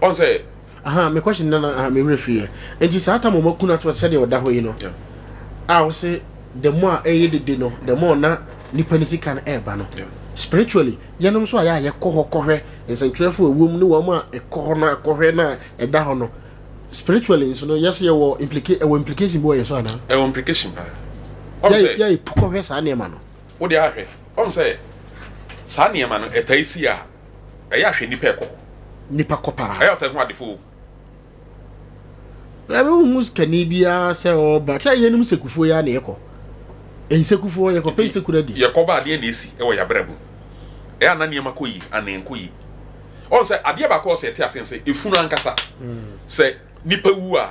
Ɔn sɛ. Aha, me question na aha me werɛ firi yɛ. Nti saa tam ɔmo akunu ato sɛdeɛ ɔda hɔ yi no. Yeah. A wose the more a ɛyɛ dede no, the more na nipa ne sika no ɛɛba no. Yeah. Spiritually, yɛnom nso a yɛ a yɛkɔ hɔ kɔhwɛ nsɛntwerɛfo a ɛwɔ mu ne wɔn a ɛkɔ hɔ no akɔhwɛ no a ɛda hɔ no, spiritually nso no yɛ so yɛwɔ implica ɛwɔ implication bi wɔ yɛ so anaa? Ɛwɔ implication paa. Ɔn sɛ. Yɛ yɛ pu kɔhwɛ saa nneɛma no. Wo deɛ ahwɛ, ɔn sɛ saa nneɛma no ɛtae si a, ɛyɛ ahwɛ nipa ɛkɔ hɔ. Nipa kɔ paa. Ɛyɛ ɔtae ho adefo o. Na me hu sikani biara sɛ ɔba kyɛ yɛnom sekufoɔ yi ara na yɛkɔ nsekufoɔ yɛkɔ pɛ nseku no adi. Yɛkɔ ba adeɛ na esi wɔ yɛabrabɔ mu ɛyɛ a na nneɛma kɔ yie anaa ɛnkɔ yie ɔn sɛ adeɛ baako a ɔsɛ yɛte aseɛ sɛ efunu ankasa sɛ nipa wu a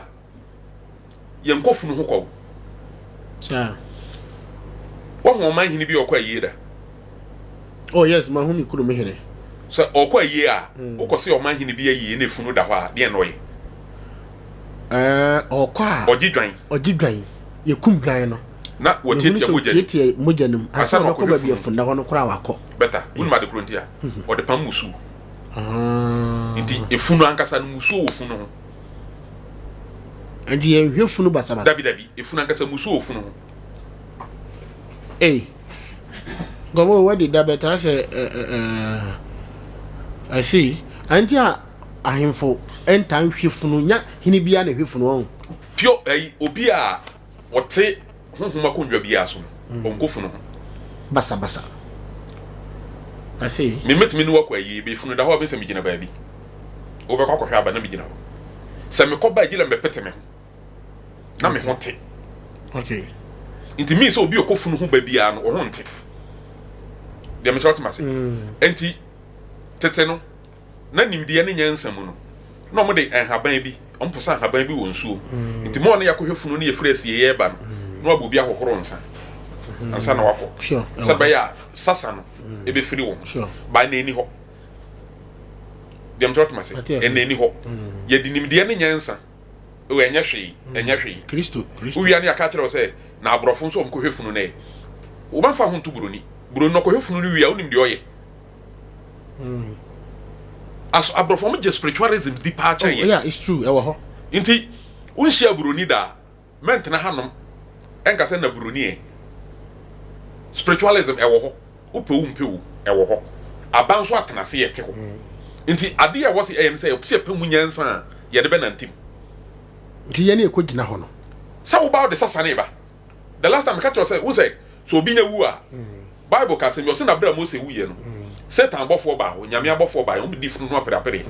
yɛnkɔ funu ho kɔ Saa. Wahu ɔman hene bi a ɔkɔ ayie da? Oh yes, mahu me kurom hene. Sɛ ɔkɔ ayie a, mm. wokɔ sɛ ɔman hene bi ayie na efunu da hɔ a, deɛn na ɔyɛ? Ɛɛ ɔkɔ a. Ɔgye dwan. Ɔgye dwan. Yɛkum dwan no. Na wɔtiatia mogya nim. Wɔtiatia mogya nim. Ansa na ɔbɛkɔ baabi afunu da hɔ no koraa wakɔ. Bɛta, wonim ade koro nti a? Mhm. Ɔde pam musuo. Ah. Nti efunu ankasa no musuo wɔ funu ho. Nti yɛnhwɛ funu basabasa. Dabi dabi, efunu ankasa musuo wɔ funu ho. Ei, nkɔmɔ wadi da bɛtaa sɛ ɛɛ I see. Anti a ahemfo ntaa nhwɛ funu nya hene biara na ɛhwɛ funu ɔn. Pure ɛyi obi a ɔte honhom akonnwa biara so no mm. ɔnkɔ funu ho. Basabasa. I see. Me mɛtumi ne wakɔ ayie bɛ funu da hɔ a bɛsɛ megyina baabi. Wobɛkɔ akɔhwɛ aba na megyina hɔ. Sɛ mekɔ ba agyina mɛpete me ho. Na me ho te. Okay. Nti mi sɛ obi ɔkɔ funu ho ba biara no ɔho nte. Deɛ mekyerɛ ɔtema se. Mm. Nti tete no na nimdeɛ ne nyansa mu no, na wɔde nhaban bi, wɔposa nhaban bi wɔ nsuo mu. Nti mo a na yɛakɔhwɛ funu no yɛfiri asieeɛ reba no, na wɔabɔ obi ahohoro nsa ansa na wakɔ. Sɛ bɛyɛ a sasa no ɛbɛfiri wo ho. Ba ɛnna ɛni hɔ. Deɛ mekyerɛ ɔtoma se, ɛnna ɛni hɔ. Yɛde nimdeɛ ne nyansa, o ɛnyɛ hwee, ɛnyɛ hwee. Kristo, Kristo. Wowia no yɛaka akyerɛ wo sɛ, na aborɔfo nso wɔkɔhwɛ funu no ɛ. Wobɛmfa ho nto buroni. Buroni no ɔkɔhwɛ funu no wie a, wonim deɛ ɔyɛ? Aso aborɔfo wɔn gye spiritualism di paa kyɛn yɛn. Oh yeah, it's true, ɛwɔ hɔ. Nti wonhyia buroni da a, mɛntena hanom ɛnka sɛ na buroni ɛ. Spiritualism ɛwɔ hɔ, wopɛ o wompɛ o, ɛwɔ hɔ. Aba nso atena ase yɛte hɔ. Nti adeɛ a ɛwɔ sɛ yɛyɛ ne sɛ yɛpɛ sɛ yɛpɛ mu nyansa a yɛde bɛnante mu. Nti yɛne ɛkɔ gyina hɔ no. Sɛ woba wode sasane ba. The last time meka kyerɛ wo sɛ, wohu sɛ sɛ obi nya wu a, Bible ka asɛm bi, ɔse na berɛ a Mose wuiɛ no, Satan abɔfoɔ baa hɔ, Nyame abɔfoɔ baeɛ, wɔn bɛdii funu ho apereapereɛ.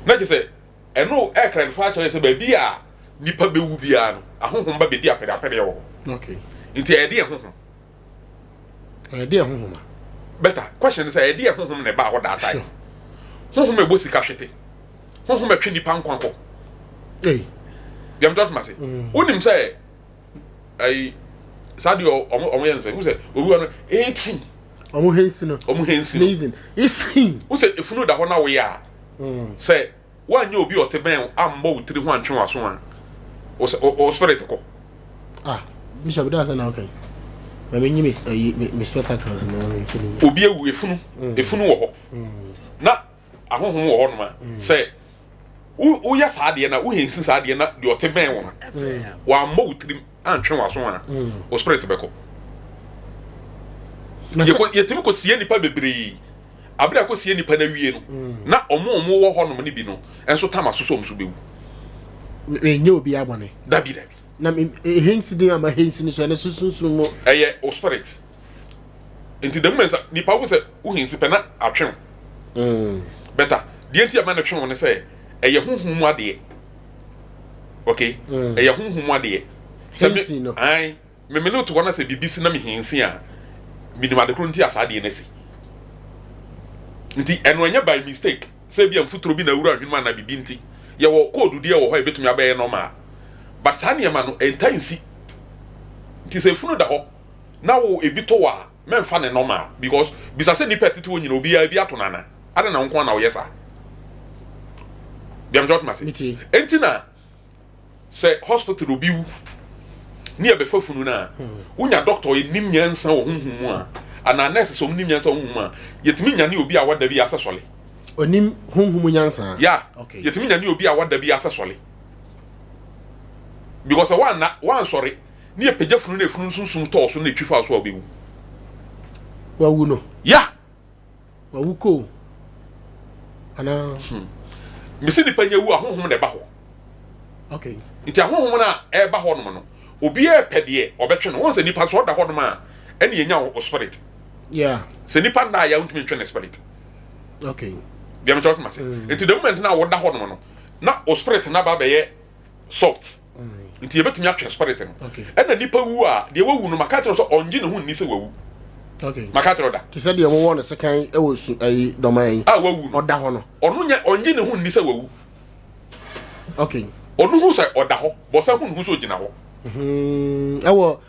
Na kyerɛ sɛ ɛno ɛɛklarify akyerɛ yɛ sɛ baabi a nipa bɛwu biara no, ahonhom ba bɛdi apereapereɛ wɔ hɔ. Okay. Nti ɛyɛ deɛ honhom? Ɛyɛ deɛ honhom a? Better question ne sɛ ɛyɛ deɛ honhom na ɛbaa hɔ that time? Honhom ɛbɔ sika hwete. Honhom ɛtwe nipa nkwa kɔ. Ei. Deɛ mtɔ toma se. Wonim sɛ ayi saa deɛ ɔmo ɔmo yɛ no sɛ wonim sɛ obi wɔ no 18. Ɔmo hensi no. Ɔmo hensi no. Sneezing. Isin. Wo sɛ efunu da hɔ na woyɛ a. Sɛ woanyɛ obi a ɔte bɛn wo ammɔ wo tiri ho antwe w'aso a, wo sɛ wo spirit kɔ. Ah, Bishop, that's na okay. Ma me nyi me ayi me spectacles na me nhwɛ ne yie. Obi awu efunu, efunu wɔ hɔ. Na ahonhom wɔ hɔnom a, sɛ woyɛ saa adeɛ na wohensi saa adeɛ na deɛ ɔte bɛn wo no wammɔ wo tirim antwe w'aso a, wo spirit bɛkɔ. Yɛtumi kɔsie nnipa bebree. Abere a kɔsie nnipa no awie no, na ɔmo a ɔmo wɔ hɔnom no bi no nso tam aso sɛ ɔmo nso bɛwu. Menyɛ obiara bɔne. Dabi dabi. Na hensi din ama hensi no so ɛno so sunsun mu. Ɛyɛ wo spirit. Nti the moment sɛ nipa wo sɛ wo hensi pɛ na atwe wo. Mm. Better. Deɛ nti ɛma no twe wo ne sɛ ɛyɛ honhom mu adeɛ. Okay. Mm. Ɛyɛ honhom mu adeɛ. Hensi no. Ae. Me me ne wo te hɔ na sɛ biribi si na me hensi a, menim ade koro nti a saa adeɛ no asi. Nti ɛno ɛnyɛ by mistake sɛ ebia mfuturo bi na awura hwene mu anaa biribi nti. Yɛwɔ code deɛ wɔ hɔ a ebetumi abɛyɛ normal. But saa nneɛma no ɛntaa nsi. Nti sɛ efunu da hɔ na wo ebi to wo a, mɛmfa no normal because bisa sɛ nnipa a ɛtete hɔ nyinaa obiara ebi ato no anaa? Adɛn na wo nko ara na woyɛ saa? Deɛ mekyerɛ wote me ase? Enti na Sɛ hospital obi wu ne yɛbɛfa funu no a, wonya doctor ɔnim nyansa wɔ honhom mu a, anaa nurse sɛ ɔnim nyansa wɔ honhom mu a, yɛtumi nyane obi a wada bi asɛ sɔle. Ɔnim honhom mu nyansa? Yeah, okay. Yɛtumi nyane obi a wada bi asɛ sɔle. Because sɛ wanna, wansɔre, ne yɛpagya funu no efunu no sunsum tɔɔ so na etwi fa so a wobɛwu. Wawu no? Yeah. Wawu kɔ o. Anaa. Hmm. Mesi nipa nya wu a honhom na ɛba hɔ. Okay. Nti ahonhom no a ɛba hɔ nom no, obiara pɛ deɛ ɔbɛtwe no. Wɔn sɛ nipa nso ɔda hɔ nom a, ɛne yɛnya o spirit. Yeah. Sɛ nipa nna a yɛ ntumi ntwe ne spirit. Okay. Deɛ mekyɛ ɔtoma se. Nti the moment na wɔda hɔ nom no, na o spirit na ba bɛyɛ soft nti yɛbɛtumi atwe spirit no ɛna nipa wu a deɛ wawu no maka kyerɛ sɛ ɔngye ne ho nni sɛ wawu maka kyerɛ da te sɛ deɛ wɔwɔ no sekan wɔ su ayi dɔman yi a wawu no ɔda hɔ no ɔno nyɛ ɔngye ne ho nni sɛ wawu okay ɔno hu sɛ ɔda hɔ bɔsɛ hu ne ho sɛ ɔgyina hɔ ɛwɔ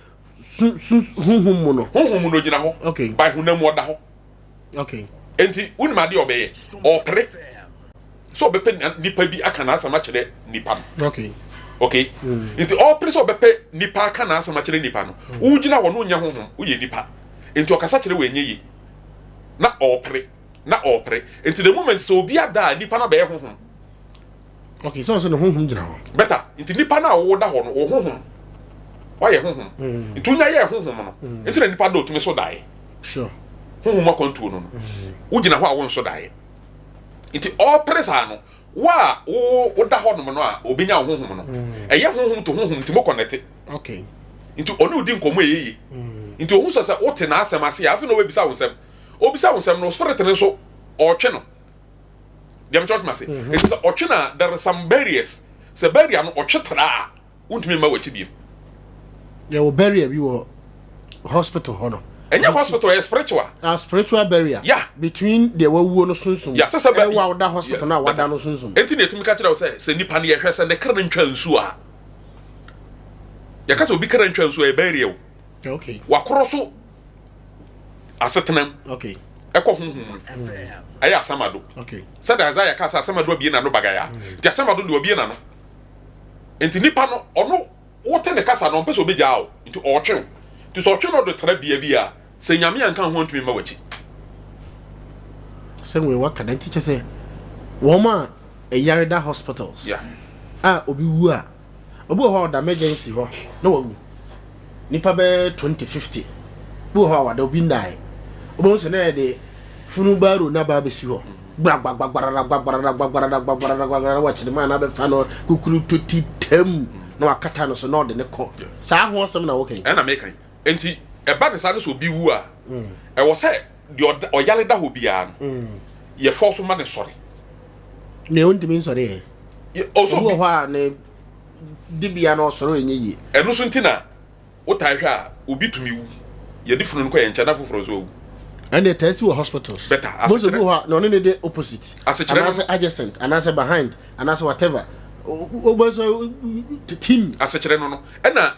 su su honhom mu no honhom mu no ɔgyina hɔ okay by honam mu ɔda hɔ Okay. Enti wonim adeɛ a ɔbɛyɛ? Ɔpere sɛ ɔbɛpɛ nipa bi aka n'asɛm akyerɛ nipa no. Okay. Okay. Mm. Nti ɔpere sɛ ɔbɛpɛ nipa aka n'asɛm akyerɛ nipa no. Mm. Wogyina hɔ no nyɛ honhom, woyɛ nipa. Nti ɔkasa kyerɛ wɔ ɛnyɛ yie. Na ɔpere, na ɔpere. Nti the moment sɛ obi ada a nipa no abɛyɛ honhom. Okay, sɛ ɔsɛ ne honhom gyina hɔ. Better. Nti nipa no a woda hɔ no, wo honhom. Woayɛ honhom. Mm. Nti wonya yɛɛ honhom no. Mm. Nti na nipa da otumi so daeɛ. Sure. Honhom akwantuo no no. Mm. Wogyina hɔ a wonso daeɛ. Nti ɔpere saa no, wo a wo woda hɔ nom no a obenya wo honhom no. Mm. Ɛyɛ honhom to honhom nti mo connect. Okay. Nti ɔne odi nkɔmmɔ ɛyɛ yie. Mm. Nti ohun sɛ sɛ wote n'asɛm ase a afei na ɔbɛbisa wo nsɛm. Obisa wo nsɛm no, spirit no nso ɔretwe no. Deɛ mekyerɛ ɔtoma ase. Mhm. Nti sɛ ɔtwe na there is some barriers. Sɛ barrier no ɔtwe tra a, wontumi mma w'akyi biem. Yɛwɔ barrier bi wɔ hospital hɔ no. Ɛnyɛ hospital, ɛyɛ spiritual. Ah, spiritual barrier. Yeah. Between deɛ wawuo no sunsum. Yeah, sɛ sɛ ɛne wo a woda hospital no a wada no sunsum. Enti na yɛtumi ka kyerɛ wo sɛ sɛ nipa no yɛhwɛ sɛ ne kra no ntwa nsuo a, yɛka sɛ obi kra ntwa nsuo a ɛyɛ barrier o. Okay. Wakorɔ so asetenam. Okay. Ɛkɔ honhom mu. Ɛyɛ asamado. Okay. Sɛdeɛ Isaiah kaa sɛ asamado abie n'ano bagaya. Nti asamado deɛ wabie n'ano. Nti nipa no ɔno wote ne kasa no ɔmpɛ sɛ ɔbɛgyaa wo nti ɔɔtwe wo. Nti sɛ ɔtwe no ɔde tra bea bi a sɛ Nyame anka ho antumi mma w'akyi. Asɛm wei waka da nti kyɛ sɛ wɔn a ɛyare da hospitals Yeah. a obi wu a Obi wɔ hɔ a ɔda emergency hɔ na wawu. Nipa bɛyɛ 20, 50. Bi wɔ hɔ a wada obi nnae. Wobɛhu sɛ na yɛde funu barrow no aba abɛsi hɔ. Gbragbagbagbara gbagbarada gbagbarada gbagbarada gbagbarada wakyere maa no abɛfa no kukuru toti tam na wakata no so na ɔde ne kɔ. Saa ho asɛm na woka yi. Ɛna meka yi. Enti ɛba ne saa no sɛ obi wu a, ɛwɔ sɛ deɛ ɔyare da hɔ biara no, yɛfɔ so ma ne sɔre. Nea ɔntumi nsɔre ɛ. Obi wɔ hɔ a ne dibea no ɔsɔre ɛnyɛ yie. Ɛno nso nti na wotaa hwɛ a obi tumi wu, yɛde funu no kɔ yɛn nkyɛn na foforɔ nso awu. Ɛnna ɛtaa si wɔ hospitals. Better asekyerɛ. Obi wɔ hɔ a na ɔne ne de opposite. Asekyerɛ no. Anaasɛ adjacent anaasɛ behind anaasɛ whatever. Wobɛ sɛ team. Asekyerɛ no no ɛna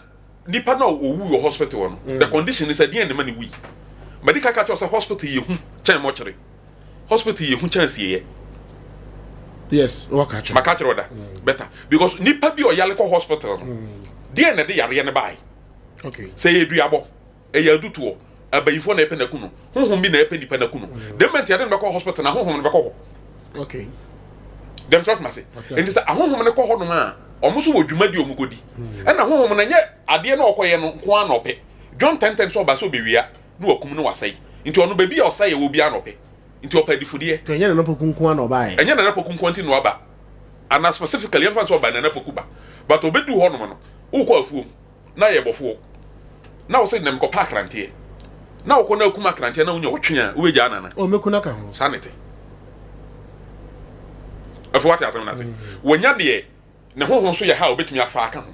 nipa no a owu wɔ hospital hɔ no the condition ne sɛ deɛn na ɛma ne wui. Madi ka ka kyerɛ sɛ hospital yɛ hu kyɛn mɔkyere. Hospital yɛ hu kyɛn asieɛ. Yes, waka kyerɛ. Maka kyerɛ ɔda. Better because nipa bi ɔyale kɔ hospital no. Deɛn na ɛde yareɛ no bae? Okay. Sɛ ɛyɛ duabɔ, ɛyɛ adutoɔ, abayifoɔ na ɛpɛ n'aku no, honhom bi na ɛpɛ nipa n'aku no. The moment yɛde no bɛkɔ hospital na honhom no bɛkɔ hɔ. Okay. Dɛm sɛ ɔtoma ase. Nti sɛ ahonhom no kɔ hɔnom a, wɔn nso wɔ dwumadi a wɔkɔdi. Ɛna honhom no ɛnyɛ adeɛ na ɔkɔyɛ no nko ara na ɔpɛ. John 10:10 sɛ ɔba sɛ ɔbɛwia na wakum na wasɛe. Nti ɔno baabi a ɔsɛeɛ wɔ biara na ɔpɛ. Nti ɔpɛ adifudeɛ. Nti ɛnyɛ Nana Poku nko ara na ɔbaeɛ. Ɛnyɛ Nana Poku nko ara nti na waba. Anaa specifically yɛmfa no sɛ ɔba Nana Poku ba. But ɔbɛduu hɔnom no, wokɔ afuom na yɛ bɔfoɔ na wose nnɛ mekɔpɛ akranteɛ na wokɔ na akum akranteɛ na wonya ɔtwe a wobɛgyaa no ana? Oh, mɛku no aka ho. Saa na ɛte. Afei wate asɛm no ase. Wanya deɛ ne honhom so yɛ ha a obɛtumi afa aka ho.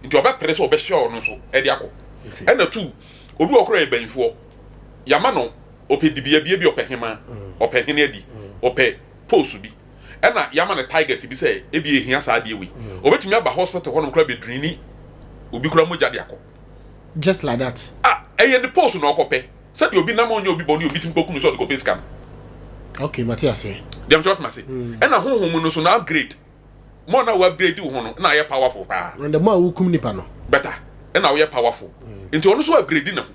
Nti ɔbɛpere sɛ ɔbɛhyɛ ɔno nso de akɔ. Ɛna tu, obi wɔ koraa yɛ banyinfoɔ, yɛama no. Ɔpɛ dibea bi, ebia ɔpɛ hemaa, ɔpɛ hene adi, ɔpɛ post bi. Ɛna yɛama no target bi sɛ ebia ehia saa adeɛ wei. Ɔbɛtumi aba hospital hɔnom koraa bɛdrini obi koraa mogya de akɔ. Just like that. Ah, ɛyɛ ne post na ɔkɔpɛ. Sɛdeɛ obi nam a ɔnyɛ obi bɔne, obi tumi kɔku no sɛ ɔde kɔpɛ sika no. Okay, mate aseɛ. Deɛ mekyerɛ wotem ase. Ɛna honhom mu no so no upgrade. More na wo upgrade wo ho no, na ayɛ powerful paa. And the more a wokum nipa no. Better. Ɛna woyɛ powerful. Nti ɔno nso upgrade ne ho.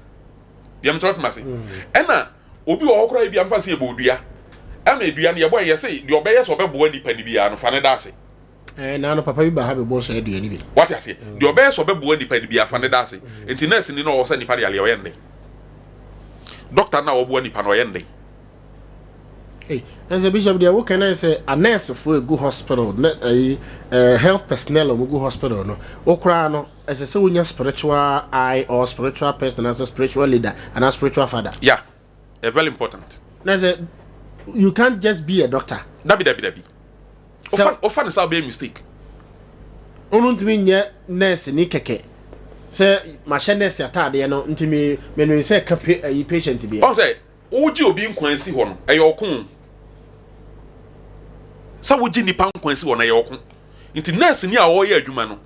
Deɛ mekyerɛ wotem ase. Ɛna obi wɔ hɔ koraa ebi a mfa sɛ yɛbɔ odua. Ɛna edua no yɛbɔ yɛ sɛ deɛ ɔbɛyɛ sɛ ɔbɛboa nipa no biara no fa ne da ase. Ɛɛ naano papa bi ba ha bɛbɔɔ saa dua no bi. Wate aseɛ? Deɛ ɔbɛyɛ sɛ ɔbɛboa nipa no biara fa ne da ase. Nti nurse ni no a ɔwɔ sɛ nipa no yareɛ ɔyɛ no dɛn? Doctor no a ɔboa nipa no ɔyɛ no dɛn? Ei, na sɛ bishop deɛ woka no ayɛ sɛ anɛɛsefoɔ ɛgu hospital na ɛyi eh, health personnel a wɔgu hospital no wo koraa no ɛsɛ sɛ wonya spiritual eye or spiritual person anaasɛ spiritual leader anaa spiritual father. Yeah, eh, very important. Na sɛ you can't just be a doctor. Dabi dabi dabi. Ofa ofa ne sɛ wobɛyɛ mistake. Wono ntumi nyɛ nurse ni kɛkɛ sɛ mahyɛ nurse ataadeɛ no nti me menwen sɛ ka pe ayi patient bi. Ɔn sɛ Wogye obi nkwa si hɔ no, ɛyɛ ɔko o. Sɛ wogye nnipa nkwa si hɔ no, ɛyɛ ɔko. Nti nɛɛseni a ɔreyɛ adwuma no,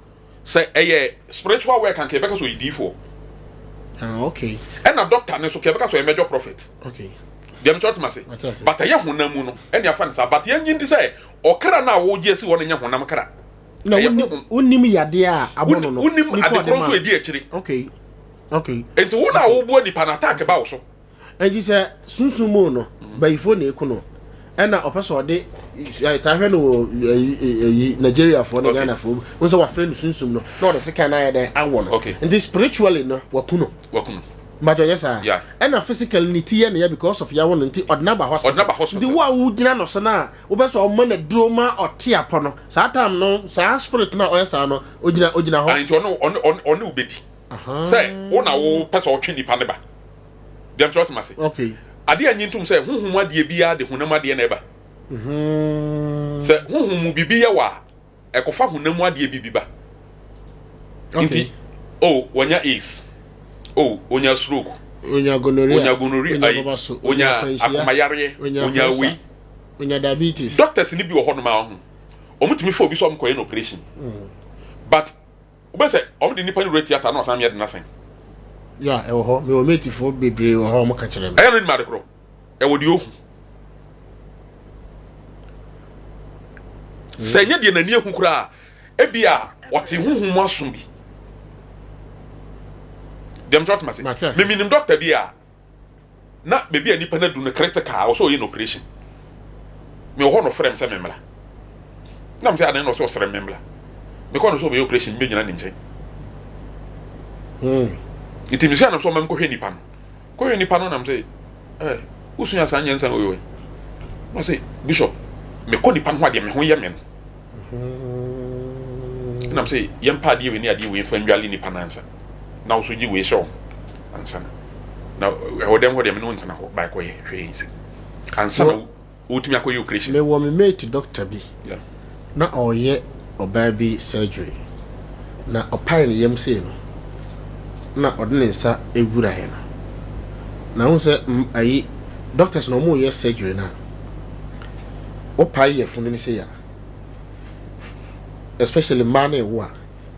sɛ ɛyɛ spiritual work anka yɛbɛka sɛ ɔyɛ diifoɔ. Ah, okay. Ɛna doctor no nso ka yɛbɛka sɛ ɔyɛ major prophet. Okay. Deɛ mekyerɛ ɔtem ase. But ɛyɛ honam mu no, ɛne afa no saa. But yɛngye ndi sɛ ɔkra no a wogye asi hɔ no nyɛ honam kra. Na wonim yadeɛ a abɔ no no. Wonim adekorɔ nso ɛdi akyire. Okay. Okay. Nti wo na woboa nipa no attack ba wo so. Enti sɛ sunsum mu no, bayifoɔ na eku no, ɛna ɔpɛ sɛ ɔde taa hwɛ no wɔ ɛyi ɛyi Nigeriafoɔ ne Ghanafoɔ mu, wɔn sɛ wafrɛ no sunsum no, na ɔde sekan no ayɛ dɛ awɔ no. Nti spiritually no waku no. Waku no. Mbatɔ yɛ saa. Ɛna physically ne ti yɛ ne ya because of yawo no nti ɔde no aba hospital. Nti wo a wogyina no so no a wopɛ sɛ ɔma no aduro ma ɔte apɔ no, saa time no saa spirit no a ɔyɛ saa no ogyina ogyina hɔ. Nti ɔne ɔne ɔne wo bɛdi sɛ wo na wopɛ sɛ ɔtwe nipa no ba. Deɛ mekyerɛ wotem ase. Okay. Adeɛ a nye ntom sɛ honhom adeɛ biara de honam adeɛ na ɛba. Mm-hmm. Sɛ honhom mu biribi yɛ wɔ a, ɛkɔfa honam mu adeɛ bi bi ba. Okay. Nti, oh, wanya AIDS. Oh, onya stroke. Onya gonorrhea. Onya gonorrhea. Onya Ayi, babaso. onya akwanhyia, akomayareɛ. Onya Onya pressure. wei. Onya diabetes. Doctors ni bi wɔ hɔnom a ɔho. Wɔn tumi fa obi sɛ wɔn kɔyɛ no operation. But Wobɛhu sɛ wɔn de nipa no wura theatre na ɔsan yɛ de no asɛn. Yeah, ɛwɔ hɔ. Mewɔ matefoɔ bebree wɔ hɔ a wɔka kyerɛ me. Ɛyɛ no nim ade korɔ. Ɛwɔ deɛ ohu. Sɛ ɛnyɛ deɛ n'ani ahu koraa a, ebi a ɔte honhom mu aso bi. Deɛ mekyerɛ ɔtema se. Meminim dɔkta bi a na baabi a nipa no adu no critical a ɔsɛ ɔyɛ no operation mewɔ hɔ na ɔfrɛ me sɛ memmra na mesɛ adan na ɔsɛ ɔsrɛ me mmra mekɔ no sɛ ɔbɛyɛ operation mebɛgyina ne nkyɛn hmm. nti mesua nam sɛ ɔma mekɔhwɛ nipa no kɔhwɛ nipa no nam sɛ eh, wosua saa nyansa wei wei na ɔsɛ bishop mekɔ nipa no ho adeɛ me ho yɛ me no Ɛnam sɛ yɛmpa adeɛ wei ne adeɛ wei mfa ndwale nipa no ansa na wo so gye wei hyɛ wo ho ansa na na ɛhɔ dɛm hɔ deɛ me ne wo ntena hɔ bae kɔyɛ hwɛ yɛn si ansa na wotumi akɔyɛ operation. Mewɔ me mate doctor bi na ɔreyɛ ɔbaa bi surgery na ɔpae ne yam sei no na ɔde ne nsa wuraeɛ no na wohu sɛ ayi doctors na wɔreyɛ surgery no a wopae yafunu no sei a especially mmaa no ɛwo a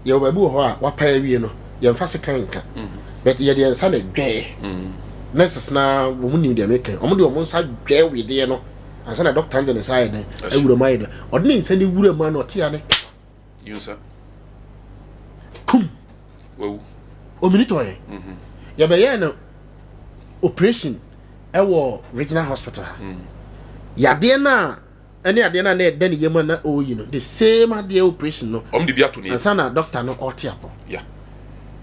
yɛwɔ baabi wɔ hɔ a wapae awie no yɛmfa sekan nka but yɛde yɛn nsa na ɛdwɛɛ nurses na wɔn nim deɛ meka wɔn de wɔn nsa dwɛɛ wedeɛ no ansa na doctor no de ne nsa ayɛ dɛn awura mu ayɛ dɛn ɔde ne nsa ne wura mu ano ɔte ya ne kum omini tɔɛ yɛbɛyɛɛ no operation ɛwɔ regional hospital ha yadeɛ no a ɛne adeɛ no a na ɛda ne yam a na ɔreyi no the same adeɛ operation no wɔn de bi ato ne yam ansa na doctor no ɔte apɔ. Ya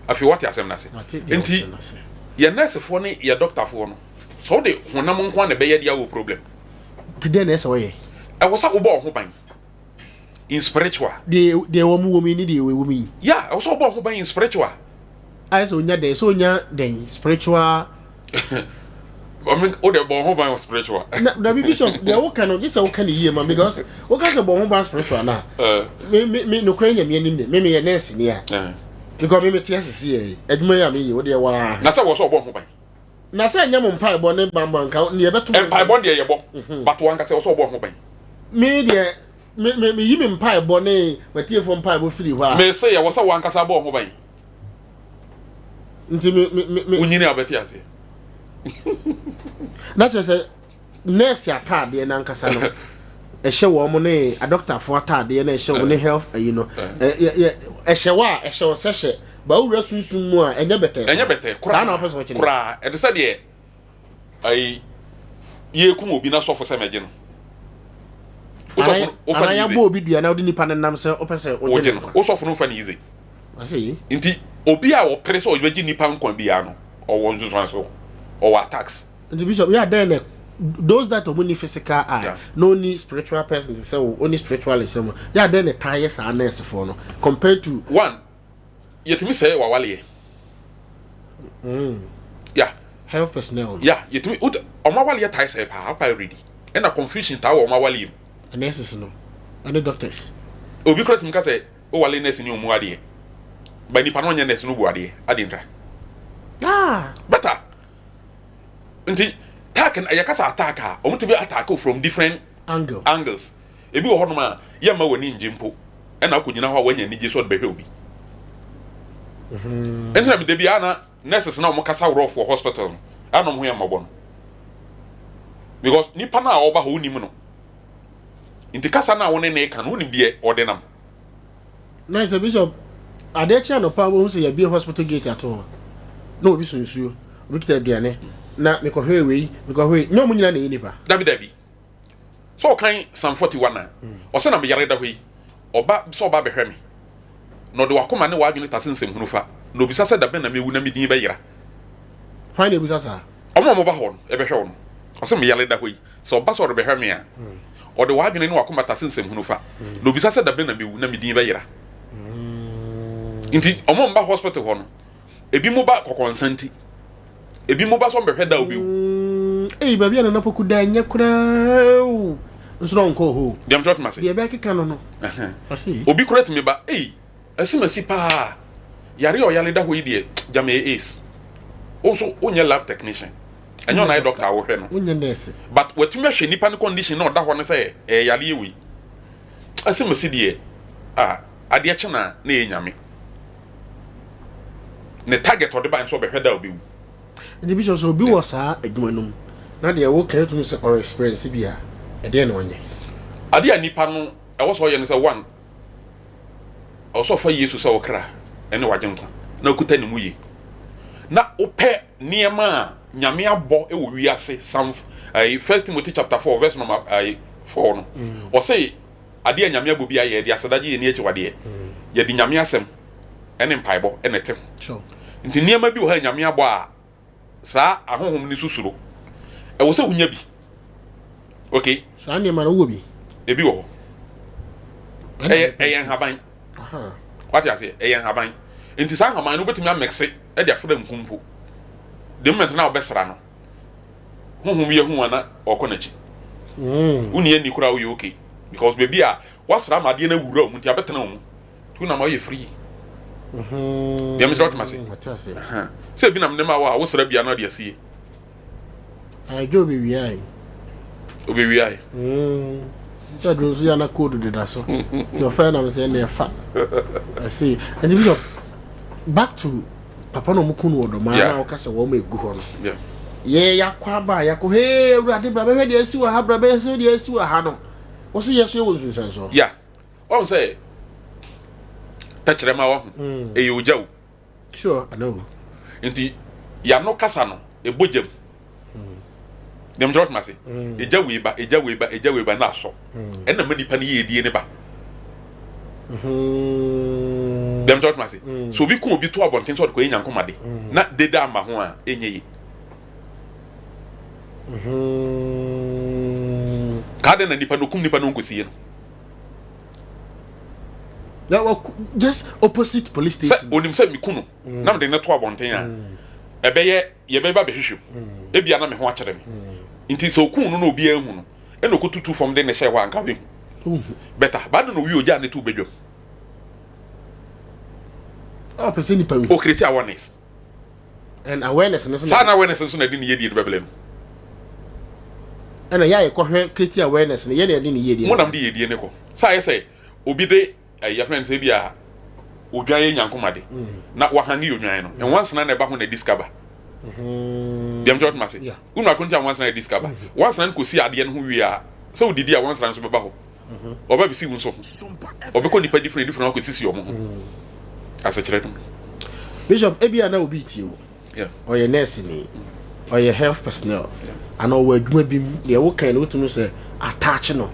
afei wate asɛm no ase nti yɛ nursefoɔ ne yɛ doctorfoɔ no sɛ wode honam nko a na ɛbɛyɛ deɛ awɔ problem. Nti dɛn na ɛsɛ ɔyɛ? Ɛwɔ sɛ wobɔ wo ho ban in spiritual. Deɛ deɛ wɔn wɔ mu yi ne deɛ ɛwɔ mu yi. Ya ɛwɔ sɛ wobɔ wo ho ban in spiritual. Ayɛ sɛ onya dɛn sɛ onya dɛn spiritual. O de bɔ ho ban wɔ spiritual. Na dabi bishop deɛ woka no gye sɛ woka ne yie ma because woka sɛ bɔ ho ban spiritual na eh. me me me nokorɛ nyame anim ne me meyɛ nurse ni a eh. because me mete asese yɛ adwuma yi a meyɛ wo deɛ waa. Na sɛ wɔ sɛ ɔbɔ ho ban. Na sɛ ɛnyɛ mo mpaebɔ ne bambɔ nka ne yɛbɛto mo. Mpaebɔ deɛ yɛbɔ mhm. but wankasa ɛwɔ sɛ ɔbɔ ho ban. Me deɛ me me meyi me mpaebɔ ne matiefoɔ mpaebɔ firi hɔ a. Me se ɛwɔ sɛ wankasa bɔ ho ban. Nti me me me. Wonyini a wobɛte aseɛ. Na kyerɛ sɛ nurse ataadeɛ no ankasa no ɛhyɛ wɔn ne adɔktafoɔ ataadeɛ na ɛhyɛ wɔn ne health ayi no ɛhyɛ wɔ a ɛhyɛ wɔ sɛ hyɛ ba wura sunsun mu a ɛnyɛ bɛtɛ ɛnyɛ bɛtɛ koraa saa na ɔpɛ sɛ ɔkyerɛ koraa ɛte sɛ deɛ ayi yɛkum obi na sɔfo sɛ mɛgye no anaa yɛabɔ obi dua na wode nipa no nam sɛ wopɛ sɛ wogye no wosɔfo no mfa ne yize nti obi a ɔpere sɛ ɔbɛgye nipa nkwa biara no ɔwɔ nsunsuanso ɔwɔ attacks Nti bishop yɛ adɛn na those that ɔmo ni physical eye yeah. na ɔni spiritual person te sɛ wo ɔni spiritualist mu yɛ adɛn na ɛtaa yɛ saa nurse foɔ no compared to. One yɛtumi sɛɛ wawaleɛ. Mm. Yeah. Health personnel. Yeah yɛtumi wot ɔmo awaleɛ tae sɛɛ paa apa ready ɛna confusion taa wɔ ɔmo awaleɛ mu. Nurses no ɛne doctors. Obi kora tumi ka sɛ wowale nurse ni ɔmu adeɛ ba nipa no ɔnyɛ nurse no bu adeɛ adeɛ ntra. Ah. Better. Nti tack no yɛka sɛ attack a wɔn tumi attack from different Angle. angles. Ebi wɔ hɔnom a yɛmma w'ani ngye mpo ɛna akɔgyina hɔ a wanya anigye sɛ ɔde bɛhwɛ obi. Nti na meda biara na nurses na wɔn kasa rough wɔ hospital no ɛna wɔn ho yɛ mmɔbɔ no because nipa no a ɔba hɔ wonim no nti kasa no a wɔne ne ka no wonim deɛ ɔde nam. Na sɛ bishop, adeɛ kye anɔpa a wobɛhu sɛ yɛabue hospital gate ato hɔ na obi so nsuo, obi kita aduane, na mekɔhwɛɛ wei, mekɔhwɛɛ nyɛ ɔmo nyinaa na ɛyɛ nipa. Dabi dabi. Sɛ ɔkan Psalm 41 a, ɔsɛ na meyare da hɔ yi, ɔba sɛ ɔba abɛhwɛ me, na ɔde w'akoma ne w'adwene tase nsɛmhunu fa, na obisa sɛ da bɛn na mewu na me din bɛyera. Hwan na ebisa saa? Wɔn a wɔba hɔ no bɛhwɛ wo no. Ɔse, Me yare da hɔ yi, sɛ ɔba sɛ ɔrebɛhwɛ me a, ɔde w'adwene ne w'akoma tase nsɛmhunu fa, na obisa sɛ da bɛn na mewu na me din bɛyera. Nti wɔn a wɔba hospital hɔ no, ebinom ba kɔkɔnsa nti, ebinom ba sɛ wɔbɛhwɛ da a obewu. Ei, baabi a Nana Poku da nyɛ koraa o. Nso na ɔnkɔɔ hɔ o. Deɛ mekyerɛ tuma se. Deɛ ɛbɛkeka no no. Obi koraa tumi ba, ei, Asimasi paa, yare a ɔyare da hɔ yi deɛ gyama ɛyɛ AIDS. Wo nso wonyɛ lab technician, ɛnyɛ ɔna ayɛ doctor a wohwɛ no. Wonyɛ nurse. But watumi ahwɛ nipa no condition na ɔda hɔ no sɛ ɛyɛ yareɛ wei. Asimasi deɛ ah, adeɛ kye no a na ɛyɛ Nyame. Ne target ɔde bae nso ɔbɛhwɛ da a ɔbɛwu. Nti Bishop sɛ obi wɔ saa adwuma no mu na deɛ woka yi wotumi sɛ ɔwɔ experience bi a, ɛdeɛn na ɔnyɛ? Adeɛ a nipa no ɛwɔ sɛ ɔyɛ no sɛ one, Ɛwɔ sɛ ɔfa Yesu sɛ wo kra ne w'agyenkwa na okuta ne mu yie. Na wopɛ nneɛma a Nyame abɔ wɔ wiase Psalm ɛyi First Timothy chapter 4 verse number ɛyi 4 no. Ɔse adeɛ a Nyame abɔ bi ayɛ yɛde aseda gye yɛn ani akyiwadeɛ. Yɛde Nyame asɛm ne mpaebɔ na ɛte ho. Nti nneɛma bi wɔ ha a Nyame abɔ a saa ahonhom no so suro. Ɛwɔ sɛ wonya bi. Okay. Saa nneɛma no wowɔ bi? Ebi wɔ hɔ. Ɛyɛ ɛyɛ nhaban. Wate aseɛ? Ɛyɛ nhaban. Nti saa nhaban no wobɛtumi amɛkse de afra nku mpo. The moment na wobɛsra no, honhom yi ahu ana ɔkɔ n'akyi. Mm. Wonni ani koraa woyɛ okay. Because baabi a wasra ama adeɛ no awura wo mu nti abɛtena wo mu. Tu na ma ɔyɛ free. Mhm. Deɛ mesrɛ wotema se. Sɛ ebi nam ne ma wo a wosra bia na ɔde asie. Adwo obewiae. Obewiae. Mm. Sɛ aduro nso yɛ na code deda so. Nti ɔfɛ nam sɛ ɛna ɛfa. I see. Nti bishop back to papa na ɔmo kun wɔ dɔmaa na ɔka sɛ wɔn egu hɔ no. Yɛ yakɔ aba yakɔ hee awurade bra bɛhwɛ deɛ asi wɔ ha bra bɛhwɛ deɛ asi wɔ ha no. Wɔsi yɛ so yɛ wɔ nsunsuansoɔ. Yeah. Wahu sɛ tɛkyerɛma wahu mm. ɛyɛ ogya o. Sure, I know. Nti yano kasa no ɛbɔ gyam. Mm. Deɛ mekyerɛ wotoma ase. Mm. Egya wei ba, egya wei ba, egya wei ba na asɔ. Mm. Ɛna ma nipa no yɛ edie ne ba. Mm-hmm. Deɛ mekyerɛ wotoma ase. Mm. So obi ko obi to abɔnten sɛ ɔde kɔyɛ nyankomade mm. na deda ama ho a ɛnyɛ yie. Mm-hmm. Kaa dɛn na nipa no kum nipa no nkosie no. Na wa just opposite police station. Sɛ onim sɛ meku no mm. na mede no to abɔnten a mm. ɛbɛyɛ yɛbɛba bɛhwehwɛ mu mm. ebia na me ho akyerɛ me nti sɛ okun no na obiara ehu no ɛna okotutu fam de ne hyɛ hɔ anka bɛhu bɛta baade na owi ogya ne to badwam. Ɔpɛ sɛ nipa hu. Okreti awareness. And awareness no Saa na awareness nso na ɛde ne yɛdie no bɛbrɛ no. Ɛna yɛ a yɛkɔhwɛ create awareness no, yɛ na yɛde ne yɛdie no. Mo nam de yɛdie no kɔ. Sɛ ayɛ sɛ obi de ɛyɛ yɛfrɛ no sɛ ebi a odwan yɛ nyankomade na wahange odwan no, nwansena na ɛba ho na ɛde sika ba. Deɛ mekyerɛ wotumi ase. Wonu ako nti a nwansena na ɛde sika ba. Nwansena no kɔsi adeɛ no ho wie a, sɛ wodidi a nwansena nso bɛba hɔ. Ɔba bɛsi wo nso ho. Ɔbɛkɔ nipa different different akɔsisi wɔn ho. Asekyerɛ no. Bishop, ebi a na obi tie wo. Ɔyɛ nurse ni, ɔyɛ health personnel, anaa ɔwɔ adwuma bi mu, deɛ wokan no wotumi sɛ attach no.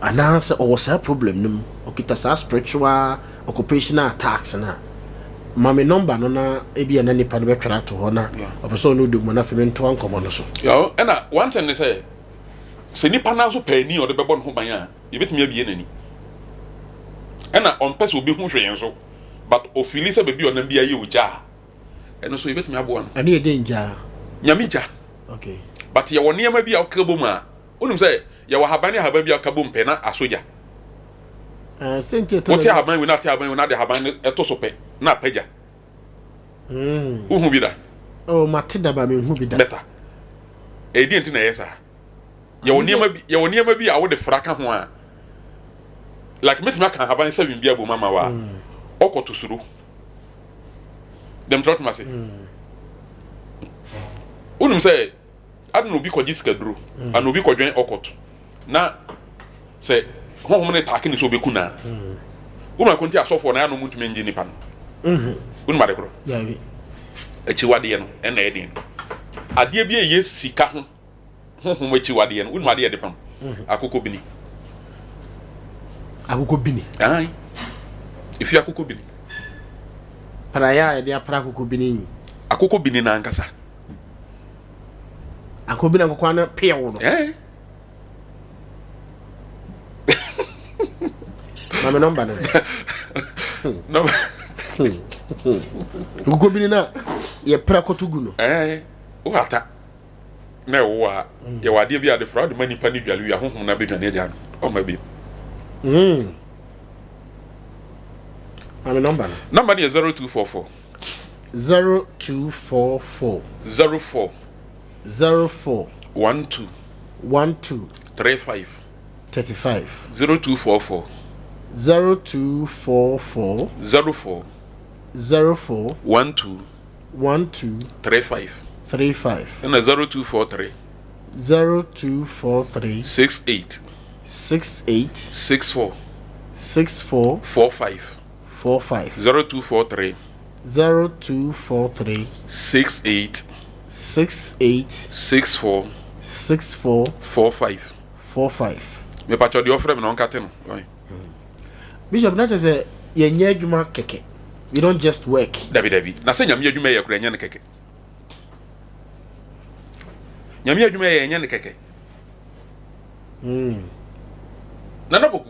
Anaasɛ ɔwɔ saa problem no mu, ɔkita saa spiritual occupational attacks no a, ma me number no na ebi a na nipa no bɛtwerɛ ato hɔ na ɔpɛ sɛ ɔne wo di nkɔmmɔ na afei mentoa nkɔmmɔ no so. Ɛna one thing ne sɛ, Sɛ nipa no ara nso pɛ ani a ɔde bɛbɔ ne ho ban a, yɛbɛtumi abue n'ani. Ɛna ɔmpɛ sɛ obi hu hwee nso, but ɔfili sɛ baabi a ɔnam biara yɛ ogya a, ɛno nso yɛbɛtumi aboa no. Ɛno yɛ dɛn gya? Nyame gya. Okay. But yɛwɔ nneɛma bi a woka bom a, wonim sɛ yɛwɔ ahaban ne ahaban bi a woka bom pɛ na asɔ gya. Uh, sɛ Wote ahaban wei na ate ahaban wei na ade ahaban no ɛto so pɛ na apɛ gya. Mm. Wohu bi da? Oh, mate da ba menhu bi da. Better. Ɛyɛ deɛ nti na ɛyɛ saa. Yɛwɔ nneɛma bi, yɛwɔ nneɛma bi a wode fra ka ho a, like mɛtumi aka ahaban seven bi abom ama wo a, mm. ɔkɔ to suro. Dɛm twerɛ toma se. Mm. Wonim sɛ ade na obi kɔgye sikaduro, mm. ana obi kɔdwɛn ɔkɔto. Na sɛ honhom no taake ne sɛ ɔbɛku no a, wonim ako nti asɔfoɔ no anom ntumi ngye nipa no. Wonim ade korɔ? Akyiwadeɛ no ɛna ɛyɛ den no. Adeɛ bi a ɛyɛ sika ho honhom akyiwadeɛ no, wonim adeɛ yɛde pam? Akokɔ bini. Akokɔ bini? Ae. Ɛfi akokɔ bini. Praeɛ a yɛde apra akokɔ bini yi. Akokɔ bini no ankasa. Akokɔ bini akokɔ ano pew no. Eh. Ma me nɔmba no. Akokɔ bini na yɛpra kɔto gu no. Eh, wohata na ɛwo a yɛwɔ adeɛ bi a de fra wode ma nipa ne dwale wie a honhom no abɛdwane agya no ɔmma bio. Mm. Ma me nɔmba no. Nɔmba no yɛ 0244. 0244. 04. 04. 12. 12. 35. 35. 0244. 0244. 04. 04. 12. 12. 35. 35. Ɛna 0243. 0243. 68. 68. 64. 64. 45. 45. 0243. 0243. 68. 68. 64. 64. 45. 45. Mepakyɛw deɛ ɔfrɛ me no ɔnkate no. Ɔn. Bishop na kyerɛ sɛ yɛnyɛ adwuma kɛkɛ. We don't just work. Dabi dabi. Na sɛ nyame adwuma yɛ kora ɛnyɛ no kɛkɛ. Nyame adwuma yɛ ɛnyɛ no kɛkɛ. Mm. Nana Poku.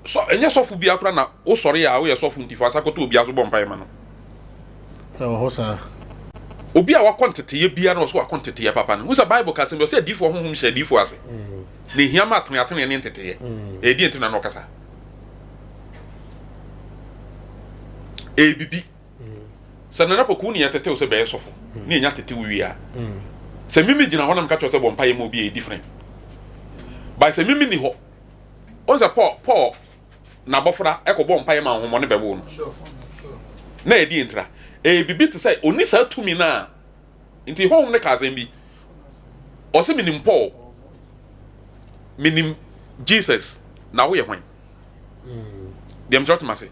Sɔ ɛnyɛ sɔfo biara koraa na wosɔre a woyɛ sɔfo nti fa nsa kɔto obiara so bɔ mpaeɛ ma no. Ɛwɔ hɔ saa. Obi a wakɔ nteteyɛ biara na ɔsɛ wakɔ nteteyɛ papa no. Wosa Bible ka asɛm bi ɔsɛ adiifoɔ honhom hyɛ adiifoɔ ase. Mm. Na ehia ma ateneateneɛ ne nteteyɛ. Mm. Ɛyɛ deɛ nti na na ɔkasa. Ɛyɛ bibi. Sɛ Nana Poku wo ne yɛn tetew sɛ bɛyɛ sɔfo ne yɛnya tetew wie a, sɛ mimi gyina hɔ na meka kyerɛ sɛ bɔ mpaeɛ ma obi a ɛyɛ different. But sɛ mimi ni hɔ Wohu sɛ Paul, Paul n'abɔfra kɔbɔɔ mpaeɛ ma ahonhommɔne bɛwoo no. Na ɛdeɛ ntira? Ɛyɛ biribi te sɛ ɔnni saa tumi no a nti honhom no ka asɛm bi. Ɔse menim Paul, menim Jesus, na woyɛ hwan? Deɛ mekyerɛ wotem ase.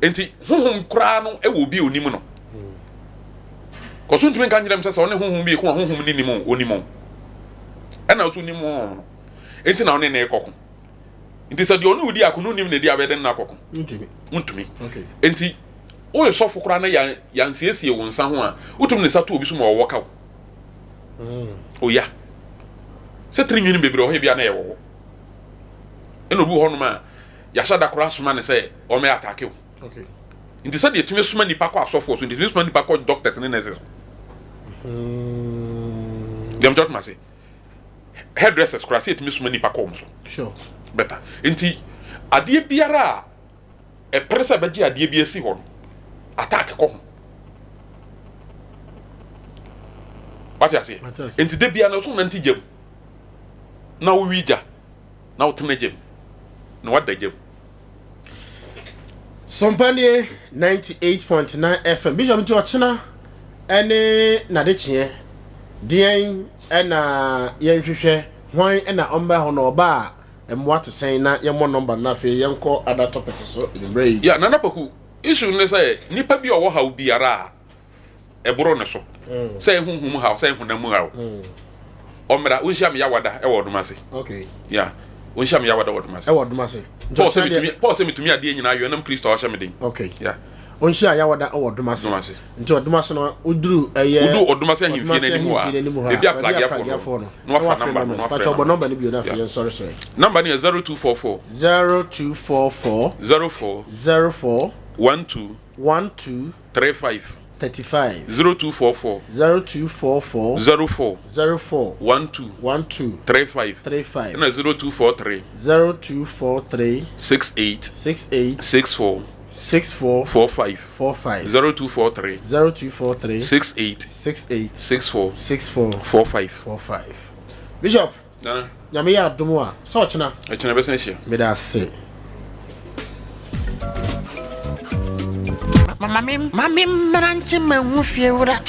Nti honhom koraa no wɔ obi a onim no. Kɔso ntumi nka nkyerɛ m sɛ sɛ ɔne honhom bi ko a honhom no nim o, onim o. Ɛna ɔso nim honhom no. Enti na ɔne no rekɔko. Nti sɛ deɛ ɔne wo di ako no nim ne deɛ abɛde no akɔko. Ntumi. Nti woyɛ sɔfo koraa na yansiesie wo nsa ho a, wotumi ne nsa to obi so ma ɔwɔ ka wo. Mm. Oya. Sɛ tiri nwini bebree wɔ hɔ bi a na yɛ wɔwɔ. Ɛna obi wɔ hɔnom a yɛahyɛ da koraa soma ne sɛ ɔmɛ atake wo. Nti sɛdeɛ ɛtumi soma nipa kɔ asɔfoɔ so, nti ɛtumi soma nipa kɔ doctors ne nurses. Mm. Deɛ mkyɛ wotoma se. hairdressers koraa sɛ yɛtumi soma nipa kɔ wɔn so better nti adeɛ biara a ɛpere sɛ bɛgye adeɛ bi asi hɔ no attack kɔ ho. Wate aseɛ? Nti da biara no, so nante gya mu na wowi gya na wotena gya mu na wada gya mu. Sompa nie 98.9 FM. Bishop nti ɔkyena ɛne n'adekyeɛ deɛn ɛna yɛnhwehwɛ hwan ɛna ɔmmra hɔ na ɔba a mmoa te sɛn na yɛmmɔ nɔmba no na afei yɛnkɔ other topic so anwummerɛ yi. Yeah, Nana Poku, issue no ne sɛ nipa bi a ɔwɔ haw biara a ɛboro ne so, sɛ ɛyɛ honhom mu haw, sɛ ɛyɛ honam mu haw, ɔmmra, ɔnhyia me Yawada ɛwɔ ɔdom ase. Okay. Yeah, ɔnhyia me Yawada wɔ ɔdom ase. Ɛwɔ ɔdom ase. Paul sɛ metumi, Paul sɛ metumi adeɛ nyinaa yɔ ɛnam Kristo a ɔhyɛ me den. Okay. Yeah. Ɔnhyia Yawada ɛwɔ ɔdom ase. Ɔdom ase. Nti ɔdom ase no, woduru ɛyɛ. Wodu ɔdom ase ahemfie no anim hɔ a, baabi a Pragiafoɔ no, na wafa namba no, na wafrɛ no. Bɔ nɔmba no bio na afei yɛn sɔre so ɛ. Namba no yɛ 0244. 0244. 04. 04. 12. 12. 35. 35. 0244. 0244. 04. 04. 12. 12. 35. 35. Ɛna 0243. 0243. 68. 68. 64. 64. 45. 45. 0243. 0243. 68. 68. 64. 64. 45. 45. Bishop. Nana. Nyame yɛ adom a, sɛ ɔkyena. Ɛkyena bɛsan ahyia. Meda ase. Ma me ma me mmra nkye mahu fiewura.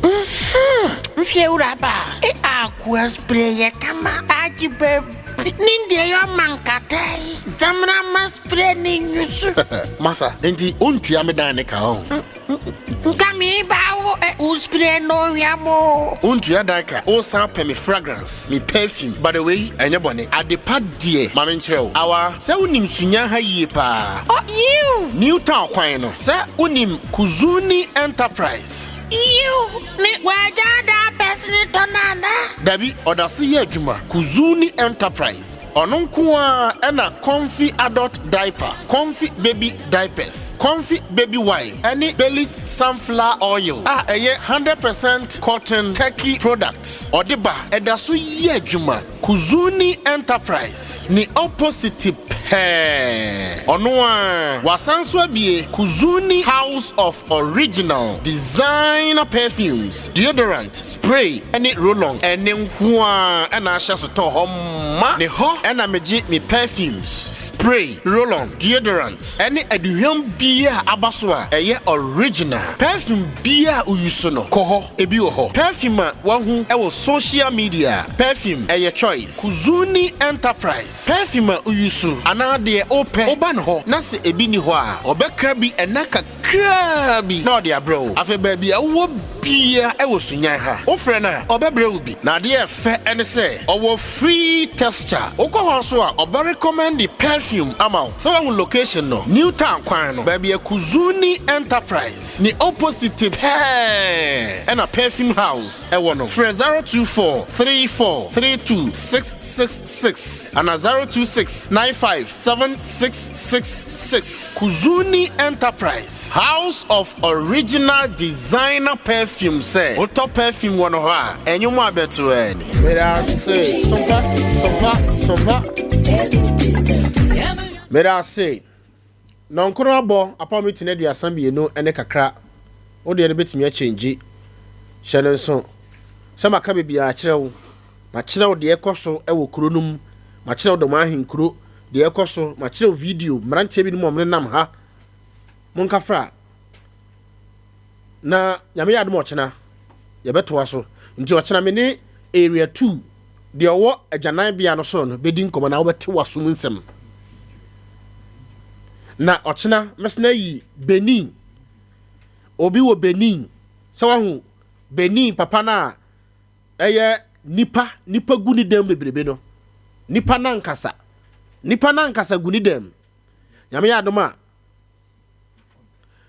Mhm, Mfiewura ba. E akua spray yɛ kama agye baabi. Ne deɛ yɛ ɔma nkata yi. Zamra ma spray ne nyusu. Masa, enti wontua me dan ne ka ɔho? Nka me ba wo eh, wo spray no hwɛ mo. Wontua dan ka, wosan pɛ me fragrance, me perfume. By the way, ɛnyɛ bɔne. Adepa deɛ, ma menkyerɛ wo. Awa, sɛ wonim Sunya ha yie paa. Oh, yiw. New Town kwan no, sɛ wonim Kuzuni Enterprise. Yiw, ne wagya da pɛsene tɔ no ana? Dabi, ɔda so yɛ adwuma. Kuzuni Enterprise. Ɔno nko ara na Comfy Adult Diaper, Comfy Baby Diapers, Comfy Baby Wipe ne Bellis Sunflower Oil a ɛyɛ 100 percent cotton turkey product ɔde ba. Ɛda so yɛ adwuma. Kuzuni Enterprise ne opposite pɛɛ. Ɔno ara. Wasan nso abue Kuzuni House of Original Designer Perfumes, Deodorant, Spray ne roll-on ɛne nko ara na ahyɛ sotɔɔ hɔ ma. Ne hɔ na megye me perfumes, spray, roll-on, deodorant ne aduhwam biara a aba so a ɛyɛ original. Perfume biara a wo use no, kɔ hɔ, ebi wɔ hɔ. Perfume a woahu wɔ social media, perfume ɛyɛ choice. Kuzuni Enterprise, perfume a wo use anaa deɛ wopɛ, woba ne hɔ na sɛ ebi nni hɔ a, ɔbɛkra bi ɛna kakraa bi na ɔde abrɛ wo. Afei baabi a wowɔ biara wɔ Sunyani ha, wofrɛ no a, ɔbɛbrɛ wo bi. Na adeɛ a ɛfɛ ne sɛ, ɔwɔ free texture. Wokɔ hɔ nso a, ɔbɛ recommend perfume ama wo. Sɛ woahu location no, New Town kwan no, baabi a Kuzuni Enterprise ne opposite pɛɛ ɛna Perfume House wɔ no. Frɛ 024 34 32 666 anaa 026 95 7666. Kuzuni Enterprise, House of Original Designer Perfume Sɛ wotɔ perfume wɔ no hɔ a, ɛnwom a bɛto ara ni. Meda ase, Sompa, Sompa, Sompa. Meda ase. Nɔnkono abɔ apam mi tena 32 ne kakra. Wo deɛ no bɛtumi akyɛngyi. Hyɛ no nso sɛ maka biribiara akyerɛ wo. Makyerɛ wo deɛ ɛkɔ so wɔ kuro no mu. Makyerɛ wo dɔm ahenkuro deɛ ɛkɔ so. Makyerɛ wo video mmeranteɛ binom a wɔnenam ha. Monkafra. Na Nyame yɛ adom ɔkyena yɛbɛtoa so. Nti ɔkyena me ne area 2 deɛ ɔwɔ agyananbea no so no bɛdi nkɔmmɔ na wobɛte w'asom nsɛm. Na ɔkyena mɛsena ayi Benin. Obi wɔ Benin. Sɛ wahu Benin papa no a ɛyɛ nipa nipa gu ne dɛm bebrebe no. Nipa nankasa. Nipa nankasa gu ne dɛm. Nyame yɛ adom a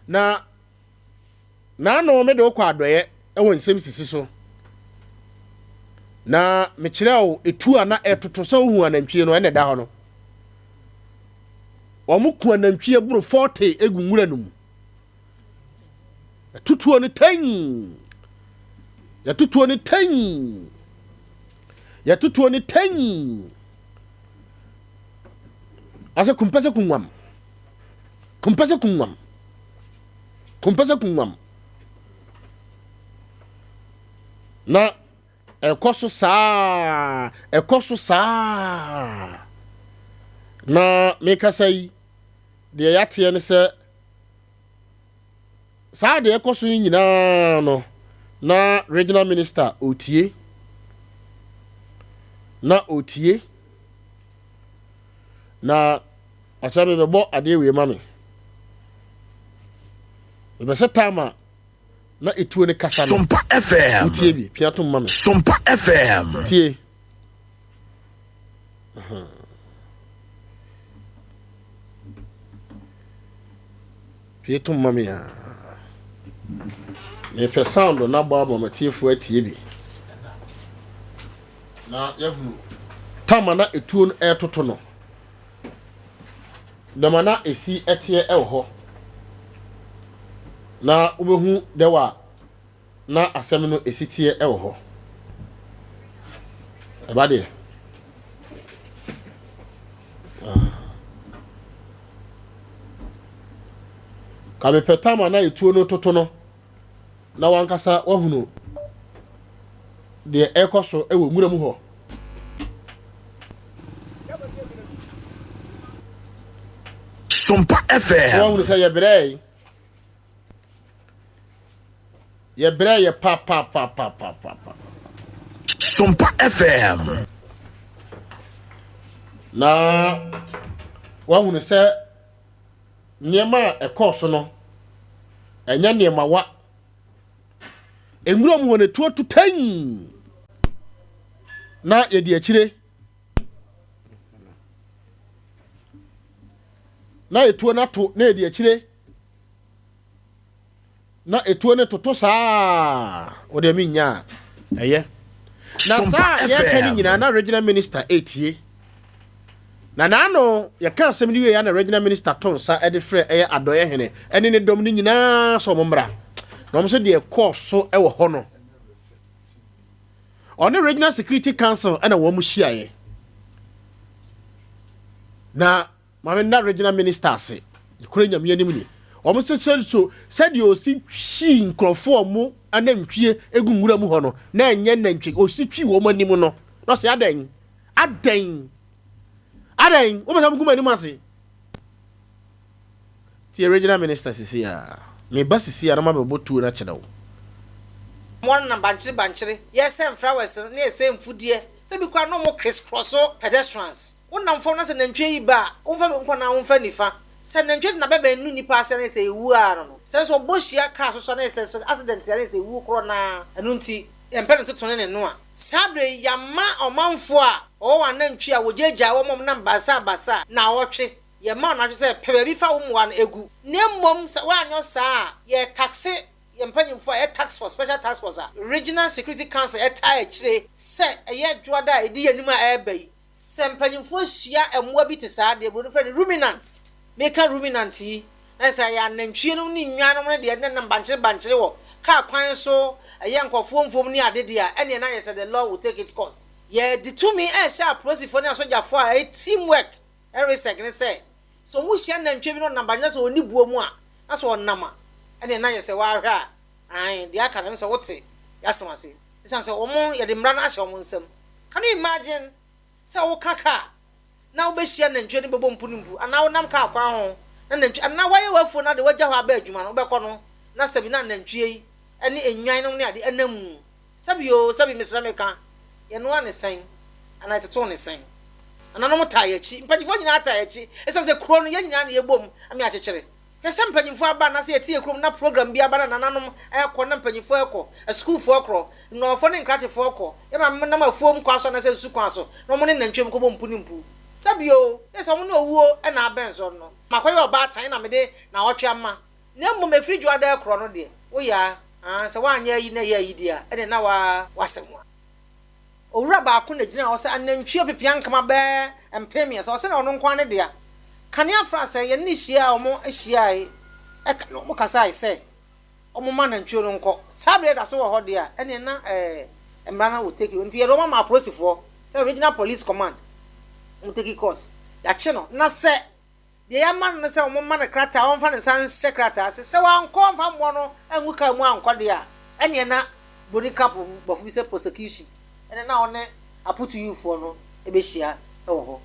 Na n'ano mede wo kɔ adɔeɛ wɔ nsɛm sisi so. Na mekyerɛ wo etu a na ɛtoto sɛ wohu anantwie no ɛna ɛda hɔ no. Wɔn ku anantwie boro 40 egu nwura no mu. Yɛtutuo no tɛn. Yɛtutuo no tɛn. Yɛtutuo no tɛn. Asɛ kumpɛsɛ kunwam. Kumpɛsɛ kunwam. Kumpɛsɛ kunwam. Na ɛkɔ so saa, ɛkɔ so saa. Na mekasa yi, deɛ yɛateɛ ne sɛ saa deɛ ɛkɔ so yi nyinaa no, na regional minister ɔtie. Na ɔtie. Na akyerɛ me bɛbɔ adeɛ wei ma me. Mepɛ sɛ time a na etuo ne kasa no. Sompa FM. Wotie bi, pia tom ma me. Sompa FM. Tie. Pie tom ma me a. Mepɛ sound na bɔ ama matiefoɔ atie bi. Na yɛhunu tama na etuo no ɛretoto no. Dɛm a na esi teɛ wɔ hɔ, na wobehu dɛw a na asɛm no esi teɛ wɔ hɔ. Ɛba deɛ. Ah. Ka mepɛ tam a na etuo no toto no. na w'ankasa woahunu deɛ ɛrekɔ so wɔ nwura mu hɔ. Sompa FM. Woahunu sɛ yɛbrɛe. Yɛbrɛ yɛ papapapapapa. Sompa FM. Na woahunu sɛ nneɛma a ɛkɔɔ so no, ɛnyɛ nneɛma wa. Nwura mu hɔ no etuo to tɛn na yɛde akyire na etuo no ato na yɛde akyire Na etuo no toto saa wo deɛ mennya a ɛyɛ. Na saa a yɛreka no nyinaa na regional minister ɛretie. Na n'ano yɛka asɛm no wie na regional minister to nsa de frɛ ɛyɛ adɔeɛ hene ɛne ne dɔm no nyinaa sɛ wɔn mmra. Na wɔn nso deɛ ɛkɔɔ so wɔ hɔ no ɔne regional security council ɛna wɔn hyiaeɛ. Na Maame nna regional minister ase. Nokorɛ Nyame anim ni. Wɔn se sɛ so sɛdeɛ ɔsi twii nkorɔfoɔ a wɔn anantwie gu nwura mu hɔ no na ɛnyɛ nantwie ɔsi twii wɔn anim no na ɔse adɛn adɛn adɛn wopɛ sɛ mogu m'anim ase. Tie regional minister sisi a meba sisi a na mabɛbɔ tuo no akyerɛ wo. Wɔn nam bankyere bankyere, yɛsɛn flowers no na yɛsɛn mfudeɛ, tɔ bi koraa na wɔn criss cross pedestrians. Wo nam fam na sɛ nantwie yi ba a, wo nfa benkum anaa wo nfa nifa. Sɛ nantwie de n'abɛbɛn nu nipa ase a na yɛ sɛ ewu ara no no. Sɛ nso ɔbɔ hyia car so so a na yɛ sɛ nso accident a na yɛ sɛ ewu korɔ no ara. Ɛno nti yɛmpɛ no ntoto ne ne noa. Saa berɛ yi yɛama ɔmanfoɔ a wɔwɔ wɔn anantwie a wɔgyaagyaa wɔn a wɔnam basaa basaa naawɔtwe. Yɛma wo naawɔtwe sɛ pɛ baabi fa wo mmoa no gu. Na mmom sɛ woanyɔ saa a, yɛretakse Yɛn mpanyimfo a ɛyɛ Task Force, Special Task Force a Regional Security Council taa akyire sɛ ɛyɛ Dwoada a ɛdi yɛn anim a ɛreba yi, sɛ mpanyimfoɔ hyia mmoa bi te saa, deɛ buroni frɛ no ruminants, meka ruminant yi, na kyerɛ sɛ ɛyɛ anantwie nom ne nnwan nom ne deɛ ɛnenam bankyere bankyere wɔ kaa kwan so, ɛyɛ nkurɔfoɔ mfuom ne ade deɛ a, ɛnneɛ na ayɛ sɛ the law will take its course. Yɛde tumi rehyɛ apolisifoɔ ne asogyafoɔ a ɛyɛ team work resɛk ne sɛ, sɛ wɔhyia nantwie bi na ɔnam bankyere na sɛ ɔnni buo mu a, na sɛ ɔnam a, ɛneɛ na ayɛ sɛ w'ahwɛ a, aane, deɛ aka no ɛne sɛ wote y'asɛm ase, ɛsiane sɛ wɔn, yɛde mmara no ahyɛ wɔn nsam. Can you imagine sɛ woka kaa na wobɛhyia nantwie no bɛbɔ mpu ne mpu, anaa wonam kaa kwan ho na nantwie, anaa woayɛ w'afuo na de w'agya hɔ aba adwuma no, wobɛkɔ no na sɛbi na nantwie yi ne nnwan nom ne ade ɛnam mu, sɛbi oo, sɛbi mesrɛ meka, yɛnoa ne sɛn, anaa yɛtoto ne sɛn? Nananom taa y'akyi, mpanyinfoɔ nyinaa taa y'akyi, ɛsiane sɛ kuro no yɛn nyinaa na yɛbom ma yɛakyekyere. Hwɛ sɛ mpanyimfo aba anaasɛ yɛte yɛn kurom na program bi aba na nananom rekɔ na mpanyimfo rekɔ, asukuufoɔ rekorɔ, nnwamafo ne nkrakyefoɔ rekɔ, yɛn maame nam afuom kwan so anaasɛ nsu kwan so na wɔn ne nantwie kɔbɔ mpu ne mpu. Sɛ bio, yɛ sɛ wɔn ne owuo na abɛn so no, makɔyɛ ɔbaatan na mede naawɔtwe ama. Na mmom ɛfiri Dwoada rekorɔ no deɛ, woyɛ a, aa, sɛ woanyɛ ayi na ɛyɛ ayi deɛ a, ɛnneɛ na woa w'asɛm a. Owura baako na gyinaa hɔ sɛ anantwie ɔpepeankama bɛyɛ 300, ɔsɛ na ɔno nko ara ne dea. Kanea fra sɛ yɛne no hyiae a wɔhyiae ɛka na wɔkasae sɛ wɔmma anantwie no nkɔ. Saa bere da so wɔ hɔ deɛ a, ɛneɛ na ɛɛ mmara no will take nti yɛde wɔn ama apolisifoɔ sɛ Regional Police Command wɔn take course. Yɛakye no na sɛ Deɛ yɛama no ne sɛ wɔmma no krataa, ɔmfa ne nsa nhyɛ krataa ase. Sɛ wankɔ amfa mmoa no angu kaa mu ankɔ deɛ a, ɛnneɛ na Buroni ka borɔfo bi sɛ prosecution, ɛnna na ɔne Aputuyifoɔ no bɛhyia wɔ hɔ.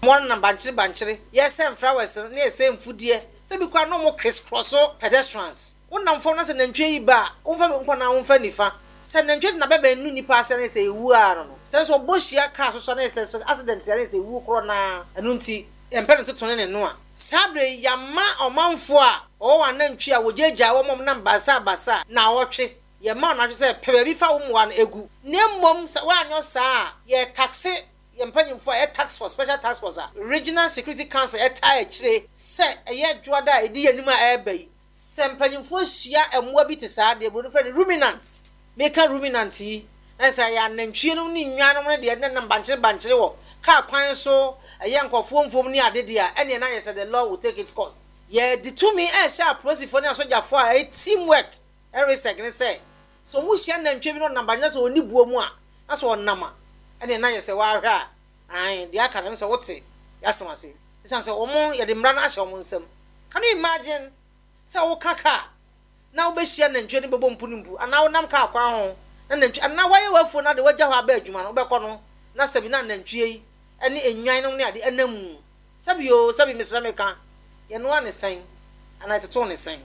Wɔnenam bankyere bankyere, yɛsɛ mfrawɛse no na yɛsɛ mfudeɛ, sɛ bi koraa na wɔn crisscross pedestrians. Wonam fam na sɛ nantwie yi ba a, womfa benkum anaa womfa nifa. Sɛ nantwie de n'abɛbɛn nu nnipa ase a na yɛ sɛ ɛwu ara no no. Sɛ nso ɔbɔ hyia car so so a na yɛ sɛ nso accident a na yɛ sɛ ɛwu korɔ no ara. Ɛno nti yɛmpɛ no ntoto ne ne noa. Saa berɛ yi yɛama ɔmanfoɔ a wɔwɔ wɔn anantwie a wɔgyaagyaa wɔn a wɔnam basaa basaa naawɔtwe. Yɛma wɔn naawɔtwe sɛ pɛ baabi fa wo mmoa no gu. Na mmom sɛ woanyɔ saa a, yɛretakse yɛn mpanyimfo a ɛyɛ task force, special task force a Regional Security Council taa akyire sɛ ɛyɛ dwoada a ɛdi yɛn anim a ɛreba yi, sɛ mpanyimfoɔ hyia mmoa bi te saa, deɛ buroni frɛ no ruminants, meka ruminant yi, na kyerɛ sɛ ɛyɛ anantwie nom ne nnwan nom ne deɛ ɛnenam bankyere bankyere wɔ kaa kwan so, ɛyɛ nkurɔfoɔ mfuom ne ade deɛ a, ɛnneɛ na ayɛ sɛ the law will take its course. Yɛde tumi rehyɛ apolisifoɔ ne asogyafoɔ a ɛyɛ team work resɛg ne sɛ, sɛ wɔhyia nantwie bi na ɔnam bankyere na sɛ ɔnni buo mu a, na sɛ ɔnam a, ɛneɛ na ayɛ sɛ w'ahwɛ a, aane, deɛ aka no ɛne sɛ wote y'asɛm ase, ɛsiane sɛ wɔn, yɛde mmara no ahyɛ wɔn nsam. Can you imagine sɛ woka kaa na wobɛhyia nantwie no bɛbɔ mpu ne mpu, anaa wonam kaa kwan ho na nantwie, anaa woayɛ w'afuo na de w'agya hɔ aba adwuma no, wobɛkɔ no na sɛbi na nantwie yi ne nnwan nom ne ade ɛnam mu, sɛbi oo, sɛbi mesrɛ meka, yɛnoa ne sɛn, anaa yɛtoto ne sɛn?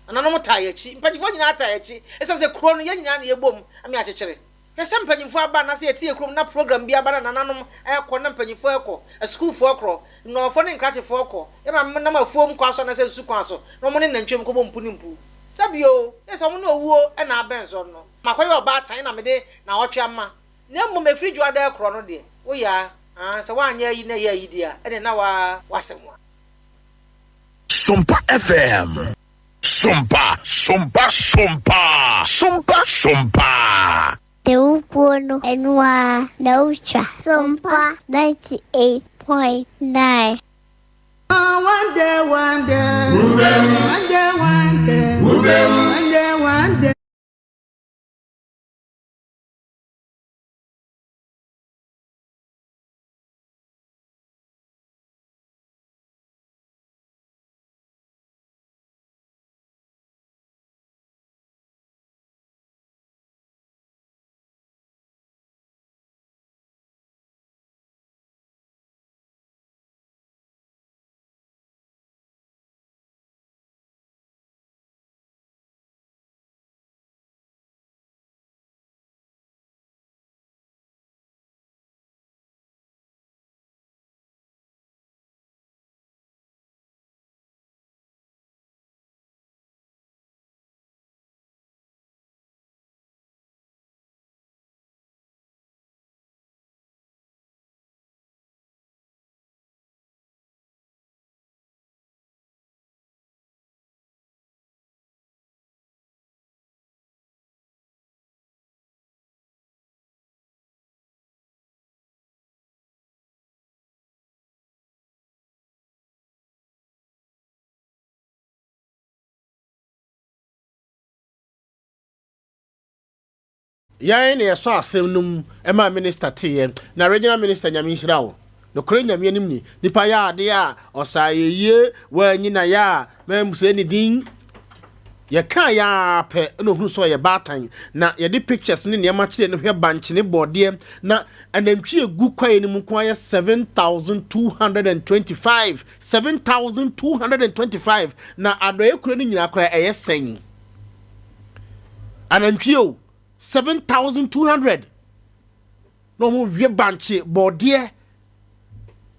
Nananom taa yɛn akyi, mpanyinfoɔ nyinaa taa yɛn akyi, ɛsiane sɛ kuro no yɛn nyinaa na yɛbom ma yɛakyekyere. Hwɛ sɛ mpanyimfoɔ aba anaasɛ yɛte yɛn kurom na program bi aba na nananom rekɔ na mpanyimfoɔ rekɔ, asukuufoɔ rekorɔ, nnɔɔfoɔ ne nkrakyefoɔ rekɔ, yɛn maame nam afuom kwan so anaasɛ nsu kwan so na wɔn ne nantwie kɔbɔ mpu ne mpu. Sɛbi oo, yɛ sɛ wɔn ne owuo na abɛn so no, makɔyɛ ɔbaatan na mede naawɔtwe ama. Na mmom ɛfiri Dwoada rekorɔ no deɛ, woyɛ a, aa, sɛ woanyɛ ayi na ɛyɛ ayi deɛ a, ɛnneɛ na woa w'asɛm a. Sompa FM. Sompa, sompa, sompa, sompa, sompa. Sɛ wobuo no ɛno ara na wotwa. Sompa 98.9. One day, one day, one day, one day, one day, one day. Yɛn na yɛsɔ asɛm no mu maa minister teeɛ. Na regional minister Nyame nhyira wo. Nokorɛ Nyame anim ni, nipa yɛ adeɛ a ɔsa ayɛyie, wanyi na yɛ a mamsɛ ne din. Yɛkaa yɛ ara pɛ na ohunu sɛ ɔyɛ baatan na yɛde pictures ne nneɛma kyerɛ no hwɛ bankye ne bɔɔdeɛ na anantwie egu kwaeɛ no mu nko ara yɛ 7,225 7,225 na adɔeɛ kuro no nyinaa koraa ɛyɛ sɛn anantwie o 7,200 na wɔn wie bankye bɔɔdeɛ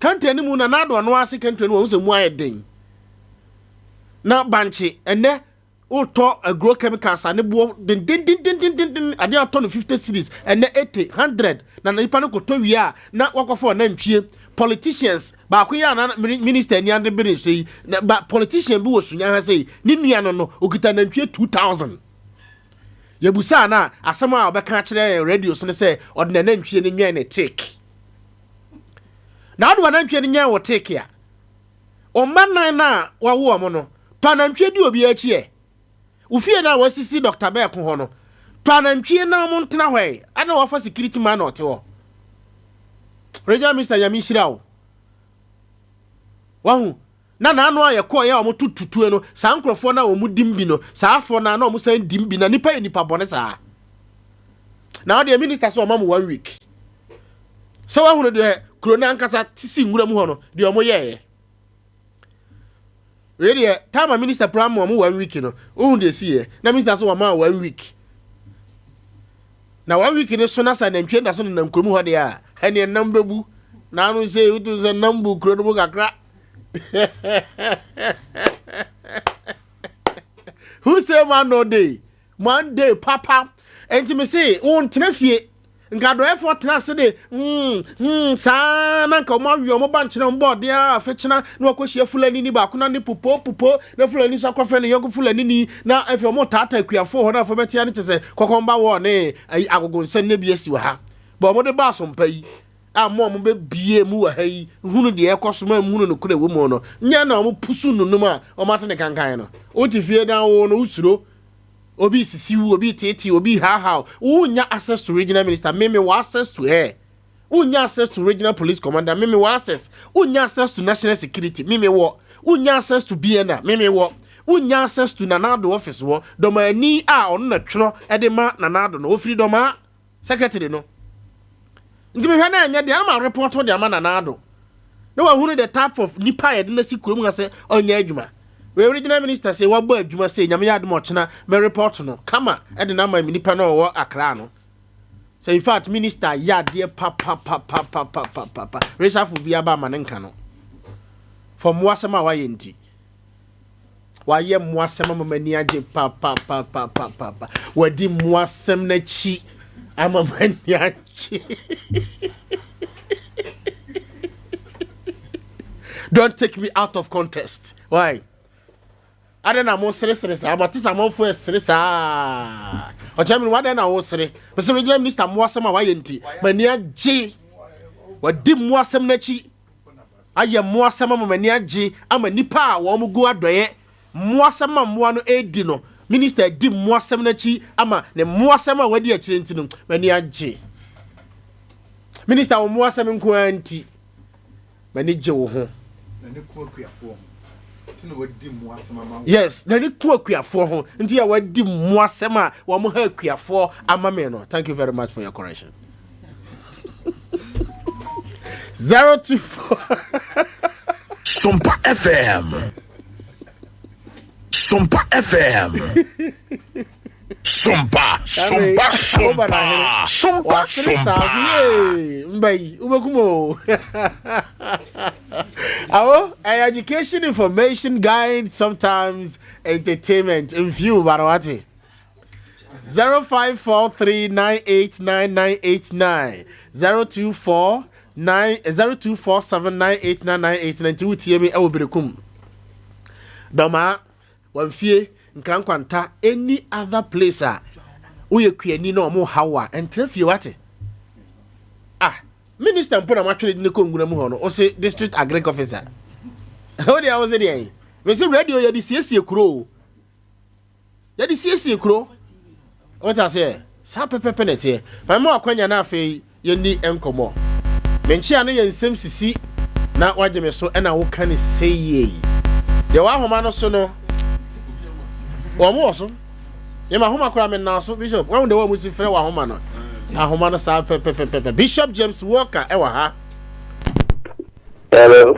Country no mu na n'ado ɔno ase country no wɔn sɛ mu ayɛ den. Na bankye ɛnɛ wotɔ agro chemicals a ne boɔ dendendendendenden adeɛ atɔ no 50 series ɛnɛ 80 100 na nipa no kɔtɔ wie a na wakɔfɔ ɔnantwie politicians baako yɛ ana minister ni ade bere nso yi na ba politician bi wɔ sunya ha sɛ ne nua no no okita nantwie 2000 yɛbusaa no a asɛm a ɔbɛka akyerɛ radio so no sɛ ɔde n'anantwie no nwɛn ne take Na wode w'anantwie no nyɛn wo teeke a, wo mma nan no a wawo wɔn no, tɔ anantwie di obiara akyi ɛ. Wo fie no a wasisi Dɔkta Bɛɛko hɔ no, tɔ anantwie na wɔn ntena hɔ ɛ. Adɛn na wafa security man na ɔte hɔ? Regional Minister Nyame nhyira wo. Wahu? Na n'ano a yɛkɔeɛ a wɔto tutue no, saa nkurɔfoɔ no a wɔdim bi no, saa afoɔ no ara na wɔsan dim bi, na nnipa yɛ nnipa bɔne saa. Na ɔdeɛ minister sɛ ɔma mo one week. Sɛ wahunu deɛ kuro no ankasa te si nwura mu hɔ no, deɛ wɔn yɛɛyɛ. Wei deɛ, time a minister pura ma wɔn one week no, wohu deɛ ɛsiiɛ. Na minister sɛ wɔma one week. Na one week no so na sɛ nantwie da so nenam kurom hɔ deɛ a, ɛneɛ nam bɛbu. Na ano sɛ wotu sɛ nam bu kuro no mu kakra. Who say man no day? Man day papa. Enti me se wo ntena fie. Nka adɔeɛfoɔ tena ase de mm mm saa na nka wɔn awe wɔn ba nkyena wɔn bɔ ɔden a afe kyena na wɔakɔhyia Fulani ni baako na ne pupo pupo na Fulani nso akɔfrɛ ne yɔnko Fulani ni na afei wɔn taata akuafoɔ hɔ na afei bɛtea ne kyɛ sɛ kɔkɔmba wɔ ne ayi agogo nsɛm ne bi asi wɔ ha bɔ wɔn de ba asompa yi a mo a mobɛbie mu wɔ ha yi hunu deɛ ɛkɔ so ma nhunu nokorɛ wɔ mu no nyɛ na wɔn pusu nunum a wɔn ate ne kankan no wote fie na wo no wosuro obi sisi wo obi tete obi haahaa wo nya access to regional minister me me wɔ access to her wonya access to regional police commander me me wɔ access wonya access to national security me me wɔ wonya access to BNA me me wɔ wonya access to Nana Addo office wɔ dɔmani a ɔno na twerɛ de ma Nana Addo no ofiri dɔmaa secretary no nti mehwɛ na ɛnyɛ deɛ na ma report de ama Nana Addo na wahunu the type of nipa a yɛde no asi kurom ha sɛ ɔnyɛ adwuma wei regional minister sɛ wabɔ adwuma sɛ nyame yɛ adom ɔkyena mɛ report no kama ɛde no ama nipa na ɔwɔ Accra no sɛ in fact minister yɛ adeɛ papapapapapapa resafo bi aba ama ne nka no for mmoasɛm a wayɛ nti Wayɛ mmoasɛm ama m'ani agye papapapapapa. Wadi mmoasɛm n'akyi ama m'ani agye. Don't take me out of contest. Why? Adɛn na mo seresere saa? Mate sɛ amanfoɔ ɛsere saa. Ɔkyerɛ me no, adɛn na wo sere? Mesɛ regional minister mmoasɛm a wayɛ nti, m'ani agye. Wadi mmoasɛm n'akyi. Ayɛ mmoasɛm ama m'ani agye ama nnipa a wɔn gu adɔeɛ mmoasɛm a mmoa no redi no minister adi mmoasɛm no akyi ama ne mmoasɛm a wadi akyire nti no m'ani agye minister wo mmoasɛm nko ara nti m'ani gye wo ho yes n'ani ku akuafoɔ ho nti a wadi mmoasɛm a wɔn ha akuafoɔ ama me no thank you very much for your correction 024 Sompa FM. Sompa FM. Sompa, Sompa, Sompa, Sompa, Sompa. Mba yi, wobɛkum o. Awo, ɛyɛ education, information, guide, sometimes entertainment. Mfiw, barawate. 0543989989 024 9 0247989989 nti wotie me ɛwɔ berekum dɔmaa wamfie nkrankwanta any other place a woyɛ kuani na ɔmo haw a ɛntena fie wate ah minister mpo na matwene de ne kɔ nwura mu hɔ no ɔse district agric officer wo deɛ wo se deɛ mese radio yɛde siesie kuro o Yɛde siesie kuro. Wote aseɛ? Saa pɛpɛpɛ na ɛteɛ. Ma mema w'akwanya na afei yɛnni nkɔmmɔ. Me nkyea no yɛ nsɛm sisi na woagye me so ɛna woka no seyie yi. Deɛ wɔ ahoma no so no, wɔn wɔ so. Yɛ ma ahoma koraa menaa so Bishop. Wɔn deɛ wɔn si frɛ wɔ ahoma no. Ahoma no saa pɛpɛpɛpɛ. Bishop James Walker ɛwɔ ha. Hello.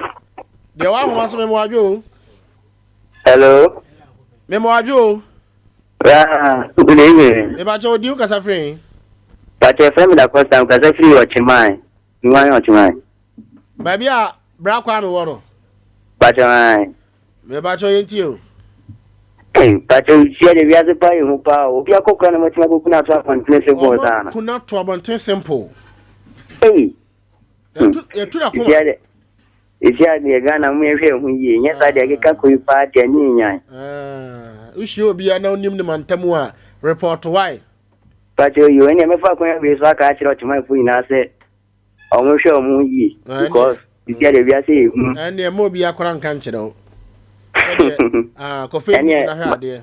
Deɛ wɔ ahoma so mema wadwo o. Hello. Mema wadwo o. Yeah, good evening. Mebakyɛ odi wo kasa firi he? Bakyɛ fɛ mi da Costa, kasa firi Ɔkyeman. Nwan Ɔkyeman. Baabi a Bra Kwame wɔ no. Bakyɛ wan. Mebakyɛ yɛn tie o. Hey, bakyɛ nhyia de wiase pa yɛ hu paa o. Obi akɔkora na matumi akɔku no ato abɔntene simple saa no. Ɔma ku no ato abɔnten simple. Hey. Yɛtu na koma. Sisi a deɛ Ghana mo yɛhwɛ yɛn ho yie nyɛ saa deɛ ɛkeka kɔ yi paa deɛ ne yɛ nyan. Wohyia obi a na wonim ne mantam a report why? Pakyɛ oyi ɛnneɛ mɛfa kwan wei so aka akyerɛ ɔtemafoɔ nyinaa sɛ ɔmo hwɛ ɔmo ho yie because sisi a deɛ wiase yɛ hu. Ɛnneɛ mma obi akora nka nkyerɛ wo. Ɛnneɛ kɔ Facebook na hwɛ adeɛ.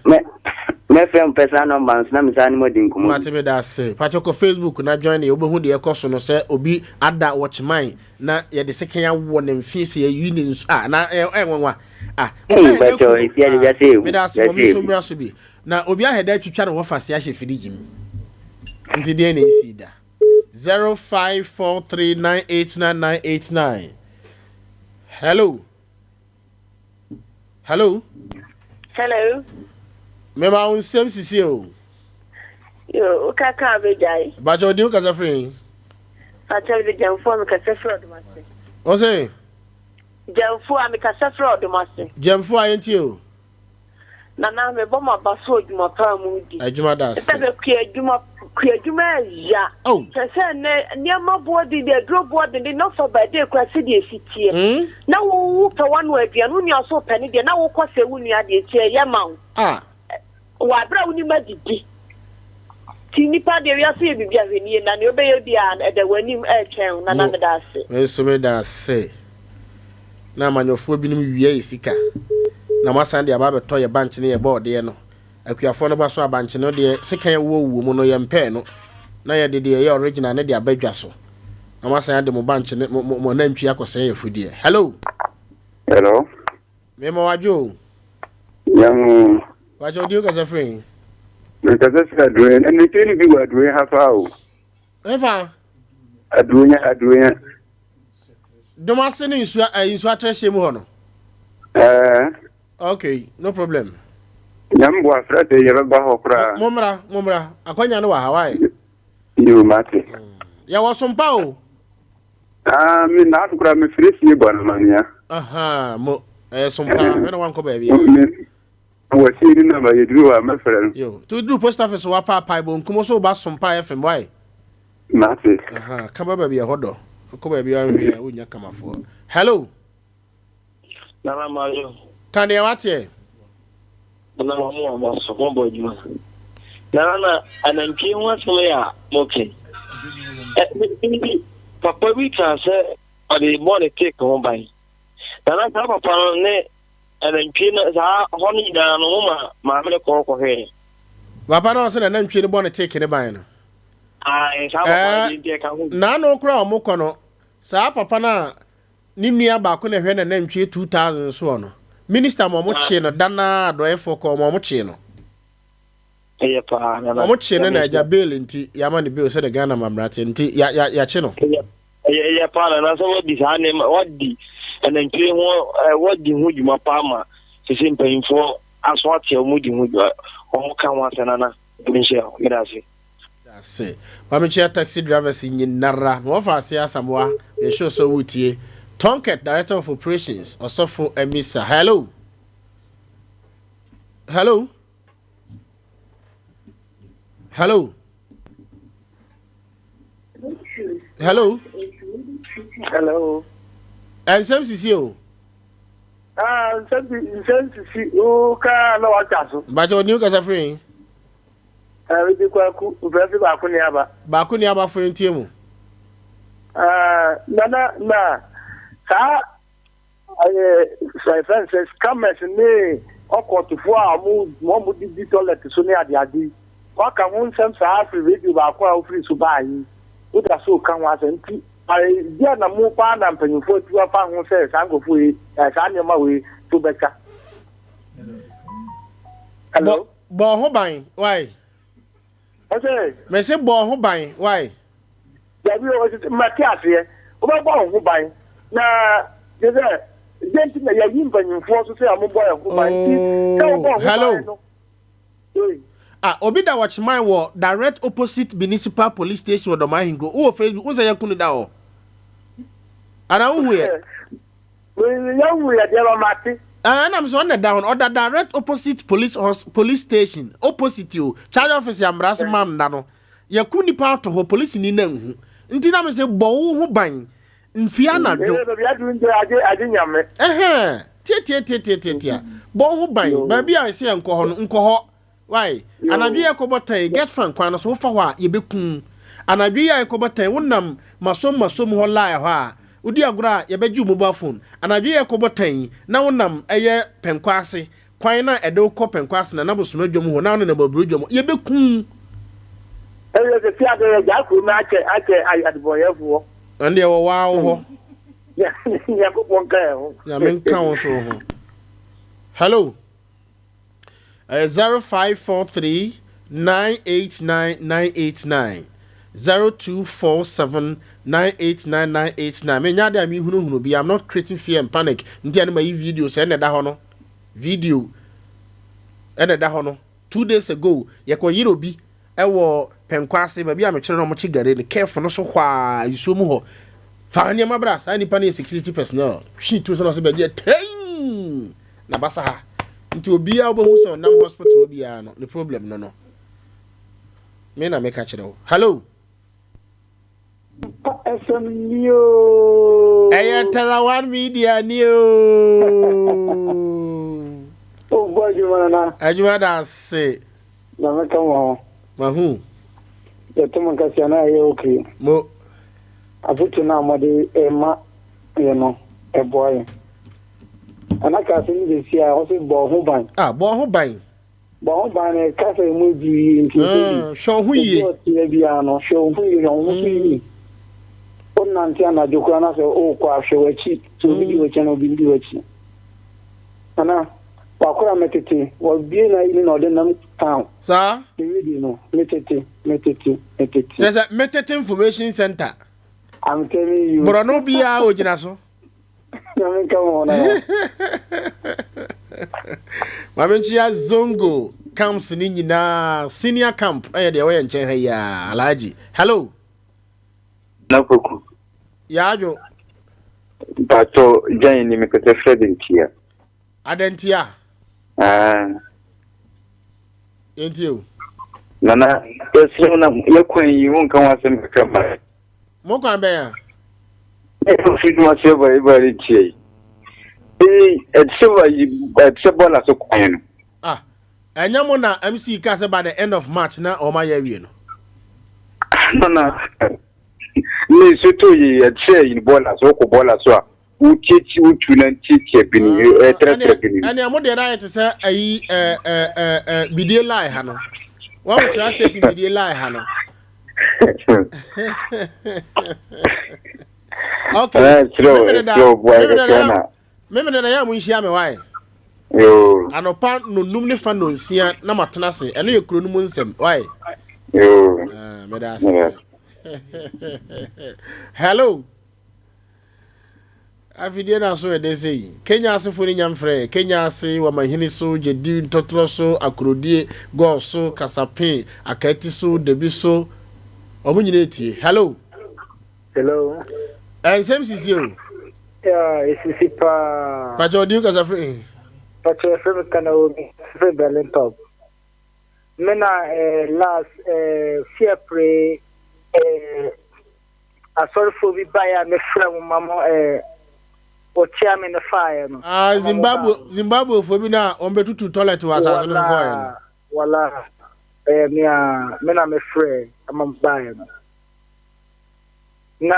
Mɛfrɛ mo personal number nso na me saa ne mo adi nkɔmmɔ bi. Mate meda ase. Pakyɛ kɔ Facebook na join yɛ wobɛhu deɛ ɛkɔ so no sɛ obi ada watchman na yɛde sekan awɔ ne mfe sɛ yɛyi ne nsu a na ɛyɛ nwanwa. Ah, Ei, obi ahɛ dɛ mpakyɛw, ku no. esi ade Ah, wiase ehu, meda ase wiase bɔ me nso ehu. mmra so bi. Na obi ahɛ dɛ atwitwa ne wɔfa se ahyɛ firigye mu. Nti deɛ na esi da. 0543989989. Hello. Hello. Hello. Mema wo nsɛm sisi o. Yo, wo kaka abegyae. Bakyɛ odi wo kasa firi. Bakyɛ de gyamfo a mekasa firi ɔdom ase. O se? Gyamfo a mekasa firi ɔdom ase. Gyamfo a yɛntie o. Nana mebɔ m'aba so adwuma pa a mudi. Adwuma da ase. Sɛ kua adwuma kua adwuma ɛya. Oh. Kyerɛ sɛ nnɛ nneɛma boɔ den de aduro boɔ den de na ɔfa baade kura sɛdeɛ esi teɛ. Mm. Na wo wo pɛ wano aduane wo nua so pɛ ne deɛ na wokɔ sɛ wo nua deɛ nti ɛyɛ ma wo. Ah. Wɔ abere a wonim adidi. Ti nipa deɛ wiase yɛ biribi ahwɛ nie na nea ɔbɛyɛ biara no ɛda w'anim ɛretwɛn wo. Nana Mo. meda ase. Me nso meda ase. Na amanyɔfoɔ binom wia yɛ sika na moasan de aba abɛtɔ yɛ bankye ne yɛ bɔɔdeɛ no. Akuafoɔ no ba so a bankye no deɛ sekan ɛwowɔ wowɔ mu no yɛmpɛɛ no na yɛde deɛ ɛyɛ original no de aba dwa so na moasan ade mo bankye ne mo mo mo anantwie akɔsɛe yɛ afudeɛ. Hello. Hello. Mema wadwo o. Yɛn. Wakyɛ odi kasa firi he? Mekasa firi Aduroyɛ. Anantwie no bi wɔ Aduroyɛ ha paa o. Ɛfa? Aduroyɛ, Aduroyɛ. Domase ne nsuo ɛɛ nsuo atrɛhyɛ mu hɔ no. Ɛɛ. Okay, no problem. Nyame boa frɛ sɛ yɛbɛba hɔ koraa. Mo mmra, mo mmra. Akwanya no wɔ ha, why? Yo, mate. Yɛwɔ sompa o. Ah, me na ado koraa mefiri fie bɔ no manea. Aha, mo ɛyɛ sompa, hwɛ na wankɔ baabi a. Wɔ fie no namba yɛduru hɔ a mɛfrɛ no. Yo, to duru post office wa paapae bonkum so ba sompa FM, why? Mate. Aha, ka ba baabi ɛhɔ dɔ. Kɔ baabi a nhwɛ a wonya kamafoɔ. Hello. Nana Mario. Ka deɛ wateɛ. Nana mo mo aba so mo bɔ adwuma. Nana na anantwie ho asɛm yɛ a mo ke. Ɛ papa bi ka sɛ ɔde bɔ ne take ho ban. Nana saa papa no ne anantwie no saa hɔ no nyinaa no mo ma maame no kɔɔ kɔhwɛɛ. Papa no ɔsɛ n'anantwie no bɔ ne take ne ban no. Ae saa papa no deɛ nti ɛka ho. N'ano koraa ɔmo kɔ no saa papa no a Ne nua baako na ɛhwɛ nanantwie 2000 soɔ no. Minister ma ɔmo kyee no da naa adɔeɛfoɔ kɔɔ ma ɔmo kyee no. Ɛyɛ paa nana. Ɔmo kyee no na agya bail nti yama no bail sɛdeɛ Ghana mamra teɛ nti ya ya yakye no. Ɛyɛ ɛyɛ paa nana sɛ wadi saa nneɛma wadi anantwie ho wadi ho dwuma paa ma sese mpanyinfoɔ aso ate a wɔn di ho dwuma wɔn ka ho asɛ nana menhyɛ meda ase. Ase. Ma me kyia taxi drivers nyinara. Ma wɔfa ase Asamoah. Me sure sɛ wotie. Tonket director of operations Ɔsɔfo Amisa. Hello. Hello. Hello. Hello. Hello. Nsɛm sisi o. Ah, nsɛm nsɛm sisi o kaa na wata so. Bàtɛ ɔni kasa firi yi. Ɛɛ Kwaku, mprɛnse baako ni aba. Baako ni aba fo ntie mu. Ɛɛ nana na saa ɛyɛ fɛn sɛ scammers ne ɔkɔtofoɔ a wɔn wɔn didi toilet so ne adeade yi waka ho nsɛm saa afiri radio baako a wofiri so baa yi woda so ka ho asɛm nti ɛɛ na mo paa na mpanyinfoɔ atu afa ho sɛ saa nkurɔfoɔ yi ɛɛ saa nneɛma wei to bɛtwa. Hello. Bɔ ho ban, why? Ɔsɛ. Mese bɔ ho ban, why? Dabi o, ɔsɛ mate aseɛ. Wobɛbɔ wo ho ban. Na kyerɛ sɛ, dɛn nti na yɛayi mpanyimfoɔ so sɛ wɔbɔ yɛn ho ban? Nti sɛ wobɔ wo ho ban Hello. no. Ah, obi da watchman wɔ direct opposite municipal police station wɔ Dɔm Ahenkuro. Wowɔ Facebook, wo sɛ yɛku no da hɔ. Anaa wohu yɛ? Yɛhu yɛ deɛ ma mate. Ɛɛ ɛna mi sɛ ɔna da hɔ no ɔda direct opposite police hos police station opposite o charge office ambrase man da no yɛku nipa ato hɔ police ni na nhu nti na mi sɛ bɔ wo ho ban mfie anadwo. Ee baabi aduru nti agye agye nyame. Ɛhɛn tiatiatiatiatia bɔ wo ho ban baabi a ɛsɛ yɛ nkɔ hɔ no nkɔ hɔ. Wai, anadwo yi a yɛkɔbɔ tan yi, Getfan kwan no so, wofa hɔ a, yɛbɛku wo. Anadwo yi a yɛkɔbɔ tan yi, wonam Masom Masom hɔ line hɔ a, wodi agorɔ a, yɛbɛgye wo mobile phone. Anadwo yi a yɛkɔbɔ tan yi, na wonam ɛyɛ Pɛnkɔ ase, kwan no a ɛde wo kɔ Pɛnkɔ ase, Nana Bosom Adwam hɔ, na wonenam Aburo Dwam hɔ, yɛbɛku wo. Ɛyɛ sɛ fie adeɛ yɛgyaa kuro no akyɛ akyɛ adebɔnyɛfoɔ. Ɛno deɛ wɔ waa wo hɔ. Nyankopɔn nka yɛn ho. Nyame nka wo nso wo ho. Hello. Ɛyɛ 0543 989 989 0247 989 989. Menya ade a mehunuhunu bi. I'm not creating fear and panic. Nti a ne ma yi video sɛ ɛna ɛda hɔ no. Video ɛna ɛda hɔ no. 2 days ago yɛkɔ yere obi ɛwɔ Pɛnkɔ ase baabi a mekyerɛ no, ɔmo kye gare no kɛfo no so hwaa nsuo mu hɔ. Fa nneɛma bra. Saa nipa no yɛ security personnel. Twi tu sɛ na ɔsɛ bɛgye tɛn na basa ha. Nti obiara wobɛhu sɛ ɔnam hospital biara no ne problem no no me na meka kyerɛ wo. Hello. FM ni o. Ɛyɛ Terawan Media ni o. O bɔ adwuma nana. Adwuma da ase. Na meka wɔ ho. Mahu. Yɛto mo nkasa na ɛyɛ okay. Mo. Afotu no a mɔde ɛma yɛ no ɛboa yɛn. Ɛna ka asɛm no bɛsi a ɔsɛ bɔ ho ban. Ah, bɔ ho ban. Bɔ ho ban no kasa emu edu yie nti sɛ bi. Hwɛ wo ho yie. Obi ɔteɛ biara no hwɛ wo ho yie, hwɛ wo ho so yie. Wonante anadwo koraa na sɛ wokɔ a hwɛ w'akyi. Sɛ obi di w'akyi na obi di w'akyi. Nana, wakora metete, wabie na ayi na ɔde nam town. Saa. Ne radio no, metete, metete, metete. Kyerɛ sɛ metete information center. I'm telling you. Borɔno biara ogyina so. Nyame nka mo nana. Maame nkyia Zongo camps ne nyinaa, senior camp ɛyɛ deɛ wɔyɛ nkyɛn ha yi a Alhaji. Hello. Napoku. Yaadwo. Mpatsɔ gyan ni mekasa firi Adantia. Adantia. Ah. Yɛntie o. Nana, yɛsrɛ wo na yɛ kwan yi wo nka ho asɛm kakra ma. Mo kwan bɛn a? Ɛfiri no ase ba ɛba Adantia yi. Ee, ɛte sɛ ɛte sɛ bɔɔla so kwan no. Ah, ɛnyɛ mo na MC ka sɛ by the end of March na ɔma yɛ awie no. Nana, ne nsuo tɔ yi ɛte sɛ yi bɔɔla so, wokɔ bɔɔla so a wotietie wotu na tietie bini ɛtrɛtrɛ bini. Ɛnea mo deɛ no ayɛ te sɛ ayi ɛɛ ɛɛ ɛɛ bidie line ha no. Wɔn mo kyerɛ station bidie line ha no. Okay. Mímí da yɛ a mo nhyia mi wae. Yoo. Anɔpa nonum ne fa nonsia na ma tena ase. Ɛno yɛ kuro no mu nsɛm wae. Yoo. Meda ase. Hello. Afidie no aso ɛdɛ sɛ yi. Kenya asefo no nya mfrɛ. Kenya ase, Wamahini so, Gyedi, Ntɔtorɔ so, Akorodie, Gɔɔ so, Kasape, Akati so, Dabi so. Wɔn nyinaa etie. Hello. Hello. Nsɛm sisi o. Yeah, esisi paa. Pakyɛ ɔdi kasa firi. Pakyɛ firi mi kana obi firi Berlin top. Me na eh, last eh, fiapre eh, asɔrefoɔ bi baeɛ a mefrɛ mo ma mo eh, wɔkyea me no faeɛ no. Ah, Zimbabwe Zimbabwefoɔ bi na wɔn bɛtutu toilet wɔ asase no so kɔɔɛ no. Wala, ɛyɛ me a me na mefrɛ ama mo baeɛ no. Na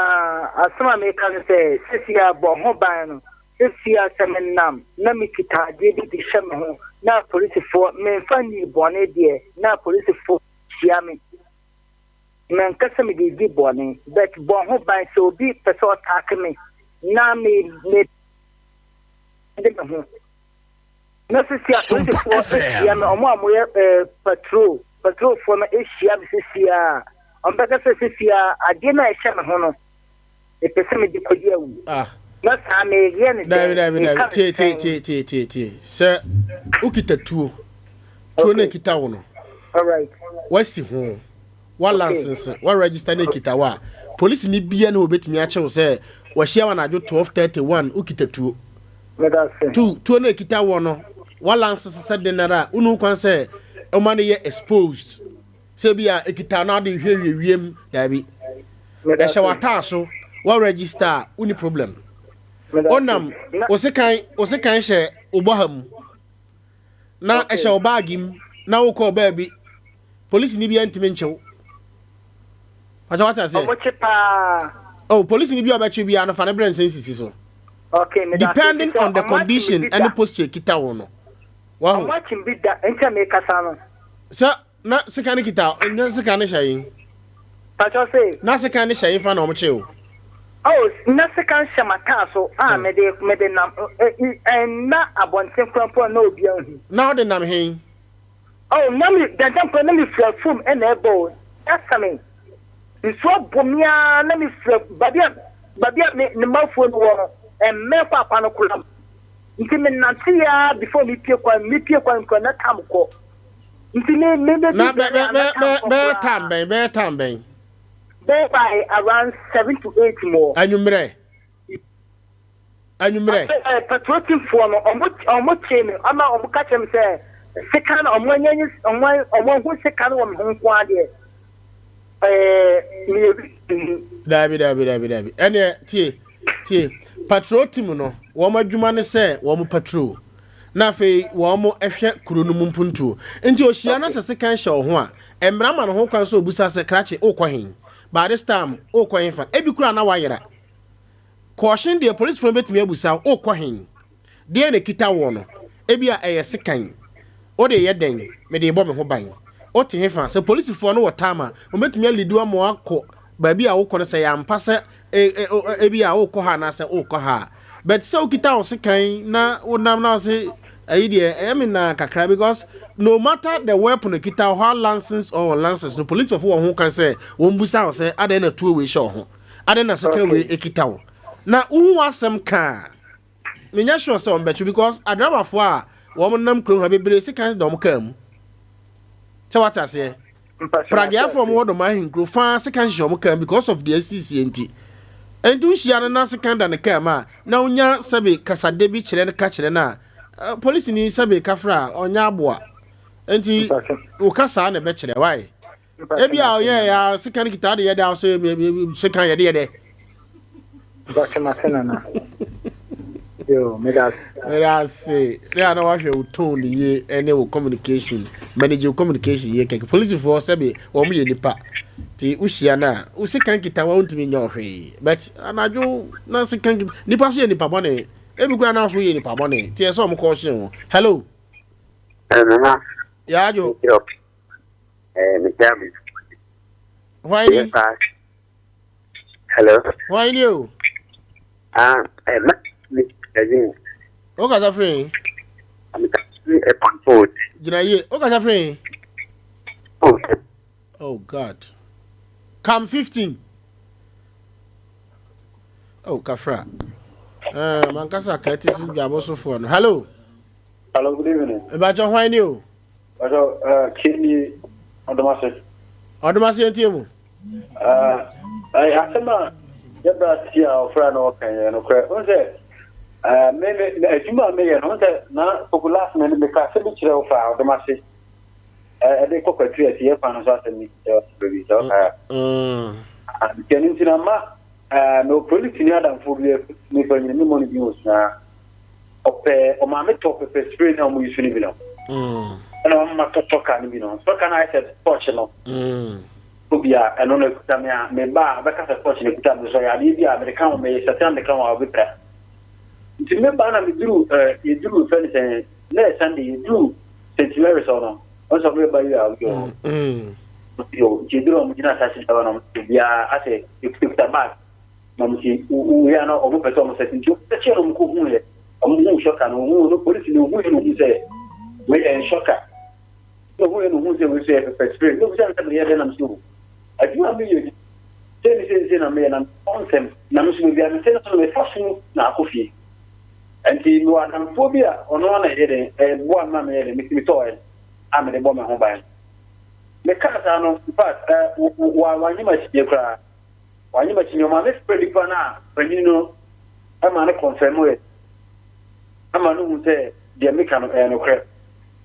asɛm a meka ne sɛ, seesei a bɔ ho ban no, seesei a sɛ menam na mekita adeɛ bi de hyɛ me ho na apolisifoɔ, memfa nnii bɔne deɛ, na apolisifoɔ hyia me, menka sɛ mede redi bɔne, but bɔ ho ban sɛ obi pɛ sɛ ɔtaake me na me me de me ho. Na seesei apolisifoɔ ahyia me, wɔn a wɔyɛ eh, patrol, patrolfoɔ no ahyia me seesei a, wɔbɛka sɛ seesei a adeɛ no a ɛhyɛ me ho no, mepɛ sɛ mede kɔdi awu. Ah. Na saa meyɛ ne dɛn? Dabi, dabi, Meka dabi. ne Tie, tie, sɛn? tie, tie, tie, tie. Sɛ wokita tuo, tuo no ekita wo no, Alright. wasi ho, walansense, waregister no ekita wo a, polisi ni bia ne obetumi akyɛ wo sɛ wahyia wo anadwo 12:31 wokita tuo. Meda ase. Tu, tuo no ekita wo no, walansense sɛ den ara a, wonu kwan sɛ ɔma no yɛ exposed. Sɛ bi a ekita no ade hwehwɛ wiem, daabi. Ɛhyɛ w'ataa so, wa register a, wonni problem. Wonam, wo sekan, wo sekan hyɛ wo bɔha mu, na ɛhyɛ wo baagi mu, na wokɔ baabi, polisi ni bi ntumi nkye wo. Pàtó wate aseɛ? Ɔmo kye paa. Oh, polisi ni bi a ɔbɛkye biara no fa ne brɛ nsɛn sisi so. Okay, meda ase. Depending Efisɛ on the ɔmo akye me condition bi da. ɛne posture ekita wo no. Wahu? Ɔmo akye me bi da, nti a mekasa no. Sɛ na sika no kita, na sika no hyɛ yi. Pàtó se. Na sika no hyɛ yi fa na ɔmo kye wo. Oh, na sekan hyɛ m'ataa so a mede mede nam ɛnna abɔnten koraa mpo a na obiara nhu. Na wode nam he? Oh, na me dantan koraa na mefiri afuom na ɛreba o, na sɛ me nsuo abɔ me ara na mefiri baabi a baabi a me ne m'afuo no wɔ no, ɛmmɛn kwaakwa no koraa. Nti menanteeɛ ara before mepie kwan mepie kwan koraa na tam kɔ. Nti me me bɛdu Na bɛ baabi bɛ a na bɛ tam bɛ kɔ bɛyɛ tam koraa. bɛn bɛyɛ tam bɛn? Bɛyɛ by around 7 to 8 mu. Anwummerɛ. Anwummerɛ. Afei ɛɛ patrol team foɔ no ɔmo ɔmo kyee me ama ɔmo ka kyerɛ me sɛ sekan no ɔmo anya ɔmo ɔmo ahu sekan wɔ me ho nko ara deɛ ɛɛ meyɛ victim. Daabi daabi daabi daabi ɛneɛ tie tie patrol team no wɔn adwuma ne sɛ wɔn patrol na afei wɔn hwɛ kuro no mu mpuntuo nti ohyia na sɛ sekan hyɛ wo ho a mmara ma no ho kwan sɛ obusa sɛ krakye wokɔ hen by this time wokɔ hen fa ebi koraa na wayera Kɔɔhyen deɛ polisifoɔ no bɛtumi abusa wo, wokɔ hen? Deɛn na ɛkita woɔ no? Ebia ɛyɛ sekan. Wode reyɛ dɛn? Mede rebɔ me ho ban. Wote hefa? Sɛ polisifoɔ no wɔ tam a, wɔbɛtumi alidi wo ama woakɔ baabi a wokɔ no sɛ ɛyɛ ampa sɛ ebia wokɔ ha anaasɛ wokɔ ha a. But sɛ wokita wo sekan na wonam na wose ɛyi deɛ ɛyɛ me naa kakra because no matter the weapon ekita wo, how licensed or unlicensed no, polisifoɔ wɔ ho kwan sɛ wɔbusa wo sɛ adɛn na tuo wei hyɛ wo ho. Adɛn na sika wei ekita wo? Na wohu w'asɛm ka a, menyɛ sure sɛ wɔbɛkye because adramafoɔ a wɔn nam kurom ha bebree sika da wɔn kaa mu. Sɛ wate aseɛ? Prageafoɔ wɔn wɔ dɔm ahenkuro faa sika hyehyɛ wɔn kaa mu because of deɛ asiisie nti. Nti wohyia no na sika da ne kaa mu a, na wonya sɛbe kasade bi kyerɛ no ka kyerɛ no a, eh, polisini sɛbe kafra a ɔnyɛ aboa. Nti wo kasaa na ɛbɛkyerɛ, why? Ebi a ɔyɛ ya sika no kita de yɛ dɛ ɔsɛ sika yɛde yɛ dɛ. Bàtɛ ma sɛ nana. Yo, meda ase. Meda ase. Ne a na wahwɛ wo tone yie ɛne wo communication. Manage wo communication yie kɛkɛ. Polisifoɔ sɛbe wɔn yɛ nipa. Ti wohyia no a, wo sika nkita wa wontumi nyɛ ɔhwee. But anadwo na sika nkita nipa so yɛ nipa bɔne. Ebi koraa na so yɛ nipa bɔne. Ti ɛsɛ wɔn kɔɔhye ho. Hello. Nana. Yaajo. Eh, me tell me. Why ni? Hello. Why ni o? Ah, eh, ma me again. O kasa firi. I'm kasa airport. Gyina yie. O kasa firi. Oh. Oh God. Come 15. Oh, kafra. Eh, mankasa kɛte si dwabɔ so foɔ no. Hello. Hello, good evening. Mbakyɛ hwan ni o? Ɔsɛ ɛɛ tie ɔdomase. Ɔdomase yɛn tie mu. Ɛɛ asɛm a yɛbra ti a ɔfra na ɔka yɛn no korɛ. Ɔn sɛ ɛɛ me me adwuma a meyɛ no ɔn sɛ na koko last minute me ka asɛm bi kyerɛ wo fa ɔdomase. Ɛɛ ɛde kɔ kwatiri ati yɛ kwan no so asɛm bi kyerɛ wo baabi sɛ ɔka ya. Nti ɛno nti na ma ɛɛ mewɔ polisini adamfoɔ bi nipa nyina me mmɔ ne din wɔ sua. Ɔpɛ ɔmaa me tɔ pepper spray na ɔmo use no bi no. Ɛna ɔmo ma tɔ sɔka no bi no. Sɔka no ayɛ sɛ torch no. Obi a ɛno no ekuta me a me ba a ɔbɛka sɛ torch no ekuta me so ɔyɛ adeɛ bi a mede ka ho meyɛ sɛte na mede ka ho a ɔbɛpira. Nti me ba na meduru ɛɛ yɛduru fɛ ne sɛ na yɛ Sunday yɛduru St Mary's hɔ no ɔno sɛ ɔmo yɛ ba yi a ɔmo yɛ hɔ. Yo nti yɛduru ɔmo gyina taxi driver na ɔmo sɛ obiara asɛ ekuta bag. Na ɔmo se wo yɛ a na ɔmo pɛ sɛ ɔmo sɛte nti ɔmo sɛteɛ na ɔmo kɔ hu yɛ ɔmo hu shoka no ɔmo no polisi no ɔhu yɛ na ɔhu sɛ wei yɛ shoka na ɔhu yɛ na ɔhu sɛ wei so yɛ pepper spray na ɔbisa me sɛ meyɛ dɛn na me sɛ o adwuma a meyɛ ni sei ne sei ne sei na meyɛ na mekɔ ntɛm na me so baabi a mete no so no mefa so na akɔ fie nti mewɔ adamfoɔ bi a ɔno ara na ɛyɛ dɛn ɛboa me ma meyɛ dɛn metumi tɔɔ a mede bɔ me ho ban mekaa saa no in fact wanyɛ m'akyinnye koraa. Wannye m'akyinnye. Ɔmaa me frɛɛ nipa no a panyin no ma no kɔnfɛm ɛ ma no hu sɛ deɛ meka no ɛyɛ nokorɛ.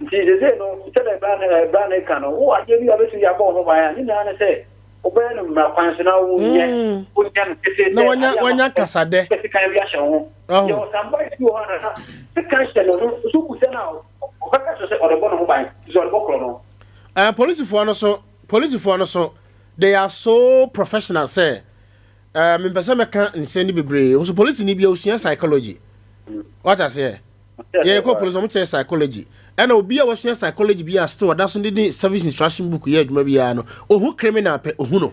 Nti seesei no sɛdeɛ bra no ɛɛ bra no reka no, wowɔ adeɛ bi a wobɛtumi de abɔ wo ho ban a, ne nyinaa ne sɛ wobɛyɛ no mmara kwan so na wonyɛ wonyɛ no ketee Na sɛ wanya adeɛ a wanya kasadɛ. wopɛ sekan bi ahyɛ wo ho. Ɔho. Yɛwɔ sambae bi wɔ hɔ a na sekan hyɛ ne ho so bu sɛ no a ɔbɛka kyerɛ sɛ ɔde bɔ ne ho ban sɛ ɔde bɔ korɔ no. Ɛɛ polisifoɔ no so polisifoɔ no so They are so professional sɛ eh, mempɛ sɛ mɛka nsɛm no bebree. Nso polisini bi a osua psychology. Wate aseɛ? Yɛkɔ polisi wɔn kyerɛ psychology. Ɛna obi a wasua psychology bi a still ɔda so de ne service instruction book yɛ adwuma biara no, ohu criminal pɛ, ohu no.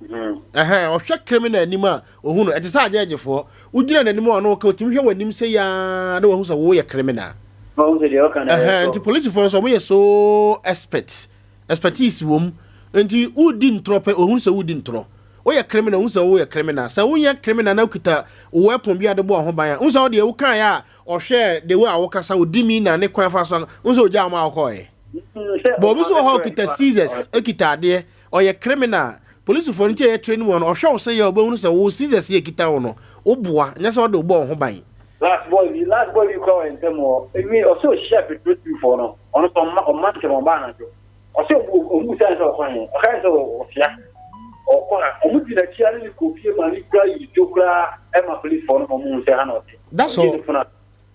Ɛhɛn, ɔhwɛ criminal anim a, ohu no. Ɛte sɛ agyɛɛgyefoɔ. Wogyina n'anim a ɔno ɔka, otumi hwɛ w'anim sei ara na wahu sɛ woyɛ criminal. Ɛhɛn, nti polisifoɔ nso wɔyɛ so expert, expertise wɔ mu. Nti wodi ntorɔ pɛ, ohun sɛ wodi ntorɔ. Woyɛ criminal, ohun sɛ woyɛ criminal. Sɛ wonyɛ criminal na wokita wo weapon bi a de bɔ wo ho ban a, wohu sɛ wo deɛ wokaeɛ a ɔhwɛɛ the way a wokasa, wo demeanor ne kwan fa so a, wohu sɛ ogyaa wo ma wokɔeɛ. But obi nso wɔ hɔ a okita scissors, ekita adeɛ, Ɔyɛ criminal. Polisifoɔ no nti a yɛ train wɔn no, ɔhwɛ wo sɛ yɛ a ɔbɛhunu sɛ wo scissors yi a ɛkita wo no, wo boa, nyɛ sɛ ɔde wo bɔ wo ho ban. Last boy bi last boy bi kura wɔ ntɛm hɔ ewi ɔsɛ ɔhyia petrol team foɔ no ɔno sɛ ɔma ɔma ntɛm ɔba anadwo ɔsɛ ɔmu ɔmu bisa ne sɛ ɔkɔ he ɔka ne sɛ ɔfia ɔkɔ ha ɔmu di n'akyi ara ne kɔ fie ma ne kura yi tuo koraa ɛma police foɔ no ma ɔmu hu sɛ ha na ɔte That's ɔgye all. ne funu a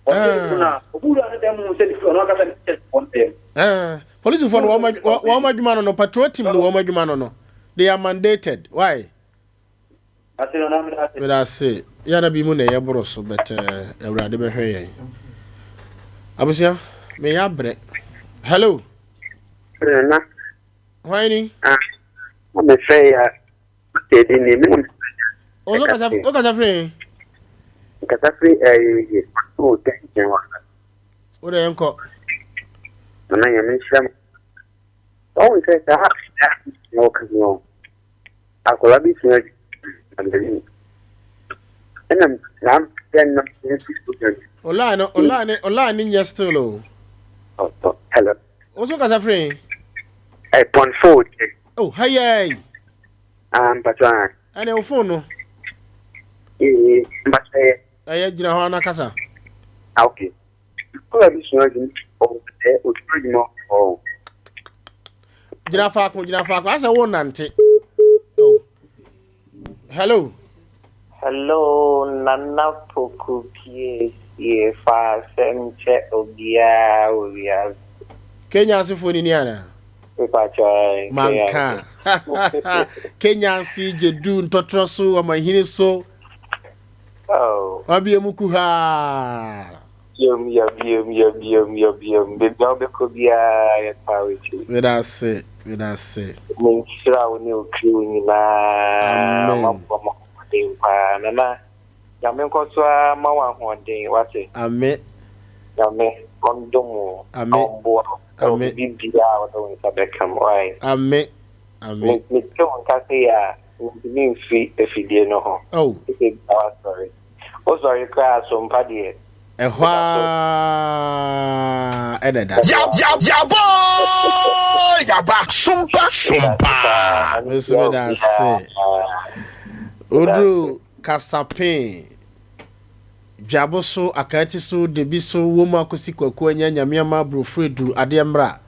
ɔgye ne funu a ɔmu wura ne dɛm hu sɛ ne ɔno ankasa ne chest wɔ ne dɛm. Eh, polisifoɔ no wɔn wɔn adwuma no no patrol team no wɔn adwuma no no they are mandated why. Meda ase yɛ na bi mu na ɛyɛ boro so but eh, awurade bɛhwɛ yɛn abusua meyɛ abrɛ hello. Nana. Hwan ni. Ah, na mefrɛ ya tɛdi ni me na mefrɛ ya. O kasa o kasa firi. Kasa firi ɛɛ o tɛ nkyɛn wa. Wo deɛ yɛnkɔ. Nana Nyame nhyira mo. Wahu sɛ saa na wɔka no akwadaa bi sua adwuma ɛna saa bɛ no ne fi sukuu. Olaa no olaa ne olaa ne nyɛ still o. Oh, oh, hello. Wo so kasa firi? Ɛ pɔn fo. Oh, hayɛi. Ah, mpatwa. Ɛne wo phone no. Ee, mpatwa yɛ. Ɛyɛ gyina hɔ ana kasa. Ah, okay. Kɔla bi sua adwuma ɔwɔ osua adwuma ɔwɔ. Gyina faako, gyina faako. Asɛ wo nante. Oh. Hello. Hello Nana Poku piesie fa asɛm kyɛ obiara wɔ wiase. Kenya asefoɔ ni ni ana? Mepakyɛ ɛɛ Kenya Manka. Kenya ase gyedu ntɔtorɔ so ɔmanhini so. Oh. Wabie mu kuhaa. Yam yabiem yabiem yabiem baabi a wobɛkɔ biara yɛtaa w'akyi. Meda ase meda ase. Menhyira wo ne wo crew nyinaa. Amen. Moabɔ mo ho mmɔden paa. Nana Nyame nkɔ so ara ma wo ahoɔden wate. Amen. Nyame ɔndom wo na Amen. ɔmboa wo ɛwɔ Amen. biribi biara a wode wo nsa bɛka mu wai. Amen. Amen. Me mete wo nka sei a Mentumi mfiri afidie no ho. Oh. Gye sɛ ebia woasɔre. Wosɔre koraa a, so mpa deɛ. Ɛhɔ ara na ɛda. Yaba oo yaba sompa sompa. Me nso meda ase. Oduru Kasapin, Dwabo so, Akaati so, Debi so, Wom akosi Kwaku Anya, Nyame ama Aburofo edu, adeɛ mmra.